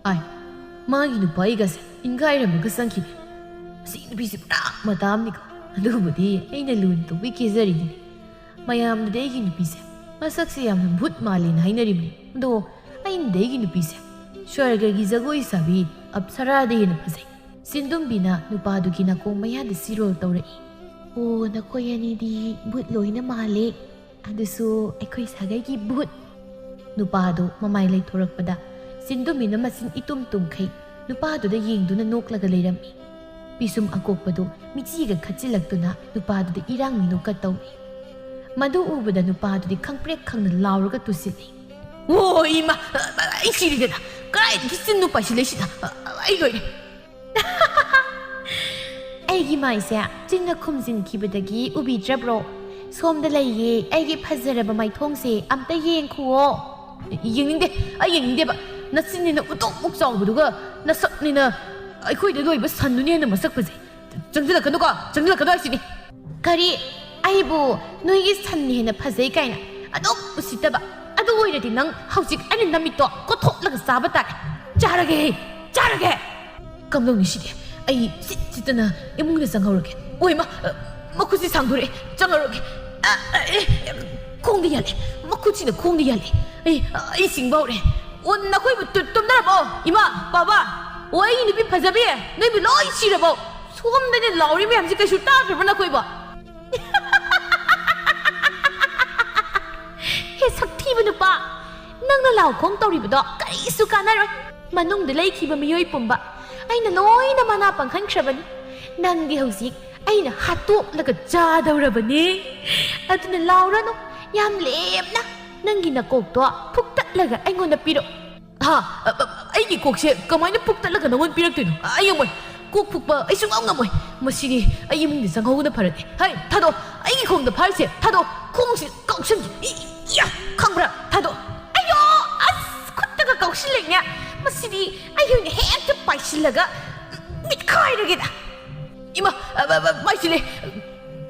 ꯑꯥꯏ, ꯃꯥꯒꯤ ꯅꯨꯄꯥ ꯑꯩꯒꯁꯦ ꯏꯟꯒꯥꯏꯔꯝꯃꯒ ꯆꯪꯈꯤꯅꯦ꯫ ꯃꯁꯤ ꯅꯨꯄꯤꯁꯤ ꯄꯨꯔꯥ ꯃꯇꯥ ꯑꯃꯅꯤꯀꯣ꯫ ꯑꯗꯨꯕꯨꯗꯤ ꯑꯩꯅ ꯂꯨꯅ ꯇꯧꯕꯤ ꯀꯦꯖꯔꯤꯗꯨꯅꯤ꯫ ꯃꯌꯥꯝꯅꯗꯤ ꯑꯩꯒꯤ ꯅꯨꯄꯤꯁꯦ ꯃꯁꯛꯁꯦ ꯌꯥꯝꯅ ꯚꯨꯠ ꯃꯥꯜꯂꯦꯅ ꯍꯥꯏꯅꯔꯤꯕꯅꯤ꯫ ꯑꯗꯣ ꯑꯩꯅꯗꯤ ꯑꯩꯒꯤ ꯅꯨꯄꯤꯁꯦ ꯁ꯭ꯋꯔꯒꯒꯤ ꯖꯒꯣꯏ ꯁꯥꯕꯤ ꯑꯞꯁꯔꯥꯗ ꯍꯦꯟꯅ ꯐꯖꯩ꯫ ꯆꯤꯟꯗꯨꯝꯕꯤꯅ ꯅꯨꯄꯥꯗꯨꯒꯤ ꯅꯥꯀꯣꯡ ꯃꯌꯥꯗ ꯁꯤꯔꯣꯜ ꯇꯧꯔꯛꯏ꯫ "ꯑꯣ, ꯅꯈꯣꯏ ꯑꯅꯤꯗꯤ ꯚꯨꯠ ꯂꯣꯏꯅ ꯃꯥꯜꯂꯦ꯫ ꯑꯗꯨꯁꯨ ꯑꯩꯈꯣꯏ ꯁꯥꯒꯩꯒꯤ ꯚꯨꯠ꯫" ꯅꯨꯄꯥꯗꯨ ꯃꯃꯥꯏ ꯂꯩꯊꯣꯔꯛꯄꯗ ꯆꯤꯟꯗꯨꯝꯕꯤꯅ ꯃꯆꯤꯟ ꯏꯇꯨꯝ ꯇꯨꯝꯈꯩ ꯅꯨꯄꯥꯗꯨꯗ ꯌꯦꯡꯗꯨꯅ ꯅꯣꯛꯂꯒ ꯂꯩꯔꯝꯃꯤ꯫ ꯄꯤꯁꯨꯝ ꯑꯀꯣꯛꯄꯗꯨ ꯃꯤꯆꯤꯒ ꯈꯠꯆꯤꯜꯂꯛꯇꯨꯅ ꯅꯨꯄꯥꯗꯨꯗ ꯏꯔꯥꯡ ꯃꯤꯅꯣꯛꯀ ꯇꯧꯏ꯫ ꯃꯗꯨ ꯎꯕꯗ ꯅꯨꯄꯥꯗꯨꯗꯤ ꯈꯪꯄ꯭ꯔꯦꯛ ꯈꯪꯅ ꯂꯥꯎꯔꯒ ꯇꯨꯁꯤꯜꯂꯤ꯫ "ꯑꯣ ꯏꯃꯥ, ꯑꯩ ꯁꯤꯔꯦꯗꯅ꯫ ꯀꯗꯥꯏꯗꯒꯤ ꯆꯤꯟꯅꯣ ꯄꯥꯏꯁꯤꯜꯂꯛꯏꯁꯤꯅ? ꯑꯩ ꯂꯣꯏꯔꯦ꯫" "ꯑꯩꯒꯤ ꯃꯥꯏꯁꯦ ꯆꯤꯟꯅ ꯈꯨꯝꯖꯤꯟꯈꯤꯕꯗꯒꯤ ꯎꯕꯤꯗ꯭ꯔꯕ꯭ꯔꯣ? ꯁꯣꯝꯗ ꯂꯩꯌꯦ ꯑꯩꯒꯤ ꯐꯖꯔꯕ ꯃꯥꯏꯊꯣꯡꯁꯦ, ꯑꯝꯇ ꯌꯦꯡꯈꯨꯑꯣ꯫" "ꯌꯦꯡꯅꯤꯡꯗꯦ, ꯑꯩ ꯌꯦꯡꯅꯤꯡꯗꯦꯕ꯫ ꯅꯆꯤꯟꯅꯤꯅ ꯎꯇꯣꯛꯃꯨꯛ ꯆꯥꯎꯕꯗꯨꯒ ꯅꯁꯛꯅꯤꯅ ꯑꯩꯈꯣꯏꯗ ꯂꯣꯏꯕ ꯁꯟꯗꯨꯅ ꯍꯦꯟꯅ ꯃꯁꯛ ꯐꯖꯩ꯫ ꯆꯪꯁꯤꯜꯂꯛꯀꯅꯨꯀꯣ, ꯆꯪꯁꯤꯜꯂꯛꯀꯅꯨ ꯍꯥꯏꯁꯤꯅꯤ꯫" "ꯀꯔꯤ? ꯑꯩꯕꯨ ꯅꯣꯏꯒꯤ ꯁꯟꯅ ꯍꯦꯟꯅ ꯐꯖꯩ ꯀꯥꯏꯅ ꯑꯗꯨꯝ ꯎꯁꯤꯠꯇꯕ꯫ ꯑꯗꯨ ꯑꯣꯏꯔꯗꯤ ꯅꯪ ꯍꯧꯖꯤꯛ ꯑꯩꯅ ꯅꯝꯃꯤꯠꯇꯣ ꯀꯣꯊꯣꯛꯂꯒ ꯆꯥꯕ ꯇꯥꯔꯦ꯫ ꯆꯥꯔꯒꯦ, ꯆꯥꯔꯒꯦ꯫ ꯀꯝꯗꯧꯅꯤ ꯁꯤꯗꯤ? ꯑꯩ ꯁꯤꯠ ꯁꯤꯠꯇꯅ ꯏꯃꯨꯡꯗ ꯆꯪꯍꯧꯔꯒꯦ꯫ ꯑꯣꯏꯃ, ꯃꯈꯨꯠꯁꯤ ꯁꯥꯡꯗꯣꯔꯛꯑꯦ꯫ ꯆꯪꯍꯧꯔꯒꯦ꯫ ꯑ, ꯑ, ꯑꯦ, ꯈꯣꯡꯗ ꯌꯥꯜꯂꯦ꯫ ꯃꯈꯨꯠꯁꯤꯅ ꯈꯣꯡꯗ ꯌꯥꯜꯂꯦ꯫ ꯑꯩ, ꯑꯩ ꯁꯤꯡꯕ ꯍꯧꯔꯦ꯫ ꯑꯣ, ꯅꯈꯣꯏꯕꯨ ꯇꯨ-, ꯇꯨꯝꯅꯔꯕꯣ? ꯏꯃꯥ, ꯕꯥꯕꯥ, ꯑꯣ, ꯑꯩꯒꯤ ꯅꯨꯄꯤ ꯐꯖꯕꯤ, ꯅꯣꯏꯕꯨ ꯂꯣꯏ ꯁꯤꯔꯕꯣ? ꯁꯣꯝꯗꯅꯦ ꯂꯥꯎꯔꯤ ꯃꯌꯥꯝꯁꯤ ꯀꯩꯁꯨ ꯇꯥꯗ꯭ꯔꯕꯣ ꯅꯈꯣꯏꯕꯣ? ꯍꯦ ꯁꯛꯊꯤꯕ ꯅꯨꯄꯥ, ꯅꯪꯅ ꯂꯥꯎ ꯈꯣꯡ ꯇꯧꯔꯤꯕꯗꯣ ꯀꯔꯤꯁꯨ ꯀꯥꯟꯅꯔꯣꯏ꯫ ꯃꯅꯨꯡꯗ ꯂꯩꯈꯤꯕ ꯃꯤꯑꯣꯏ ꯄꯨꯝꯕ ꯑꯩꯅ ꯂꯣꯏꯅ ꯃꯅꯥ ꯄꯪꯍꯟꯈ꯭ꯔꯕꯅꯤ꯫ ꯅꯪꯗꯤ ꯍꯧꯖꯤꯛ ꯑꯩꯅ ꯍꯥꯠꯇꯣꯛꯂꯒ ꯆꯥꯗꯧꯔꯕꯅꯤ꯫ ꯑꯗꯨꯅ ꯂꯥꯎꯔꯅꯨ, ꯌꯥꯝ ꯂꯦꯝꯅ ꯅꯪꯒꯤ ꯅꯀꯣꯛꯇꯣ ꯐꯨꯛꯇꯠꯂꯒ ꯑꯩꯉꯣꯟꯗ ꯄꯤꯔꯛ꯫ ꯍꯥ? ꯑ, ꯑ, ꯑꯩꯒꯤ ꯀꯣꯛꯁꯦ ꯀꯃꯥꯏꯅ ꯐꯨꯛꯇꯠꯂꯒ ꯅꯉꯣꯟꯗ ꯄꯤꯔꯛꯇꯣꯏꯅꯣ? ꯑꯩ ꯉꯝꯃꯣꯏ꯫ ꯀꯣꯛ ꯐꯨꯛꯄ ꯑꯩ ꯁꯨꯡꯉꯝ ꯉꯝꯃꯣꯏ꯫ ꯃꯁꯤꯗꯤ ꯑꯩ ꯏꯃꯨꯡꯗ ꯆꯪꯍꯧꯕꯅ ꯐꯔꯅꯤ꯫ ꯍꯩ, ꯊꯥꯗꯣꯛ! ꯑꯩꯒꯤ ꯈꯣꯡꯗ ꯐꯥꯔꯤꯁꯦ ꯊꯥꯗꯣꯛ! ꯈꯣꯡꯁꯤ ꯀꯥꯎꯁꯟ-, ꯏ-, ꯏꯌꯥ! ꯈꯪꯕ꯭ꯔꯥ? ꯊꯥꯗꯣꯛ! ꯑꯌꯣ! ꯑꯁ! ꯈꯨꯠꯇꯒ ꯀꯥꯎꯁꯤꯜꯂꯛꯏꯅꯦ꯫ ꯃꯁꯤꯗꯤ ꯑꯩꯒꯤ ꯑꯣꯏꯅ ꯍꯦꯛꯇ ꯄꯥꯏꯁꯤꯜꯂꯒ ꯃꯤꯠꯈꯥꯏꯔꯒꯦꯗ꯫ ꯏꯃꯥ! ꯑ, ꯑ, ꯑ, ꯃꯥꯏꯁꯤꯂꯦ!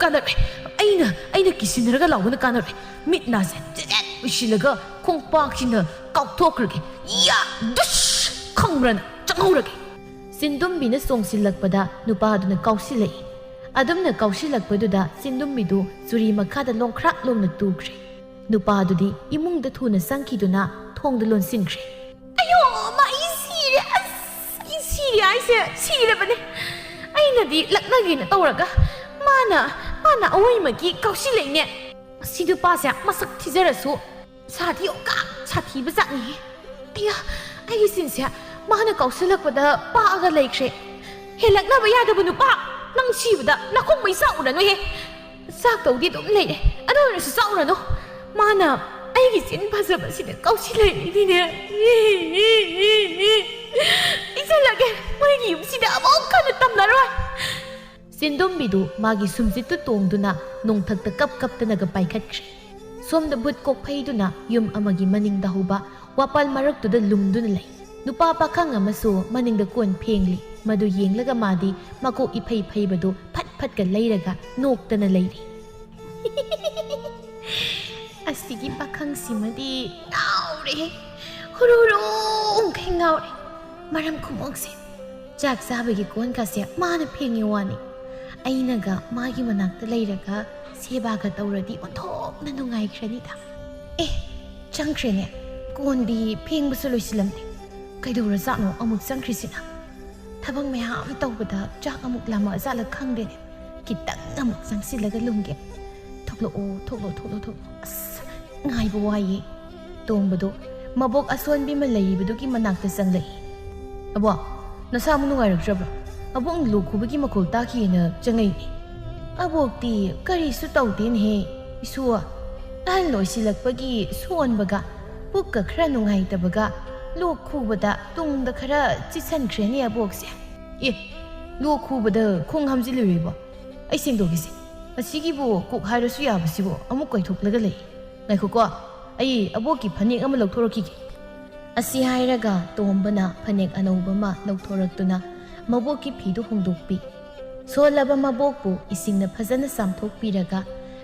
ꯀꯥꯟꯅꯔꯣꯏ꯫ ꯑꯩꯅ, ꯑꯩꯅ ꯀꯤꯁꯤꯟꯅꯔꯒ ꯂꯥꯎꯕꯅ ꯀꯥꯟꯅꯔꯣꯏ꯫ ꯃꯤꯠ ꯅꯥꯁꯦ ꯆꯦꯠ ꯆꯦꯠ ꯎꯏꯁꯤꯜꯂꯒ ꯈꯣꯡꯄꯥꯛꯁꯤꯅ ꯀꯥꯎꯊꯣꯛꯈ꯭ꯔꯒꯦ꯫ ꯌꯥ! ꯗꯨꯁ! ꯈꯪꯕ꯭ꯔꯥ ꯅꯪ? ꯆꯪꯍꯧꯔꯒꯦ꯫ ꯁꯤꯟꯗꯨꯝꯕꯤꯅ ꯆꯣꯡꯁꯤꯜꯂꯛꯄꯗ ꯅꯨꯄꯥꯗꯨꯅ ꯀꯥꯎꯁꯤꯜꯂꯛꯏ꯫ ꯑꯗꯨꯝꯅ ꯀꯥꯎꯁꯤꯜꯂꯛꯄꯗꯨꯗ ꯁꯤꯟꯗꯨꯝꯕꯤꯗꯨ ꯆꯨꯔꯤ ꯃꯈꯥꯗ ꯂꯣꯡꯈ꯭ꯔꯥꯛ ꯂꯣꯡꯅ ꯇꯨꯈ꯭ꯔꯦ꯫ ꯅꯨꯄꯥꯗꯨꯗꯤ ꯏꯃꯨꯡꯗ ꯊꯨꯅ ꯆꯪꯈꯤꯗꯨꯅ ꯊꯣꯡꯗꯨ ꯂꯣꯟꯁꯤꯟꯈ꯭ꯔꯦ꯫ ꯑꯌꯣ, ꯃꯥ, ꯑꯩ ꯁꯤꯔꯦ! ꯑꯁ, ꯑꯩ ꯁꯤꯔꯦ ꯍꯥꯏꯁꯦ, ꯁꯤꯔꯕꯅꯦ꯫ ꯑꯩꯅꯗꯤ ꯂꯛꯅꯒꯦꯅ ꯇꯧꯔꯒ ꯃꯥꯅ, ꯃꯥꯅ ꯑꯋꯣꯏꯃꯛꯀꯤ ꯀꯥꯎꯁꯤꯜꯂꯛꯏꯅꯦ꯫ ꯁꯤ ꯅꯨꯄꯥꯁꯦ ꯃꯁꯛ ꯊꯤꯖꯔꯁꯨ ꯁꯥꯊꯤ ꯑꯣꯀꯥ ꯁꯥꯊꯤꯕ ꯖꯥꯠꯅꯤꯍꯦ꯫ ꯑꯌꯥ, ꯑꯩꯒꯤ ꯆꯤꯟꯁꯦ ꯃꯥꯅ ꯀꯥꯎꯁꯤꯜꯂꯛꯄꯗ ꯄꯥꯛꯑꯒ ꯂꯩꯈ꯭ꯔꯦ꯫ ꯍꯦꯜꯂꯛꯅꯕ ꯌꯥꯗꯕ ꯅꯨꯄꯥ, ꯅꯪ ꯁꯤꯕꯗ ꯅꯈꯣꯡ ꯃꯩ ꯆꯥꯛꯎꯔꯅꯨꯍꯦ꯫ ꯆꯥꯛꯇꯧꯗꯤ ꯑꯗꯨꯝ ꯂꯩꯔꯦ, ꯑꯗꯨ ꯑꯣꯏꯔꯁꯨ ꯆꯥꯛꯎꯔꯅꯨ꯫ ꯃꯥꯅ ꯑꯩꯒꯤ ꯆꯤꯟ ꯐꯖꯕꯁꯤꯗ ꯀꯥꯎꯁꯤꯜꯂꯛꯏꯅꯤꯅꯦ꯫ E, E, E, E. E ꯆꯜꯂꯒꯦ, ꯃꯣꯏꯒꯤ ꯌꯨꯝꯁꯤꯗ ꯑꯃꯨꯛ ꯍꯟꯅ ꯇꯝꯅꯔꯣꯏ꯫ ꯁꯤꯟꯗꯨꯝꯕꯤꯗꯨ ꯃꯥꯒꯤ ꯁꯨꯝꯖꯤꯠꯇꯨ ꯇꯣꯡꯗꯨꯅ ꯅꯣꯡꯊꯛꯇ ꯀꯞ ꯀꯞꯇꯅꯒ ꯄꯥꯏꯈꯠꯈ꯭ꯔꯦ꯫ ꯁꯣꯝꯗ ꯕꯨꯠ ꯀꯣꯛꯐꯩꯗꯨꯅ ꯌꯨꯝ ꯑꯃꯒꯤ ꯃꯅꯤꯡꯗ ꯍꯧꯕ ꯋꯥꯄꯥꯜ ꯃꯔꯛꯇꯨꯗ ꯂꯨꯝꯗꯨꯅ ꯂꯩ꯫ ꯅꯨꯄꯥ ꯄꯥꯈꯪ ꯑꯃꯁꯨ ꯃꯅꯤꯡꯗ ꯀꯣꯟ ꯐꯦꯡꯂꯤ꯫ ꯃꯗꯨ ꯌꯦꯡꯂꯒ ꯃꯥꯗꯤ ꯃꯀꯣꯛ ꯏꯐꯩ ꯐꯩꯕꯗꯨ ꯐꯠ ꯐꯠꯀ ꯂꯩꯔꯒ ꯅꯣꯛꯇꯅ ꯂꯩꯔꯤ꯫ ꯁꯤꯒꯤ ꯄꯥꯈꯪꯁꯤꯃꯗꯤ ꯉꯥꯎꯔꯦꯍꯦ꯫ ꯍꯨꯔꯨ ꯍꯨꯔꯨ ꯃꯈꯩ ꯉꯥꯎꯔꯦ꯫ ꯃꯔꯝ ꯈꯨꯃꯣꯛꯁꯦ꯫ ꯆꯥꯛ ꯆꯥꯕꯒꯤ ꯀꯣꯟꯒꯁꯦ ꯃꯥꯅ ꯐꯦꯡꯉꯤ ꯋꯥꯅꯤ꯫ ꯑꯩꯅꯒ ꯃꯥꯒꯤ ꯃꯅꯥꯛꯇ ꯂꯩꯔꯒ ꯁꯦꯕꯥꯒ ꯇꯧꯔꯗꯤ ꯑꯣꯟꯊꯣꯛꯅ ꯅꯨꯡꯉꯥꯏꯈ꯭ꯔꯅꯤꯗ꯫ ꯑꯦ, ꯆꯪꯈ꯭ꯔꯦꯅꯦ꯫ ꯀꯣꯟꯗꯤ ꯐꯦꯡꯕꯁꯨ ꯂꯣꯏꯁꯤꯜꯂꯝꯗꯦ꯫ ꯀꯩꯗꯧꯔꯖꯥꯠꯅꯣ ꯑꯃꯨꯛ ꯆꯪꯈ꯭ꯔꯤꯁꯤꯅ? ꯊꯕꯛ ꯃꯌꯥꯝ ꯇꯧꯕꯗ ꯆꯥꯛ ꯑꯃꯨꯛ ꯂꯥꯝꯃꯛꯑꯖꯥꯠꯂ ꯈꯪꯗꯦꯅꯦ꯫ ꯈꯤꯇꯪ ꯑꯃꯨꯛ ꯆꯪꯁꯤꯜꯂꯒ ꯂꯨꯝꯒꯦ꯫ ꯊꯣꯛꯂꯛꯑꯣ, ꯊꯣꯛꯂꯛꯑꯣ, ꯊꯣꯛꯂꯛꯑꯣ, ꯊꯣꯛꯂꯛꯑꯣ꯫ ꯑꯁ, ꯉꯥꯏꯕ ꯋꯥꯏꯌꯦ꯫ ꯇꯣꯝꯕꯗꯣ ꯃꯕꯣꯛ ꯑꯁꯣꯟꯕꯤ ꯑꯃ ꯂꯩꯔꯤꯕꯗꯨꯒꯤ ꯃꯅꯥꯛꯇ ꯆꯪꯂꯛꯏ꯫ "ꯑꯕꯣꯛ, ꯅꯁꯥ ꯑꯃꯨꯛ ꯅꯨꯡꯉꯥꯏꯔꯛꯇ꯭ꯔꯕ꯭ꯔꯥ? ꯑꯕꯣꯛꯅ ꯂꯣꯛ ꯈꯨꯕꯒꯤ ꯃꯈꯣꯜ ꯇꯥꯈꯤꯌꯦꯅ ꯆꯪꯉꯛꯏꯅꯦ꯫" "ꯑꯕꯣꯛꯇꯤ ꯀꯔꯤꯁꯨ ꯇꯧꯗꯦꯅꯦꯍꯦ, ꯏꯁꯨ꯫ ꯑꯍꯜ ꯑꯣꯏꯁꯤꯜꯂꯛꯄꯒꯤ ꯁꯣꯟꯕꯒ, ꯄꯨꯛꯀ ꯈꯔ ꯅꯨꯡꯉꯥꯏꯇꯕꯒ, ꯂꯣꯛ ꯈꯨꯕꯗ ꯇꯨꯡꯗ ꯈꯔ ꯆꯤꯠꯁꯟꯈ꯭ꯔꯦꯅꯦ ꯑꯕꯣꯛꯁꯦ꯫" "ꯑꯦ, ꯂꯣꯛ ꯈꯨꯕꯗ ꯈꯣꯡ ꯍꯥꯝꯖꯤꯜꯂꯨꯔꯦꯕꯣ? ꯑꯩ ꯁꯦꯡꯗꯣꯛꯈꯤꯁꯦ꯫ ꯑꯁꯤꯒꯤꯕꯨ ꯀꯣꯛ ꯍꯥꯏꯔꯁꯨ ꯌꯥꯕꯁꯤꯕꯨ ꯑꯃꯨꯛ ꯀꯣꯏꯊꯣꯛꯂꯒ ꯂꯩ꯫ ꯉꯥꯏꯈꯣꯀꯣ, ꯑꯩ ꯑꯕꯣꯛꯀꯤ ꯐꯅꯦꯛ ꯑꯃ ꯂꯧꯊꯣꯔꯛꯈꯤꯒꯦ꯫" ꯑꯁꯤ ꯍꯥꯏꯔꯒ ꯇꯣꯝꯕꯅ ꯐꯅꯦꯛ ꯑꯅꯧꯕ ꯑꯃ ꯂꯧꯊꯣꯔꯛꯇꯨꯅ ꯃꯕꯣꯛꯀꯤ ꯐꯤꯗꯨ ꯍꯣꯡꯗꯣꯛꯄꯤ꯫ ꯁꯣꯜꯂꯕ ꯃꯕꯣꯛꯄꯨ ꯏꯁꯤꯡꯅ ꯐꯖꯅ ꯆꯥꯝꯊꯣꯛꯄꯤꯔꯒ,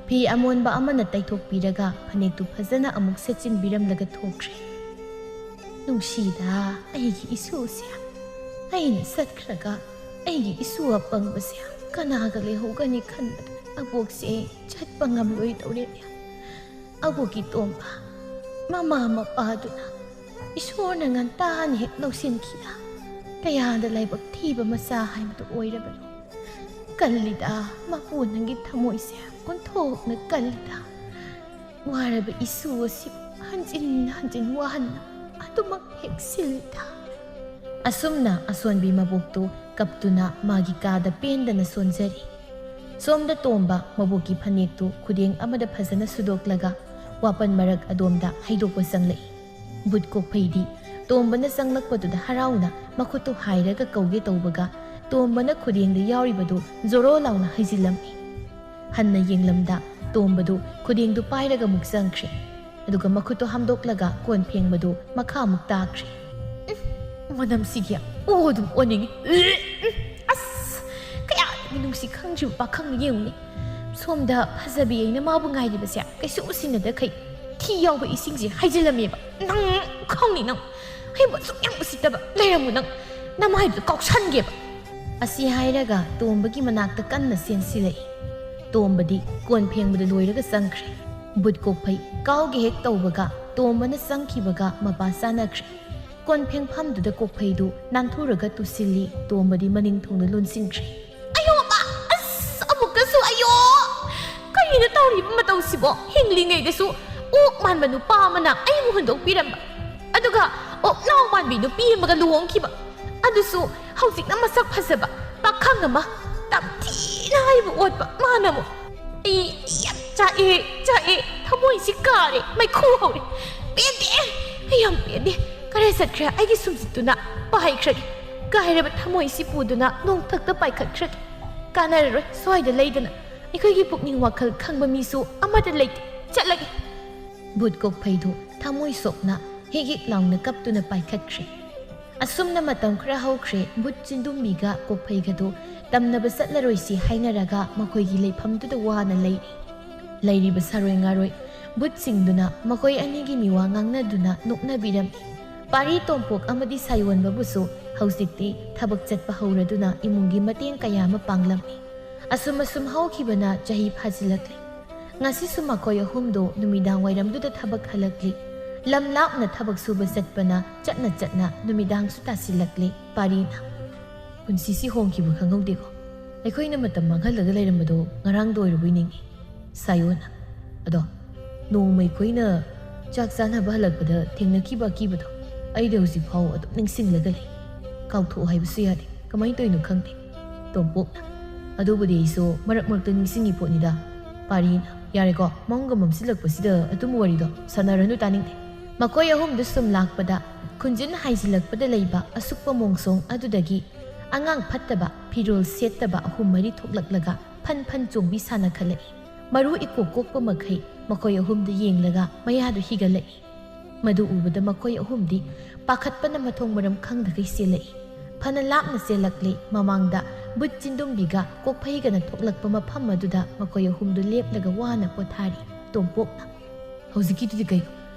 ꯐꯤ ꯑꯃꯣꯟꯕ ꯑꯃꯅ ꯇꯩꯊꯣꯛꯄꯤꯔꯒ, ꯐꯅꯦꯛꯇꯨ ꯐꯖꯅ ꯑꯃꯨꯛ ꯁꯦꯠꯆꯤꯟꯕꯤꯔꯝꯂꯒ ꯊꯣꯛꯈ꯭ꯔꯦ꯫ "ꯅꯨꯡꯁꯤꯗ ꯑꯩꯒꯤ ꯏꯁꯨꯁꯦ꯫ ꯑꯩꯅ ꯆꯠꯈ꯭ꯔꯒ ꯑꯩꯒꯤ ꯏꯁꯨ ꯑꯄꯪꯕꯁꯦ ꯀꯅꯥꯒ ꯂꯩꯍꯧꯒꯅꯤ ꯈꯟꯕꯗ ꯑꯕꯣꯛꯁꯦ ꯆꯠꯄ ꯉꯝꯂꯣꯏꯗꯧꯔꯦꯅꯦ꯫" ꯑꯕꯣꯛꯀꯤ ꯇꯣꯝꯕ, ꯃꯃꯥ ꯃꯄꯥꯗꯨꯅ ꯏꯁꯣꯔꯅ ꯉꯟꯇꯥꯅ ꯍꯦꯛ ꯂꯧꯁꯤꯟꯈꯤꯗ, ꯀꯌꯥꯗ ꯂꯥꯏꯕꯛ ꯊꯤꯕ ꯃꯆꯥ ꯍꯥꯏꯕꯗꯨ ꯑꯣꯏꯔꯕꯅꯣ꯫ ꯀꯜꯂꯤꯗ, ꯃꯄꯨ ꯅꯪꯒꯤ ꯊꯃꯣꯏꯁꯦ ꯑꯣꯟꯊꯣꯛꯅ ꯀꯜꯂꯤꯗ꯫ ꯋꯥꯔꯕ ꯏꯁꯨ ꯑꯁꯤ ꯍꯟꯖꯤꯟ ꯍꯟꯖꯤꯟ ꯋꯥꯍꯟꯅ ꯑꯗꯨꯃꯛ ꯍꯦꯛ ꯁꯤꯜꯂꯤꯗ꯫ ꯑꯁꯨꯝꯅ ꯑꯁꯣꯟꯕꯤ ꯃꯕꯣꯛꯇꯨ ꯀꯞꯇꯨꯅ ꯃꯥꯒꯤ ꯀꯥꯗ ꯄꯦꯟꯗꯅ ꯁꯣꯟꯖꯔꯤ꯫ ꯁꯣꯝꯗ ꯇꯣꯝꯕ ꯃꯕꯣꯛꯀꯤ ꯐꯅꯦꯛꯇꯨ ꯈꯨꯗꯦꯡ ꯑꯃꯗ ꯐꯖꯅ ꯁꯨꯗꯣꯛꯂꯒ ꯋꯥꯄꯟ ꯃꯔꯛ ꯑꯗꯣꯝꯗ ꯍꯩꯗꯣꯛꯄ ꯆꯪꯂꯛꯏ꯫ ꯕꯨꯠ ꯀꯣꯛꯐꯩꯗꯤ ꯇꯣꯝꯕꯅ ꯆꯪꯂꯛꯄꯗꯨꯗ ꯍꯔꯥꯎꯅ ꯃꯈꯨꯠꯇꯨ ꯍꯥꯏꯔꯒ ꯀꯧꯒꯦ ꯇꯧꯕꯒ, ꯇꯣꯝꯕꯅ ꯈꯨꯗꯦꯡꯗ ꯌꯥꯎꯔꯤꯕꯗꯨ ꯖꯣꯔꯣ ꯂꯥꯎꯅ ꯍꯩꯖꯤꯜꯂꯝꯃꯤ꯫ ꯍꯟꯅ ꯌꯦꯡꯂꯝꯗ ꯇꯣꯝꯕꯗꯨ ꯈꯨꯗꯦꯡꯗꯨ ꯄꯥꯏꯔꯒ ꯑꯃꯨꯛ ꯆꯪꯈ꯭ꯔꯦ꯫ ꯑꯗꯨꯒ ꯃꯈꯨꯠꯇꯨ ꯍꯥꯝꯗꯣꯛꯂꯒ ꯀꯣꯟ ꯐꯦꯡꯕꯗꯨ ꯃꯈꯥ ꯑꯃꯨꯛ ꯇꯥꯈ꯭ꯔꯦ꯫ "ꯎꯝ, ꯃꯅꯝꯁꯤꯒꯤ ꯑꯣ ꯑꯗꯨꯝ ꯑꯣꯟꯅꯤꯡꯉꯤ꯫ ꯎꯝ, ꯑꯁ, ꯀꯌꯥꯗꯒꯤ ꯅꯨꯡꯁꯤ ꯈꯪꯗ꯭ꯔꯤꯕ ꯄꯥꯈꯪꯅꯣ ꯌꯦꯡꯉꯨꯅꯦ꯫ ꯁꯣꯝꯗ ꯐꯖꯕꯤ ꯑꯩꯅ ꯃꯥꯕꯨ ꯉꯥꯏꯔꯤꯕꯁꯦ ꯀꯩꯁꯨ ꯎꯁꯤꯟꯅꯗꯈꯩ ꯊꯤ ꯌꯥꯎꯕ ꯏꯁꯤꯡꯁꯦ ꯍꯩꯖꯤꯜꯂꯝꯃꯦꯕ꯫ ꯅꯪ ꯈꯪꯅꯤ ꯅꯪ꯫ ꯑꯩꯕꯨ ꯑꯁꯨꯛ ꯌꯥꯝ ꯎꯁꯤꯠꯇꯕ ꯂꯩꯔꯝꯃꯨ ꯅꯪ꯫ ꯅꯃꯥꯏꯗꯨꯗ ꯀꯥꯎꯁꯟꯒꯦꯕ꯫ ꯑꯁꯤ ꯍꯥꯏꯔꯒ ꯇꯣꯝꯕꯒꯤ ꯃꯅꯥꯛꯇ ꯀꯟꯅ ꯆꯦꯟꯁꯤꯜꯂꯛꯏ꯫ ꯇꯣꯝꯕꯗꯤ ꯀꯣꯟ ꯐꯦꯡꯕꯗ ꯂꯣꯏꯔꯒ ꯆꯪꯈ꯭ꯔꯦ꯫ ꯕꯨꯠ ꯀꯣꯛꯐꯩ ꯀꯥꯎꯒꯦ ꯍꯦꯛ ꯇꯧꯕꯒ ꯇꯣꯝꯕꯅ ꯆꯪꯈꯤꯕꯒ ꯃꯄꯥ ꯆꯥꯅꯈ꯭ꯔꯦ꯫ ꯀꯣꯟ ꯐꯦꯡꯐꯝꯗꯨꯗ ꯀꯣꯛꯐꯩꯗꯨ ꯅꯥꯟꯊꯨꯔꯒ ꯇꯨꯁꯤꯜꯂꯤ꯫ ꯇꯣꯝꯕꯗꯤ ꯃꯅꯤꯡ ꯊꯨꯡꯅ ꯂꯣꯟꯁꯤꯟꯈ꯭ꯔꯦ꯫ ꯑꯌꯣ ꯃꯥ! ꯑꯁ! ꯑꯃꯨꯛꯀꯁꯨ ꯑꯌꯣ! ꯀꯔꯤꯅꯣ ꯇꯧꯔꯤꯕ ꯃꯇꯧꯁꯤꯕꯣ? ꯍꯤꯡꯂꯤꯉꯩꯗꯁꯨ ꯑꯣꯛ ꯃꯥꯟꯕ ꯅꯨꯄꯥ ꯑꯃꯅ ꯑꯩꯕꯨ ꯍꯨꯟꯗꯣꯛꯄꯤꯔꯝꯕ, ꯑꯗꯨꯒ ꯑꯣꯛꯅꯥꯎ ꯃꯥꯟꯕꯤ ꯅꯨꯄꯤ ꯑꯃꯒ ꯂꯨꯍꯣꯡꯈꯤꯕ, ꯑꯗꯨꯁꯨ ꯍꯧꯖꯤꯛꯅ ꯃꯁꯛ ꯐꯖꯕ ꯄꯥꯈꯪ ꯑꯃ ꯇꯝꯊꯤꯅ ꯑꯩꯕꯨ ꯑꯣꯠꯄ ꯃꯥꯅ ꯑꯃꯨꯛ꯫ ꯑꯩ ꯌꯥꯝ ꯆꯥꯛꯑꯦ, ꯆꯥꯛꯑꯦ, ꯊꯃꯣꯏꯁꯤ ꯀꯥꯔꯦ, ꯃꯩꯈꯨ ꯍꯧꯔꯦ꯫ ꯄꯦꯟꯗꯦ, ꯑꯩ ꯌꯥꯝ ꯄꯦꯟꯗꯦ꯫ ꯀꯗꯥꯏ ꯆꯠꯈ꯭ꯔꯦ ꯑꯩꯒꯤ ꯁꯨꯝꯖꯤꯠꯇꯨꯅ? ꯄꯥꯏꯈ꯭ꯔꯒꯦ꯫ ꯀꯥꯏꯔꯕ ꯊꯃꯣꯏꯁꯤ ꯄꯨꯗꯨꯅ ꯅꯣꯡꯊꯛꯇ ꯄꯥꯏꯈꯠꯈ꯭ꯔꯒꯦ꯫ ꯀꯥꯟꯅꯔꯔꯣꯏ ꯁ꯭ꯋꯥꯏꯗ ꯂꯩꯗꯅ꯫ ꯑꯩꯈꯣꯏꯒꯤ ꯄꯨꯛꯅꯤꯡ ꯋꯥꯈꯜ ꯈꯪꯕ ꯃꯤꯁꯨ ꯑꯃꯠꯇ ꯂꯩꯇꯦ꯫ ꯆꯠꯂꯒꯦ꯫ ꯕꯨꯠ ꯀꯣꯛꯐꯩꯗꯨ ꯊꯃꯣꯏ ꯁꯣꯛꯅ ꯍꯤꯛ ꯍꯤꯛ ꯂꯥꯎꯅ ꯀꯞꯇꯨꯅ ꯄꯥꯏꯈꯠꯈ꯭ꯔꯦ꯫ ꯑꯁꯨꯝꯅ ꯃꯇꯝ ꯈꯔ ꯍꯧꯈ꯭ꯔꯦ꯫ ꯕꯨꯠ ꯆꯤꯟꯗꯨꯝꯕꯤꯒ ꯀꯣꯛꯐꯩꯒꯗꯨ ꯇꯝꯅꯕ ꯆꯠꯂꯔꯣꯏꯁꯤ ꯍꯥꯏꯅꯔꯒ ꯃꯈꯣꯏꯒꯤ ꯂꯩꯐꯝꯗꯨꯗ ꯋꯥꯅ ꯂꯩꯔꯤ꯫ ꯂꯩꯔꯤꯕ ꯁꯥꯔꯣꯏ ꯉꯥꯔꯣꯏ ꯕꯨꯠꯁꯤꯡꯗꯨꯅ ꯃꯈꯣꯏ ꯑꯅꯤꯒꯤ ꯃꯤꯋꯥ ꯉꯥꯡꯅꯗꯨꯅ ꯅꯣꯛꯅꯕꯤꯔꯝꯃꯤ꯫ ꯄꯥꯔꯤ ꯇꯣꯝꯄꯣꯛ ꯑꯃꯗꯤ ꯁꯥꯌꯣꯟꯕꯕꯨꯁꯨ ꯍꯧꯖꯤꯛꯇꯤ ꯊꯕꯛ ꯆꯠꯄ ꯍꯧꯔꯗꯨꯅ ꯏꯃꯨꯡꯒꯤ ꯃꯇꯦꯡ ꯀꯌꯥ ꯑꯃ ꯄꯥꯡꯂꯝꯃꯤ꯫ ꯑꯁꯨꯝ ꯑꯁꯨꯝ ꯍꯧꯈꯤꯕꯅ ꯆꯍꯤ ꯐꯥꯖꯤꯜꯂꯛꯂꯤ꯫ ꯉꯁꯤꯁꯨ ꯃꯈꯣꯏ ꯑꯍꯨꯝꯗꯨ ꯅꯨꯃꯤꯗꯥꯡ ꯋꯥꯏꯔꯝꯗꯨꯗ ꯊꯕꯛ ꯍꯜꯂꯛꯂꯤ꯫ ꯂꯝ ꯂꯥꯞꯅ ꯊꯕꯛ ꯁꯨꯕ ꯆꯠꯄꯅ ꯆꯠꯅ ꯆꯠꯅ ꯅꯨꯃꯤꯗꯥꯡꯁꯨ ꯇꯥꯁꯤꯜꯂꯛꯂꯤ꯫ ꯄꯥꯔꯤꯅ, "ꯄꯨꯟꯁꯤꯁꯤ ꯍꯣꯡꯈꯤꯕ ꯈꯪꯍꯧꯗꯦꯀꯣ꯫ ꯑꯩꯈꯣꯏꯅ ꯃꯇꯝ ꯃꯥꯡꯍꯜꯂꯒ ꯂꯩꯔꯝꯕꯗꯣ ꯉꯔꯥꯡꯗ ꯑꯣꯏꯔꯕꯣꯏ ꯅꯤꯡꯏ꯫" ꯁꯥꯌꯣꯟꯅ, "ꯑꯗꯣ ꯅꯣꯡꯃ ꯑꯩꯈꯣꯏꯅ ꯆꯥꯛ ꯆꯥꯅꯕ ꯍꯜꯂꯛꯄꯗ ꯊꯦꯡꯅꯈꯤꯕ ꯑꯀꯤꯕꯗꯣ ꯑꯩꯗꯤ ꯍꯧꯖꯤꯛ ꯐꯥꯎ ꯑꯗꯨꯝ ꯅꯤꯡꯁꯤꯡꯂꯒ ꯂꯩ꯫ ꯀꯥꯎꯊꯣꯛꯑꯣ ꯍꯥꯏꯕꯁꯨ ꯌꯥꯗꯦ꯫ ꯀꯃꯥꯏꯅ ꯇꯧꯔꯤꯅꯣ ꯈꯪꯗꯦ꯫" ꯇꯣꯝꯄꯣꯛꯅ, "ꯑꯗꯨꯕꯨꯗꯤ ꯑꯩꯁꯨ ꯃꯔꯛ ꯃꯔꯛꯇ ꯅꯤꯡꯁꯤꯡꯉꯤ ꯄꯣꯠꯅꯤꯗ꯫" ꯄꯥꯔꯤꯅ, "ꯌꯥꯔꯦꯀꯣ, ꯃꯝꯒ ꯃꯝꯁꯤꯜꯂꯛꯄꯁꯤꯗ ꯑꯗꯨꯝꯕ ꯋꯥꯔꯤꯗꯣ ꯁꯥꯟꯅꯔꯅꯨ, ꯇꯥꯅꯤꯡꯗꯦ꯫" ꯃꯈꯣꯏ ꯑꯍꯨꯝꯗꯨ ꯁꯨꯝ ꯂꯥꯛꯄꯗ ꯈꯨꯟꯖꯤꯟ ꯍꯥꯏꯖꯤꯜꯂꯛꯄꯗ ꯂꯩꯕ ꯑꯁꯨꯛꯄ ꯃꯣꯡꯁꯣꯡ ꯑꯗꯨꯗꯒꯤ ꯑꯉꯥꯡ ꯐꯠꯇꯕ, ꯐꯤꯔꯣꯜ ꯁꯦꯠꯇꯕ ꯑꯍꯨꯝ ꯃꯔꯤ ꯊꯣꯛꯂꯛꯂꯒ ꯐꯟ ꯐꯟ ꯆꯣꯡꯕꯤ ꯁꯥꯟꯅꯈꯠꯂꯛꯏ꯫ ꯃꯔꯨ ꯏꯀꯣꯛ ꯀꯣꯛꯄ ꯃꯈꯩ ꯃꯈꯣꯏ ꯑꯍꯨꯝꯗ ꯌꯦꯡꯂꯒ ꯃꯌꯥꯗꯨ ꯍꯤꯒꯠꯂꯛꯏ꯫ ꯃꯗꯨ ꯎꯕꯗ ꯃꯈꯣꯏ ꯑꯍꯨꯝꯗꯤ ꯄꯥꯈꯠꯄꯅ ꯃꯊꯣꯡ ꯃꯔꯝ ꯈꯪꯗꯈꯩ ꯆꯦꯜꯂꯛꯏ꯫ ꯐꯅ ꯂꯥꯞꯅ ꯆꯦꯜꯂꯛꯂꯤ꯫ ꯃꯃꯥꯡꯗ ꯕꯨꯠ ꯆꯤꯟꯗꯨꯝꯕꯤꯒ ꯀꯣꯛꯐꯩꯒꯅ ꯊꯣꯛꯂꯛꯄ ꯃꯐꯝ ꯑꯗꯨꯗ ꯃꯈꯣꯏ ꯑꯍꯨꯝꯗꯨ ꯂꯦꯞꯂꯒ ꯋꯥꯅ ꯄꯣꯊꯥꯔꯤ꯫ ꯇꯣꯝꯄꯣꯛꯅ, "ꯍꯧꯖꯤꯛꯀꯤꯗꯨꯗꯤ ꯀꯩꯅꯣ?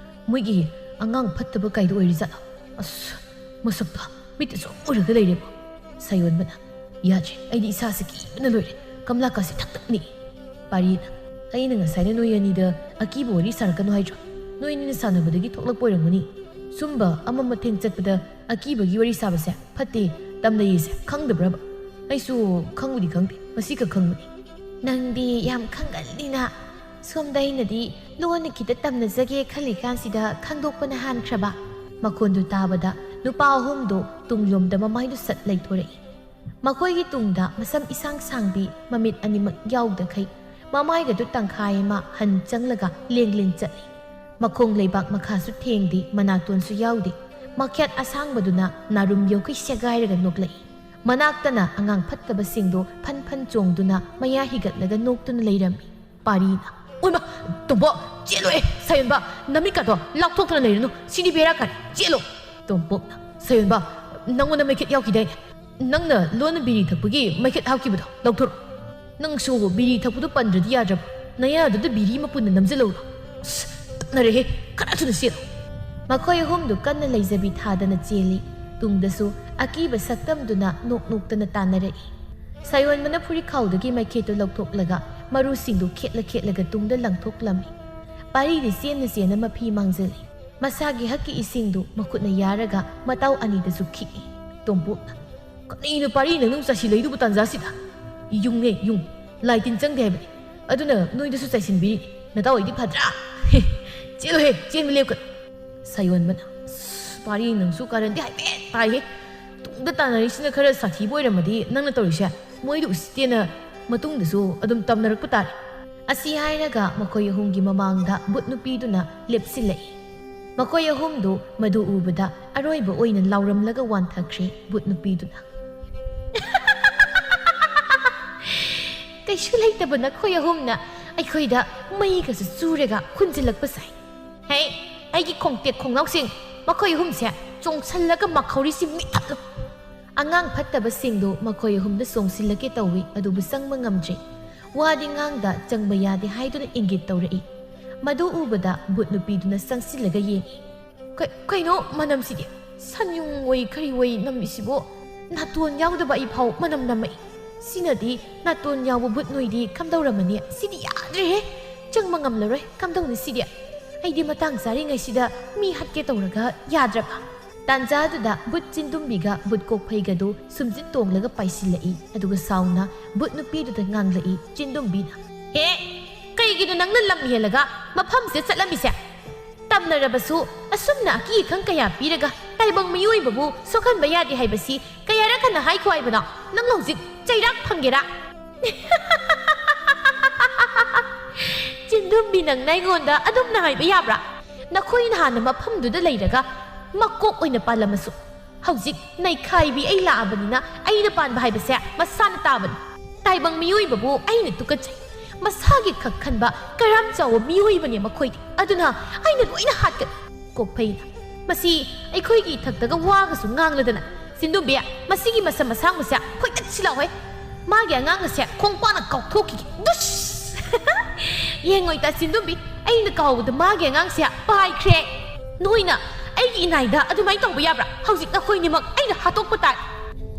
ꯃꯣꯏꯒꯤ ꯑꯉꯥꯡ ꯐꯠꯇꯕ ꯀꯥꯏꯗꯣ ꯑꯣꯏꯔꯤꯖꯥꯠꯂꯣ? ꯑꯁ, ꯃꯁꯛꯇꯣ ꯃꯤꯠꯇ ꯁꯨꯝ ꯎꯔꯒ ꯂꯩꯔꯦꯕꯣ꯫" ꯁꯥꯌꯣꯟꯕꯅ, "ꯌꯥꯗ꯭ꯔꯦ, ꯑꯩꯗꯤ ꯏꯁꯥꯁꯦ ꯀꯤꯕꯅ ꯂꯣꯏꯔꯦ꯫ ꯀꯝꯂꯥꯀꯥꯁꯦ ꯊꯛ ꯊꯛ ꯅꯤꯛꯏ꯫" ꯄꯥꯔꯤꯅ, "ꯑꯩꯅ ꯉꯁꯥꯏꯅ ꯅꯣꯏ ꯑꯅꯤꯗ ꯑꯀꯤꯕ ꯋꯥꯔꯤ ꯁꯥꯔꯛꯀꯅꯨ ꯍꯥꯏꯗ꯭ꯔꯣ? ꯅꯣꯏ ꯑꯅꯤꯅ ꯁꯥꯟꯅꯕꯗꯒꯤ ꯊꯣꯛꯂꯛꯄ ꯑꯣꯏꯔꯝꯒꯅꯤ꯫ ꯁꯨꯝꯕ ꯑꯃ ꯃꯊꯦꯡ ꯆꯠꯄꯗ ꯑꯀꯤꯕꯒꯤ ꯋꯥꯔꯤ ꯁꯥꯕꯁꯦ ꯐꯠꯇꯦ, ꯇꯝꯅꯩꯌꯦꯁꯦ ꯈꯪꯗꯕ꯭ꯔꯕ? ꯑꯩꯁꯨ ꯈꯪꯕꯨꯗꯤ ꯈꯪꯗꯦ, ꯉꯁꯤ ꯈꯛ ꯈꯪꯕꯅꯤ꯫" "ꯅꯪꯗꯤ ꯌꯥꯝ ꯈꯪꯒꯜꯂꯤꯅ꯫ ꯁꯣꯝꯗ ꯑꯩꯅꯗꯤ ꯂꯣꯟꯅ ꯈꯤꯇ ꯇꯝꯅꯖꯒꯦ ꯈꯜꯂꯤꯀꯥꯟꯁꯤꯗ ꯈꯪꯗꯣꯛꯄꯅ ꯍꯥꯟꯈ꯭ꯔꯕ꯫" ꯃꯈꯣꯟꯗꯨ ꯇꯥꯕꯗ ꯅꯨꯄꯥ ꯑꯍꯨꯝꯗꯨ ꯇꯨꯡꯂꯣꯝꯗ ꯃꯃꯥꯏꯗꯨ ꯁꯠ ꯂꯩꯊꯣꯔꯛꯏ꯫ ꯃꯈꯣꯏꯒꯤ ꯇꯨꯡꯗ ꯃꯁꯝ ꯏꯁꯥꯡ ꯁꯥꯡꯕꯤ, ꯃꯃꯤꯠ ꯑꯅꯤꯃꯛ ꯌꯥꯎꯗꯈꯩ, ꯃꯃꯥꯏꯒꯗꯨ ꯇꯪꯈꯥꯏ ꯑꯃ ꯍꯟ ꯆꯪꯂꯒ ꯂꯦꯡ ꯂꯦꯡ ꯆꯠꯂꯤ꯫ ꯃꯈꯣꯡ ꯂꯩꯕꯥꯛ ꯃꯈꯥꯁꯨ ꯊꯦꯡꯗꯦ, ꯃꯅꯥꯇꯣꯟꯁꯨ ꯌꯥꯎꯗꯦ꯫ ꯃꯈꯦꯠ ꯑꯁꯥꯡꯕꯗꯨꯅ ꯅꯥꯔꯨꯝ ꯌꯧꯈꯩ ꯁꯦꯒꯥꯏꯔꯒ ꯅꯣꯛꯂꯛꯏ꯫ ꯃꯅꯥꯛꯇꯅ ꯑꯉꯥꯡ ꯐꯠꯇꯕꯁꯤꯡꯗꯨ ꯐꯟ ꯐꯟ ꯆꯣꯡꯗꯨꯅ ꯃꯌꯥ ꯍꯤꯒꯠꯂꯒ ꯅꯣꯛꯇꯨꯅ ꯂꯩꯔꯝꯃꯤ꯫ ꯄꯥꯔꯤꯅ, "ꯑꯣꯏꯃ, ꯇꯣꯝꯕꯣ, ꯆꯦꯜꯂꯣꯍꯦ, ꯁꯥꯌꯣꯟꯕ, ꯅꯃꯤꯠꯀꯗꯣ ꯂꯥꯎꯊꯣꯛꯇꯅ ꯂꯩꯔꯨꯅꯨ, ꯁꯤꯗꯤ ꯕꯦꯔꯥ ꯀꯥꯔꯦ, ꯆꯦꯜꯂꯣ꯫" ꯇꯣꯝꯄꯣꯛꯅ, "ꯁꯥꯌꯣꯟꯕ, ꯅꯪꯉꯣꯟꯗ ꯃꯩꯈꯦꯠ ꯌꯥꯎꯈꯤꯗꯥꯏꯅꯦ? ꯅꯪꯅ ꯂꯣꯟꯅ ꯕꯤꯔꯤ ꯊꯛꯄꯒꯤ ꯃꯩꯈꯦꯠ ꯍꯥꯞꯈꯤꯕꯗꯣ ꯂꯧꯊꯣꯔꯛꯑꯣ꯫ ꯅꯪꯁꯨ ꯕꯤꯔꯤ ꯊꯛꯄꯗꯣ ꯄꯟꯗ꯭ꯔꯗꯤ ꯌꯥꯗ꯭ꯔꯕ? ꯅꯌꯥꯗꯨꯗ ꯕꯤꯔꯤ ꯃꯄꯨꯟꯅ ꯅꯝꯁꯤꯜꯍꯧꯔꯣ꯫" "ꯑꯁ, ꯇꯠꯅꯔꯦꯍꯦ, ꯈꯔ ꯊꯨꯅ ꯆꯦꯜꯂꯣ꯫" ꯃꯈꯣꯏ ꯑꯍꯨꯝꯗꯨ ꯀꯟꯅ ꯂꯩꯖꯕꯤ ꯊꯥꯗꯅ ꯆꯦꯜꯂꯤ꯫ ꯇꯨꯡꯗꯁꯨ ꯑꯀꯤꯕ ꯁꯛꯇꯝꯗꯨꯅ ꯅꯣꯛ ꯅꯣꯛꯇꯅ ꯇꯥꯟꯅꯔꯛꯏ꯫ ꯁꯥꯌꯣꯟꯕꯅ ꯐꯨꯔꯤꯈꯥꯎꯗꯒꯤ ꯃꯩꯈꯦꯠꯇꯨ ꯂꯧꯊꯣꯛꯂꯒ ꯃꯔꯨꯁꯤꯡꯗꯨ ꯈꯦꯠꯂ ꯈꯦꯠꯂꯒ ꯇꯨꯡꯗ ꯂꯪꯊꯣꯛꯂꯝꯃꯤ꯫ ꯄꯥꯔꯤꯗꯤ ꯆꯦꯟꯅ ꯆꯦꯟꯅ ꯃꯐꯤ ꯃꯥꯡꯖꯜꯂꯤ꯫ ꯃꯁꯥꯒꯤ ꯍꯛꯀꯤ ꯏꯁꯤꯡꯗꯨ ꯃꯈꯨꯠꯅ ꯌꯥꯔꯒ ꯃꯇꯥꯎ ꯑꯅꯤꯗꯁꯨ ꯈꯤꯛꯏ꯫ ꯇꯣꯝꯄꯣꯛꯅ, "ꯀꯔꯤꯅꯣ ꯄꯥꯔꯤ ꯅꯪꯅ ꯆꯥꯁꯤꯜꯂꯛꯏꯗꯨꯕꯨ ꯇꯥꯟꯖꯥꯁꯤꯗ? ꯌꯨꯡꯅꯦ, ꯌꯨꯡ꯫ ꯂꯥꯏ ꯇꯤꯟ ꯆꯪꯗꯦ ꯍꯥꯏꯕꯅꯤ꯫ ꯑꯗꯨꯅ ꯅꯣꯏꯗꯁꯨ ꯆꯥꯏꯁꯤꯟꯕꯤꯔꯤꯅꯤ꯫ ꯅꯇꯥꯎ ꯑꯩꯗꯤ ꯐꯗ꯭ꯔꯥ? ꯍꯦ, ꯆꯦꯜꯂꯨꯍꯦ, ꯆꯦꯟꯕ ꯂꯦꯞꯀꯅꯨ꯫" ꯁꯥꯌꯣꯟꯕꯅ, "ꯑꯁ, ꯄꯥꯔꯤ ꯅꯪꯁꯨ ꯀꯥꯔꯟꯗꯤ ꯍꯥꯏꯐꯦꯠ ꯇꯥꯏꯍꯦ꯫ ꯇꯨꯡꯗ ꯇꯥꯟꯅꯔꯤꯁꯤꯅ ꯈꯔ ꯁꯥꯊꯤꯕ ꯑꯣꯏꯔꯝꯃꯗꯤ ꯅꯪꯅ ꯇꯧꯔꯤꯁꯦ ꯃꯣꯏꯗꯤ ꯎꯁꯤꯠꯇꯦꯅ ꯃꯇꯨꯡꯗꯁꯨ ꯑꯗꯨꯝ ꯇꯝꯅꯔꯛꯄ ꯇꯥꯔꯦ꯫" ꯑꯁꯤ ꯍꯥꯏꯔꯒ ꯃꯈꯣꯏ ꯑꯍꯨꯝꯒꯤ ꯃꯃꯥꯡꯗ ꯕꯨꯠ ꯅꯨꯄꯤꯗꯨꯅ ꯂꯦꯞꯁꯤꯜꯂꯛꯏ꯫ ꯃꯈꯣꯏ ꯑꯍꯨꯝꯗꯨ ꯃꯗꯨ ꯎꯕꯗ ꯑꯔꯣꯏꯕ ꯑꯣꯏꯅ ꯂꯥꯎꯔꯝꯂꯒ ꯋꯥꯟꯊꯈ꯭ꯔꯦ ꯕꯨꯠ ꯅꯨꯄꯤꯗꯨꯅ꯫ "ꯀꯩꯁꯨ ꯂꯩꯇꯕ ꯅꯈꯣꯏ ꯑꯍꯨꯝꯅ ꯑꯩꯈꯣꯏꯗ ꯃꯩꯒꯁꯨ ꯆꯨꯔꯒ ꯍꯨꯟꯖꯤꯜꯂꯛꯄ ꯁꯥꯏ꯫ ꯍꯦ, ꯑꯩꯒꯤ ꯈꯣꯡꯇꯦꯛ ꯈꯣꯡꯅꯥꯎꯁꯤꯡ, ꯃꯈꯣꯏ ꯑꯍꯨꯝꯁꯦ ꯆꯣꯡꯁꯜꯂꯒ ꯃꯈꯧꯔꯤꯁꯤ ꯃꯤꯊꯠꯂꯨ꯫ ꯑꯉꯥꯡ ꯐꯠꯇꯕꯁꯤꯡꯗꯨ ꯃꯈꯣꯏ ꯑꯍꯨꯝꯗ ꯆꯣꯡꯁꯤꯜꯂꯛꯀꯦ ꯇꯧꯏ, ꯑꯗꯨꯕꯨ ꯆꯪꯕ ꯉꯝꯗ꯭ꯔꯤ꯫ ꯋꯥꯗꯤ ꯉꯥꯡꯗ, ꯆꯪꯕ ꯌꯥꯗꯦ ꯍꯥꯏꯗꯨꯅ ꯏꯪꯒꯤꯠ ꯇꯧꯔꯛꯏ꯫ ꯃꯗꯨ ꯎꯕꯗ ꯚꯨꯠ ꯅꯨꯄꯤꯗꯨꯅ ꯆꯪꯁꯤꯜꯂꯒ ꯌꯦꯡꯏ꯫ "ꯀ-, ꯀꯩꯅꯣ ꯃꯅꯝꯁꯤꯗꯤ? ꯁꯟꯌꯨꯡ ꯑꯣꯏ ꯀꯔꯤ ꯑꯣꯏ ꯅꯝꯃꯤꯁꯤꯕꯣ? ꯅꯥꯇꯣꯟ ꯌꯥꯎꯗꯕ ꯑꯩ ꯐꯥꯎ ꯃꯅꯝ ꯅꯝꯃꯛꯏ꯫ ꯁꯤꯅꯗꯤ ꯅꯥꯇꯣꯟ ꯌꯥꯎꯕ ꯚꯨꯠ ꯅꯣꯏꯗꯤ ꯀꯝꯗꯧꯔꯝꯃꯅꯤ? ꯁꯤꯗꯤ ꯌꯥꯗ꯭ꯔꯦꯍꯦ! ꯆꯪꯕ ꯉꯝꯂꯔꯣꯏ꯫ ꯀꯝꯗꯧꯅꯤ ꯁꯤꯗꯤ? ꯑꯩꯗꯤ ꯃꯇꯥꯡ ꯆꯥꯔꯤꯉꯩꯁꯤꯗ ꯃꯤ ꯍꯥꯠꯀꯦ ꯇꯧꯔꯒ ꯌꯥꯗ꯭ꯔꯕ?" ꯇꯥꯟꯖꯥꯗꯨꯗ ꯚꯨꯠ ꯆꯤꯟꯗꯨꯝꯕꯤꯒ ꯚꯨꯠ ꯀꯣꯛꯐꯩꯒꯗꯨ ꯁꯨꯝꯖꯤꯠ ꯇꯣꯡꯂꯒ ꯄꯥꯏꯁꯤꯜꯂꯛꯏ꯫ ꯑꯗꯨꯒ ꯁꯥꯎꯅ ꯚꯨꯠ ꯅꯨꯄꯤꯗꯨꯗ ꯉꯥꯡꯂꯛꯏ ꯆꯤꯟꯗꯨꯝꯕꯤꯅ꯫ "ꯍꯦ! ꯀꯩꯒꯤꯅꯣ ꯅꯪꯅ ꯂꯝ ꯍꯦꯜꯂꯒ ꯃꯐꯝꯁꯤꯗ ꯆꯠꯂꯝꯃꯤꯁꯦ? ꯇꯝꯅꯔꯕꯁꯨ ꯑꯁꯨꯝꯅ ꯑꯀꯤ ꯑꯈꯪ ꯀꯌꯥ ꯄꯤꯔꯒ ꯇꯥꯏꯕꯪ ꯃꯤꯑꯣꯏꯕꯕꯨ ꯁꯣꯛꯍꯟꯕ ꯌꯥꯗꯦ ꯍꯥꯏꯕꯁꯤ ꯀꯌꯥꯔꯛ ꯍꯟꯅ ꯍꯥꯏꯈꯣ ꯍꯥꯏꯕꯅꯣ? ꯅꯪ ꯍꯧꯖꯤꯛ ꯆꯩꯔꯥꯛ ꯐꯪꯒꯦꯔꯥ?" "ꯆꯤꯟꯗꯨꯝꯕꯤ, ꯅꯪꯅ ꯑꯩꯉꯣꯟꯗ ꯑꯗꯨꯝꯅ ꯍꯥꯏꯕ ꯌꯥꯕ꯭ꯔꯥ? ꯅꯈꯣꯏꯅ ꯍꯥꯟꯅ ꯃꯐꯝꯗꯨꯗ ꯂꯩꯔꯒ ꯃꯀꯣꯛ ꯑꯣꯏꯅ ꯄꯥꯜꯂꯝꯃꯁꯨ꯫ ꯍꯧꯖꯤꯛ ꯅꯩꯈꯥꯏꯕꯤ ꯑꯩ ꯂꯥꯛꯑꯕꯅꯤꯅ ꯑꯩꯅ ꯄꯥꯟꯕ ꯍꯥꯏꯕꯁꯦ ꯃꯁꯥꯅ ꯇꯥꯕꯅꯤ꯫ ꯇꯥꯏꯕꯪ ꯃꯤꯑꯣꯏꯕꯕꯨ ꯑꯩꯅ ꯇꯨꯀꯠꯆꯩ꯫ ꯃꯁꯥꯒꯤ ꯈꯛ ꯈꯟꯕ ꯀꯔꯥꯝ ꯆꯥꯎꯕ ꯃꯤꯑꯣꯏꯕꯅꯦ ꯃꯈꯣꯏꯗꯤ꯫ ꯑꯗꯨꯅ ꯑꯩꯅ ꯂꯣꯏꯅ ꯍꯥꯠꯀꯅꯤ꯫" ꯀꯣꯛꯐꯩꯅ, "ꯃꯁꯤ ꯑꯩꯈꯣꯏꯒꯤ ꯏꯊꯛꯇꯒ ꯋꯥꯒꯁꯨ ꯉꯥꯡꯂꯗꯅ꯫ ꯆꯤꯟꯗꯨꯝꯕꯤ, ꯃꯁꯤꯒꯤ ꯃꯁꯝ ꯑꯁꯥꯡꯕꯁꯦ ꯐꯣꯏꯗꯠꯁꯤ ꯂꯥꯎꯍꯦ꯫ ꯃꯥꯒꯤ ꯑꯉꯥꯡ ꯑꯁꯦ ꯈꯣꯡꯄꯥꯛꯅ ꯀꯥꯎꯊꯣꯛꯈꯤꯒꯦ꯫ ꯗꯨꯁ!" "ꯌꯦꯡꯉꯣꯏꯇ ꯆꯤꯟꯗꯨꯝꯕꯤ, ꯑꯩꯅ ꯀꯥꯎꯕꯗ ꯃꯥꯒꯤ ꯑꯉꯥꯡꯁꯦ ꯄꯥꯏꯈ꯭ꯔꯦ꯫ ꯅꯣꯏꯅ ꯑꯩꯒꯤ ꯏꯅꯥꯏꯗ ꯑꯗꯨꯃꯥꯏꯅ ꯇꯧꯕ ꯌꯥꯕ꯭ꯔꯥ? ꯍꯧꯖꯤꯛ ꯅꯈꯣꯏꯅꯤꯃꯛ ꯑꯩꯅ ꯍꯥꯠꯇꯣꯛꯄ ꯇꯥꯔꯦ꯫"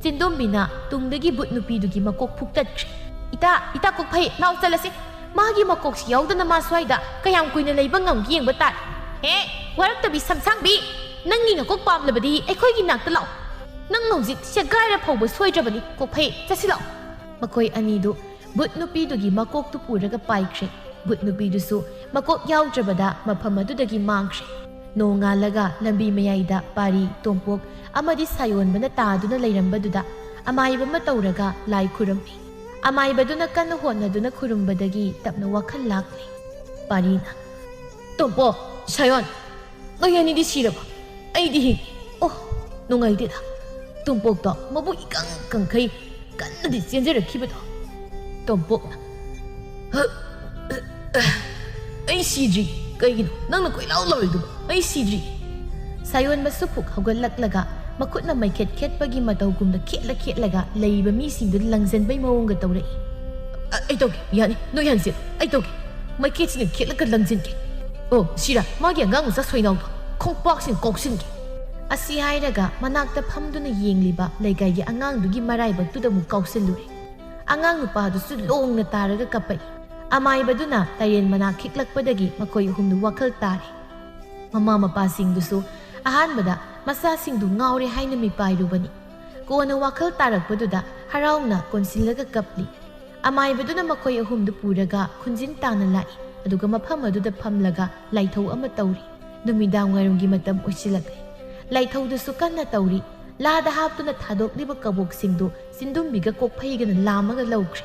ꯆꯤꯟꯗꯨꯝꯕꯤꯅ ꯇꯨꯡꯗꯒꯤ ꯚꯨꯠ ꯅꯨꯄꯤꯗꯨꯒꯤ ꯃꯀꯣꯛ ꯐꯨꯛꯇꯠꯈ꯭ꯔꯦ꯫ "ꯏꯇꯥ, ꯏꯇꯥ ꯀꯣꯛꯐꯩ, ꯂꯥꯎ ꯆꯠꯂꯁꯤ꯫ ꯃꯥꯒꯤ ꯃꯀꯣꯛꯁꯤ ꯌꯥꯎꯗꯅ ꯃꯥ ꯁ꯭ꯋꯥꯏꯗ ꯀꯌꯥꯝ ꯀꯨꯏꯅ ꯂꯩꯕ ꯉꯝꯒꯦ ꯌꯦꯡꯕ ꯇꯥꯔꯦ꯫" "ꯍꯦ, ꯋꯥꯔꯛꯇꯕꯤ ꯁꯝꯁꯥꯡꯕꯤ, ꯅꯪꯒꯤ ꯅꯀꯣꯛ ꯄꯥꯝꯂꯕꯗꯤ ꯑꯩꯈꯣꯏꯒꯤ ꯅꯥꯛꯇ ꯂꯥꯛꯑꯣ꯫ ꯅꯪ ꯍꯧꯖꯤꯛ ꯁꯦꯒꯥꯏꯔ ꯐꯥꯎꯕ ꯁꯣꯏꯗ꯭ꯔꯕꯅꯤ ꯀꯣꯛꯐꯩ, ꯆꯠꯁꯤ ꯂꯥꯛꯑꯣ꯫" ꯃꯈꯣꯏ ꯑꯅꯤꯗꯨ ꯚꯨꯠ ꯅꯨꯄꯤꯗꯨꯒꯤ ꯃꯀꯣꯛꯇꯨ ꯄꯨꯔꯒ ꯄꯥꯏꯈ꯭ꯔꯦ꯫ ꯚꯨꯠ ꯅꯨꯄꯤꯗꯨꯁꯨ ꯃꯀꯣꯛ ꯌꯥꯎꯗ꯭ꯔꯕꯗ ꯃꯐꯝ ꯑꯗꯨꯗꯒꯤ ꯃꯥꯡꯈ꯭ꯔꯦ꯫ ꯅꯣꯡꯉꯥꯜꯂꯒ ꯂꯝꯕꯤ ꯃꯌꯥꯏꯗ ꯄꯥꯔꯤ, ꯇꯣꯝꯄꯣꯛ ꯑꯃꯗꯤ ꯁꯥꯌꯣꯟꯕꯅ ꯇꯥꯗꯨꯅ ꯂꯩꯔꯝꯕꯗꯨꯗ ꯑꯃꯥꯏꯕ ꯑꯃ ꯇꯧꯔꯒ ꯂꯥꯏ ꯈꯨꯔꯨꯝꯃꯤ꯫ ꯑꯃꯥꯏꯕꯗꯨꯅ ꯀꯟꯅ ꯍꯣꯠꯅꯗꯨꯅ ꯈꯨꯔꯨꯝꯕꯗꯒꯤ ꯇꯞꯅ ꯋꯥꯈꯜ ꯂꯥꯛꯂꯦ꯫ ꯄꯥꯔꯤꯅ, "ꯇꯣꯝꯄꯣꯛ, ꯁꯥꯌꯣꯟ, ꯅꯣꯏ ꯑꯅꯤꯗꯤ ꯁꯤꯔꯕ? ꯑꯩꯗꯤ ꯍꯤꯡꯉꯤ꯫ ꯑꯣ, ꯅꯨꯡꯉꯥꯏꯇꯦꯗ꯫" ꯇꯣꯝꯄꯣꯛꯇꯣ ꯃꯕꯨꯛ ꯏꯀꯪ ꯀꯪꯈꯩ ꯀꯟꯅꯗꯤ ꯆꯦꯟꯖꯔꯛꯈꯤꯕꯗꯣ꯫ ꯇꯣꯝꯄꯣꯛꯅ, "ꯑꯩ ꯁꯤꯗ꯭ꯔꯤ꯫ ꯀꯩꯒꯤꯅꯣ ꯅꯪꯅ ꯀꯣꯏꯂꯥꯎ ꯂꯥꯎꯔꯤꯗꯨꯕꯣ? ꯑꯩ ꯁꯤꯗ꯭ꯔꯤ꯫" ꯁꯥꯌꯣꯟꯕꯁꯨ ꯐꯨꯛ ꯍꯧꯒꯠꯂꯛꯂꯒ ꯃꯈꯨꯠꯅ ꯃꯩꯈꯦꯠ ꯈꯦꯠꯄꯒꯤ ꯃꯇꯧꯒꯨꯝꯅ ꯈꯦꯠꯂ ꯈꯦꯠꯂꯒ ꯂꯩꯔꯤꯕ ꯃꯤꯁꯤꯡꯗꯨ ꯂꯪꯖꯟꯕꯩ ꯃꯑꯣꯡꯒ ꯇꯧꯔꯛꯏ꯫ "ꯑ-, ꯑꯩ ꯇꯧꯒꯦ, ꯌꯥꯅꯤ, ꯅꯣꯏ ꯍꯟꯁꯦ, ꯑꯩ ꯇꯧꯒꯦ꯫ ꯃꯩꯈꯦꯠꯁꯤꯅ ꯈꯦꯠꯂꯒ ꯂꯪꯖꯟꯒꯦ꯫ ꯑꯣ, ꯁꯤꯔꯥ, ꯃꯥꯒꯤ ꯑꯉꯥꯡ ꯃꯆꯥ ꯁꯣꯏꯅꯥꯎꯗꯣ ꯈꯣꯡꯄꯥꯛꯁꯤꯡ ꯀꯥꯎꯁꯤꯟꯒꯦ꯫" ꯑꯁꯤ ꯍꯥꯏꯔꯒ ꯃꯅꯥꯛꯇ ꯐꯝꯗꯨꯅ ꯌꯦꯡꯂꯤꯕ ꯂꯩꯀꯥꯏꯒꯤ ꯑꯉꯥꯡꯗꯨꯒꯤ ꯃꯔꯥꯏꯕꯛꯇꯨꯗ ꯑꯃꯨꯛ ꯀꯥꯎꯁꯤꯜꯂꯨꯔꯦ꯫ ꯑꯉꯥꯡ ꯅꯨꯄꯥꯗꯨꯁꯨ ꯂꯣꯡꯅ ꯇꯥꯔꯒ ꯀꯞꯄꯛꯏ꯫ ꯑꯃꯥꯏꯕꯗꯨꯅ ꯇꯔꯦꯟ ꯃꯅꯥ ꯈꯤꯛꯂꯛꯄꯗꯒꯤ ꯃꯈꯣꯏ ꯑꯍꯨꯝꯗꯨ ꯋꯥꯈꯜ ꯇꯥꯔꯦ꯫ ꯃꯃꯥ ꯃꯄꯥꯁꯤꯡꯗꯨꯁꯨ ꯑꯍꯥꯟꯕꯗ ꯃꯆꯥꯁꯤꯡꯗꯨ ꯉꯥꯎꯔꯦ ꯍꯥꯏꯅ ꯃꯤꯄꯥꯏꯔꯨꯕꯅꯤ꯫ ꯀꯣꯟꯅ ꯋꯥꯈꯜ ꯇꯥꯔꯛꯄꯗꯨꯗ ꯍꯔꯥꯎꯅ ꯀꯣꯟꯁꯤꯜꯂꯒ ꯀꯞꯂꯤ꯫ ꯑꯃꯥꯏꯕꯗꯨꯅ ꯃꯈꯣꯏ ꯑꯍꯨꯝꯗꯨ ꯄꯨꯔꯒ ꯈꯨꯟꯖꯤꯟ ꯇꯥꯅ ꯂꯥꯛꯏ, ꯑꯗꯨꯒ ꯃꯐꯝ ꯑꯗꯨꯗ ꯐꯝꯂꯒ ꯂꯥꯏꯊꯧ ꯑꯃ ꯇꯧꯔꯤ꯫ ꯅꯨꯃꯤꯗꯥꯡ ꯋꯥꯏꯔꯝꯒꯤ ꯃꯇꯝ ꯑꯣꯏꯁꯤꯜꯂꯛꯂꯦ꯫ ꯂꯥꯏꯊꯧꯗꯨꯁꯨ ꯀꯟꯅ ꯇꯧꯔꯤ꯫ ꯂꯥꯗ ꯍꯥꯞꯇꯨꯅ ꯊꯥꯗꯣꯛꯂꯤꯕ ꯀꯕꯣꯛꯁꯤꯡꯗꯨ ꯆꯤꯟꯗꯨꯝꯕꯤꯒ ꯀꯣꯛꯐꯩꯒꯅ ꯂꯥꯝꯃꯒ ꯂꯧꯈ꯭ꯔꯦ꯫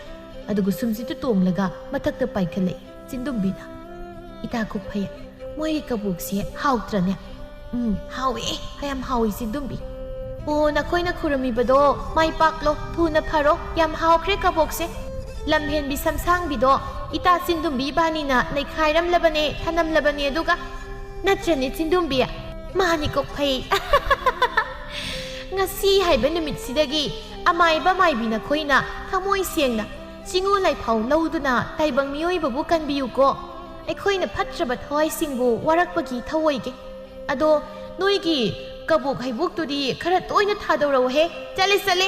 ꯑꯗꯨꯒ ꯁꯨꯝꯁꯤꯠꯇꯨ ꯇꯣꯡꯂꯒ ꯃꯊꯛꯇ ꯄꯥꯏꯈꯠꯂꯛꯏ꯫ ꯆꯤꯟꯗꯨꯝꯕꯤꯅ, "ꯏꯇꯥ ꯀꯣꯛꯐꯩ, ꯃꯣꯏꯒꯤ ꯀꯕꯣꯛꯁꯦ ꯍꯥꯎꯇ꯭ꯔꯅꯦ?" "ꯎꯝ, ꯍꯥꯎꯋꯦ, ꯌꯥꯝ ꯍꯥꯎꯋꯤ ꯆꯤꯟꯗꯨꯝꯕꯤ꯫" "ꯑꯣ, ꯅꯈꯣꯏꯅ ꯈꯨꯔꯨꯝꯃꯤꯕꯗꯣ ꯃꯥꯏ ꯄꯥꯛꯂꯣ, ꯊꯨꯅ ꯐꯔꯣ, ꯌꯥꯝ ꯍꯥꯎꯈ꯭ꯔꯦ ꯀꯕꯣꯛꯁꯦ꯫ ꯂꯝꯍꯦꯟꯕꯤ ꯁꯝꯁꯥꯡꯕꯤꯗꯣ ꯏꯇꯥ ꯆꯤꯟꯗꯨꯝꯕꯤ ꯏꯕꯥꯅꯤꯅ ꯅꯩꯈꯥꯏꯔꯝꯂꯕꯅꯦ, ꯊꯅꯝꯂꯕꯅꯦ, ꯑꯗꯨꯒ ꯅꯠꯇ꯭ꯔꯅꯦ ꯆꯤꯟꯗꯨꯝꯕꯤ?" "ꯃꯥꯅꯤ ꯀꯣꯛꯐꯩ꯫ ꯉꯁꯤ ꯍꯥꯏꯕ ꯅꯨꯃꯤꯠꯁꯤꯗꯒꯤ ꯑꯃꯥꯏꯕ ꯃꯥꯏꯕꯤ ꯅꯈꯣꯏꯅ ꯊꯃꯣꯏ ꯁꯦꯡꯅ ꯆꯤꯡꯉꯨ ꯂꯥꯏꯐꯥꯎ ꯂꯧꯗꯨꯅ ꯇꯥꯏꯕꯪ ꯃꯤꯑꯣꯏꯕꯕꯨ ꯀꯟꯕꯤꯌꯨꯀꯣ꯫ ꯑꯩꯈꯣꯏꯅ ꯐꯠꯇ꯭ꯔꯕ ꯊꯋꯥꯏꯁꯤꯡꯕꯨ ꯋꯥꯔꯛꯄꯒꯤ ꯊꯧꯑꯣꯏꯒꯦ꯫ ꯑꯗꯣ ꯅꯣꯏꯒꯤ ꯀꯕꯣꯛ ꯍꯩꯕꯣꯛꯇꯨꯗꯤ ꯈꯔ ꯇꯣꯏꯅ ꯊꯥꯗꯧꯔꯛꯎꯍꯦ꯫ ꯆꯠꯂꯦ, ꯆꯠꯂꯦ꯫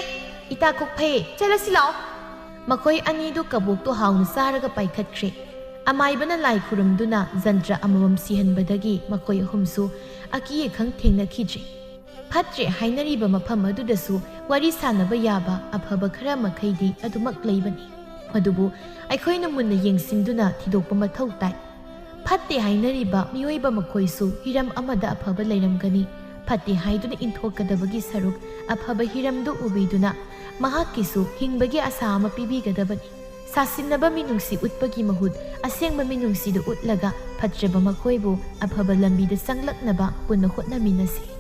ꯏꯇꯥ ꯀꯣꯛꯐꯩ, ꯆꯠꯂꯁꯤ ꯂꯥꯛꯑꯣ꯫" ꯃꯈꯣꯏ ꯑꯅꯤꯗꯨ ꯀꯕꯣꯛꯇꯣ ꯍꯥꯎꯅ ꯆꯥꯔꯒ ꯄꯥꯏꯈꯠꯈ꯭ꯔꯦ꯫ ꯑꯃꯥꯏꯕꯅ ꯂꯥꯏ ꯈꯨꯔꯨꯝꯗꯨꯅ ꯖꯟꯇ꯭ꯔ ꯑꯃꯃꯝ ꯁꯤꯍꯟꯕꯗꯒꯤ ꯃꯈꯣꯏ ꯑꯍꯨꯝꯁꯨ ꯑꯀꯤ ꯑꯈꯪ ꯊꯦꯡꯅꯈꯤꯗ꯭ꯔꯦ꯫ ꯐꯠꯇ꯭ꯔꯦ ꯍꯥꯏꯅꯔꯤꯕ ꯃꯐꯝ ꯑꯗꯨꯗꯁꯨ ꯋꯥꯔꯤ ꯁꯥꯟꯅꯕ ꯌꯥꯕ ꯑꯐꯕ ꯈꯔ ꯃꯈꯩꯗꯤ ꯑꯗꯨꯃꯛ ꯂꯩꯕꯅꯤ꯫ ꯃꯗꯨꯕꯨ ꯑꯩꯈꯣꯏꯅ ꯃꯨꯟꯅ ꯌꯦꯡꯁꯤꯟꯗꯨꯅ ꯊꯤꯗꯣꯛꯄ ꯃꯊꯧ ꯇꯥꯏ꯫ ꯐꯠꯇꯦ ꯍꯥꯏꯅꯔꯤꯕ ꯃꯤꯑꯣꯏꯕ ꯃꯈꯣꯏꯁꯨ ꯍꯤꯔꯝ ꯑꯃꯗ ꯑꯐꯕ ꯂꯩꯔꯝꯒꯅꯤ꯫ ꯐꯠꯇꯦ ꯍꯥꯏꯗꯨꯅ ꯏꯟꯊꯣꯛꯀꯗꯕꯒꯤ ꯁꯔꯨꯛ ꯑꯐꯕ ꯍꯤꯔꯝꯗꯨ ꯎꯕꯤꯗꯨꯅ ꯃꯍꯥꯛꯀꯤꯁꯨ ꯍꯤꯡꯕꯒꯤ ꯑꯁꯥ ꯑꯃ ꯄꯤꯕꯤꯒꯗꯕꯅꯤ꯫ ꯁꯥꯁꯤꯟꯅꯕ ꯃꯤꯅꯨꯡꯁꯤ ꯎꯠꯄꯒꯤ ꯃꯍꯨꯠ ꯑꯁꯦꯡꯕ ꯃꯤꯅꯨꯡꯁꯤꯗꯨ ꯎꯠꯂꯒ ꯐꯠꯇ꯭ꯔꯕ ꯃꯈꯣꯏꯕꯨ ꯑꯐꯕ ꯂꯝꯕꯤꯗ ꯆꯪꯂꯛꯅꯕ ꯄꯨꯟꯅ ꯍꯣꯠꯅꯃꯤꯟꯅꯁꯤ꯫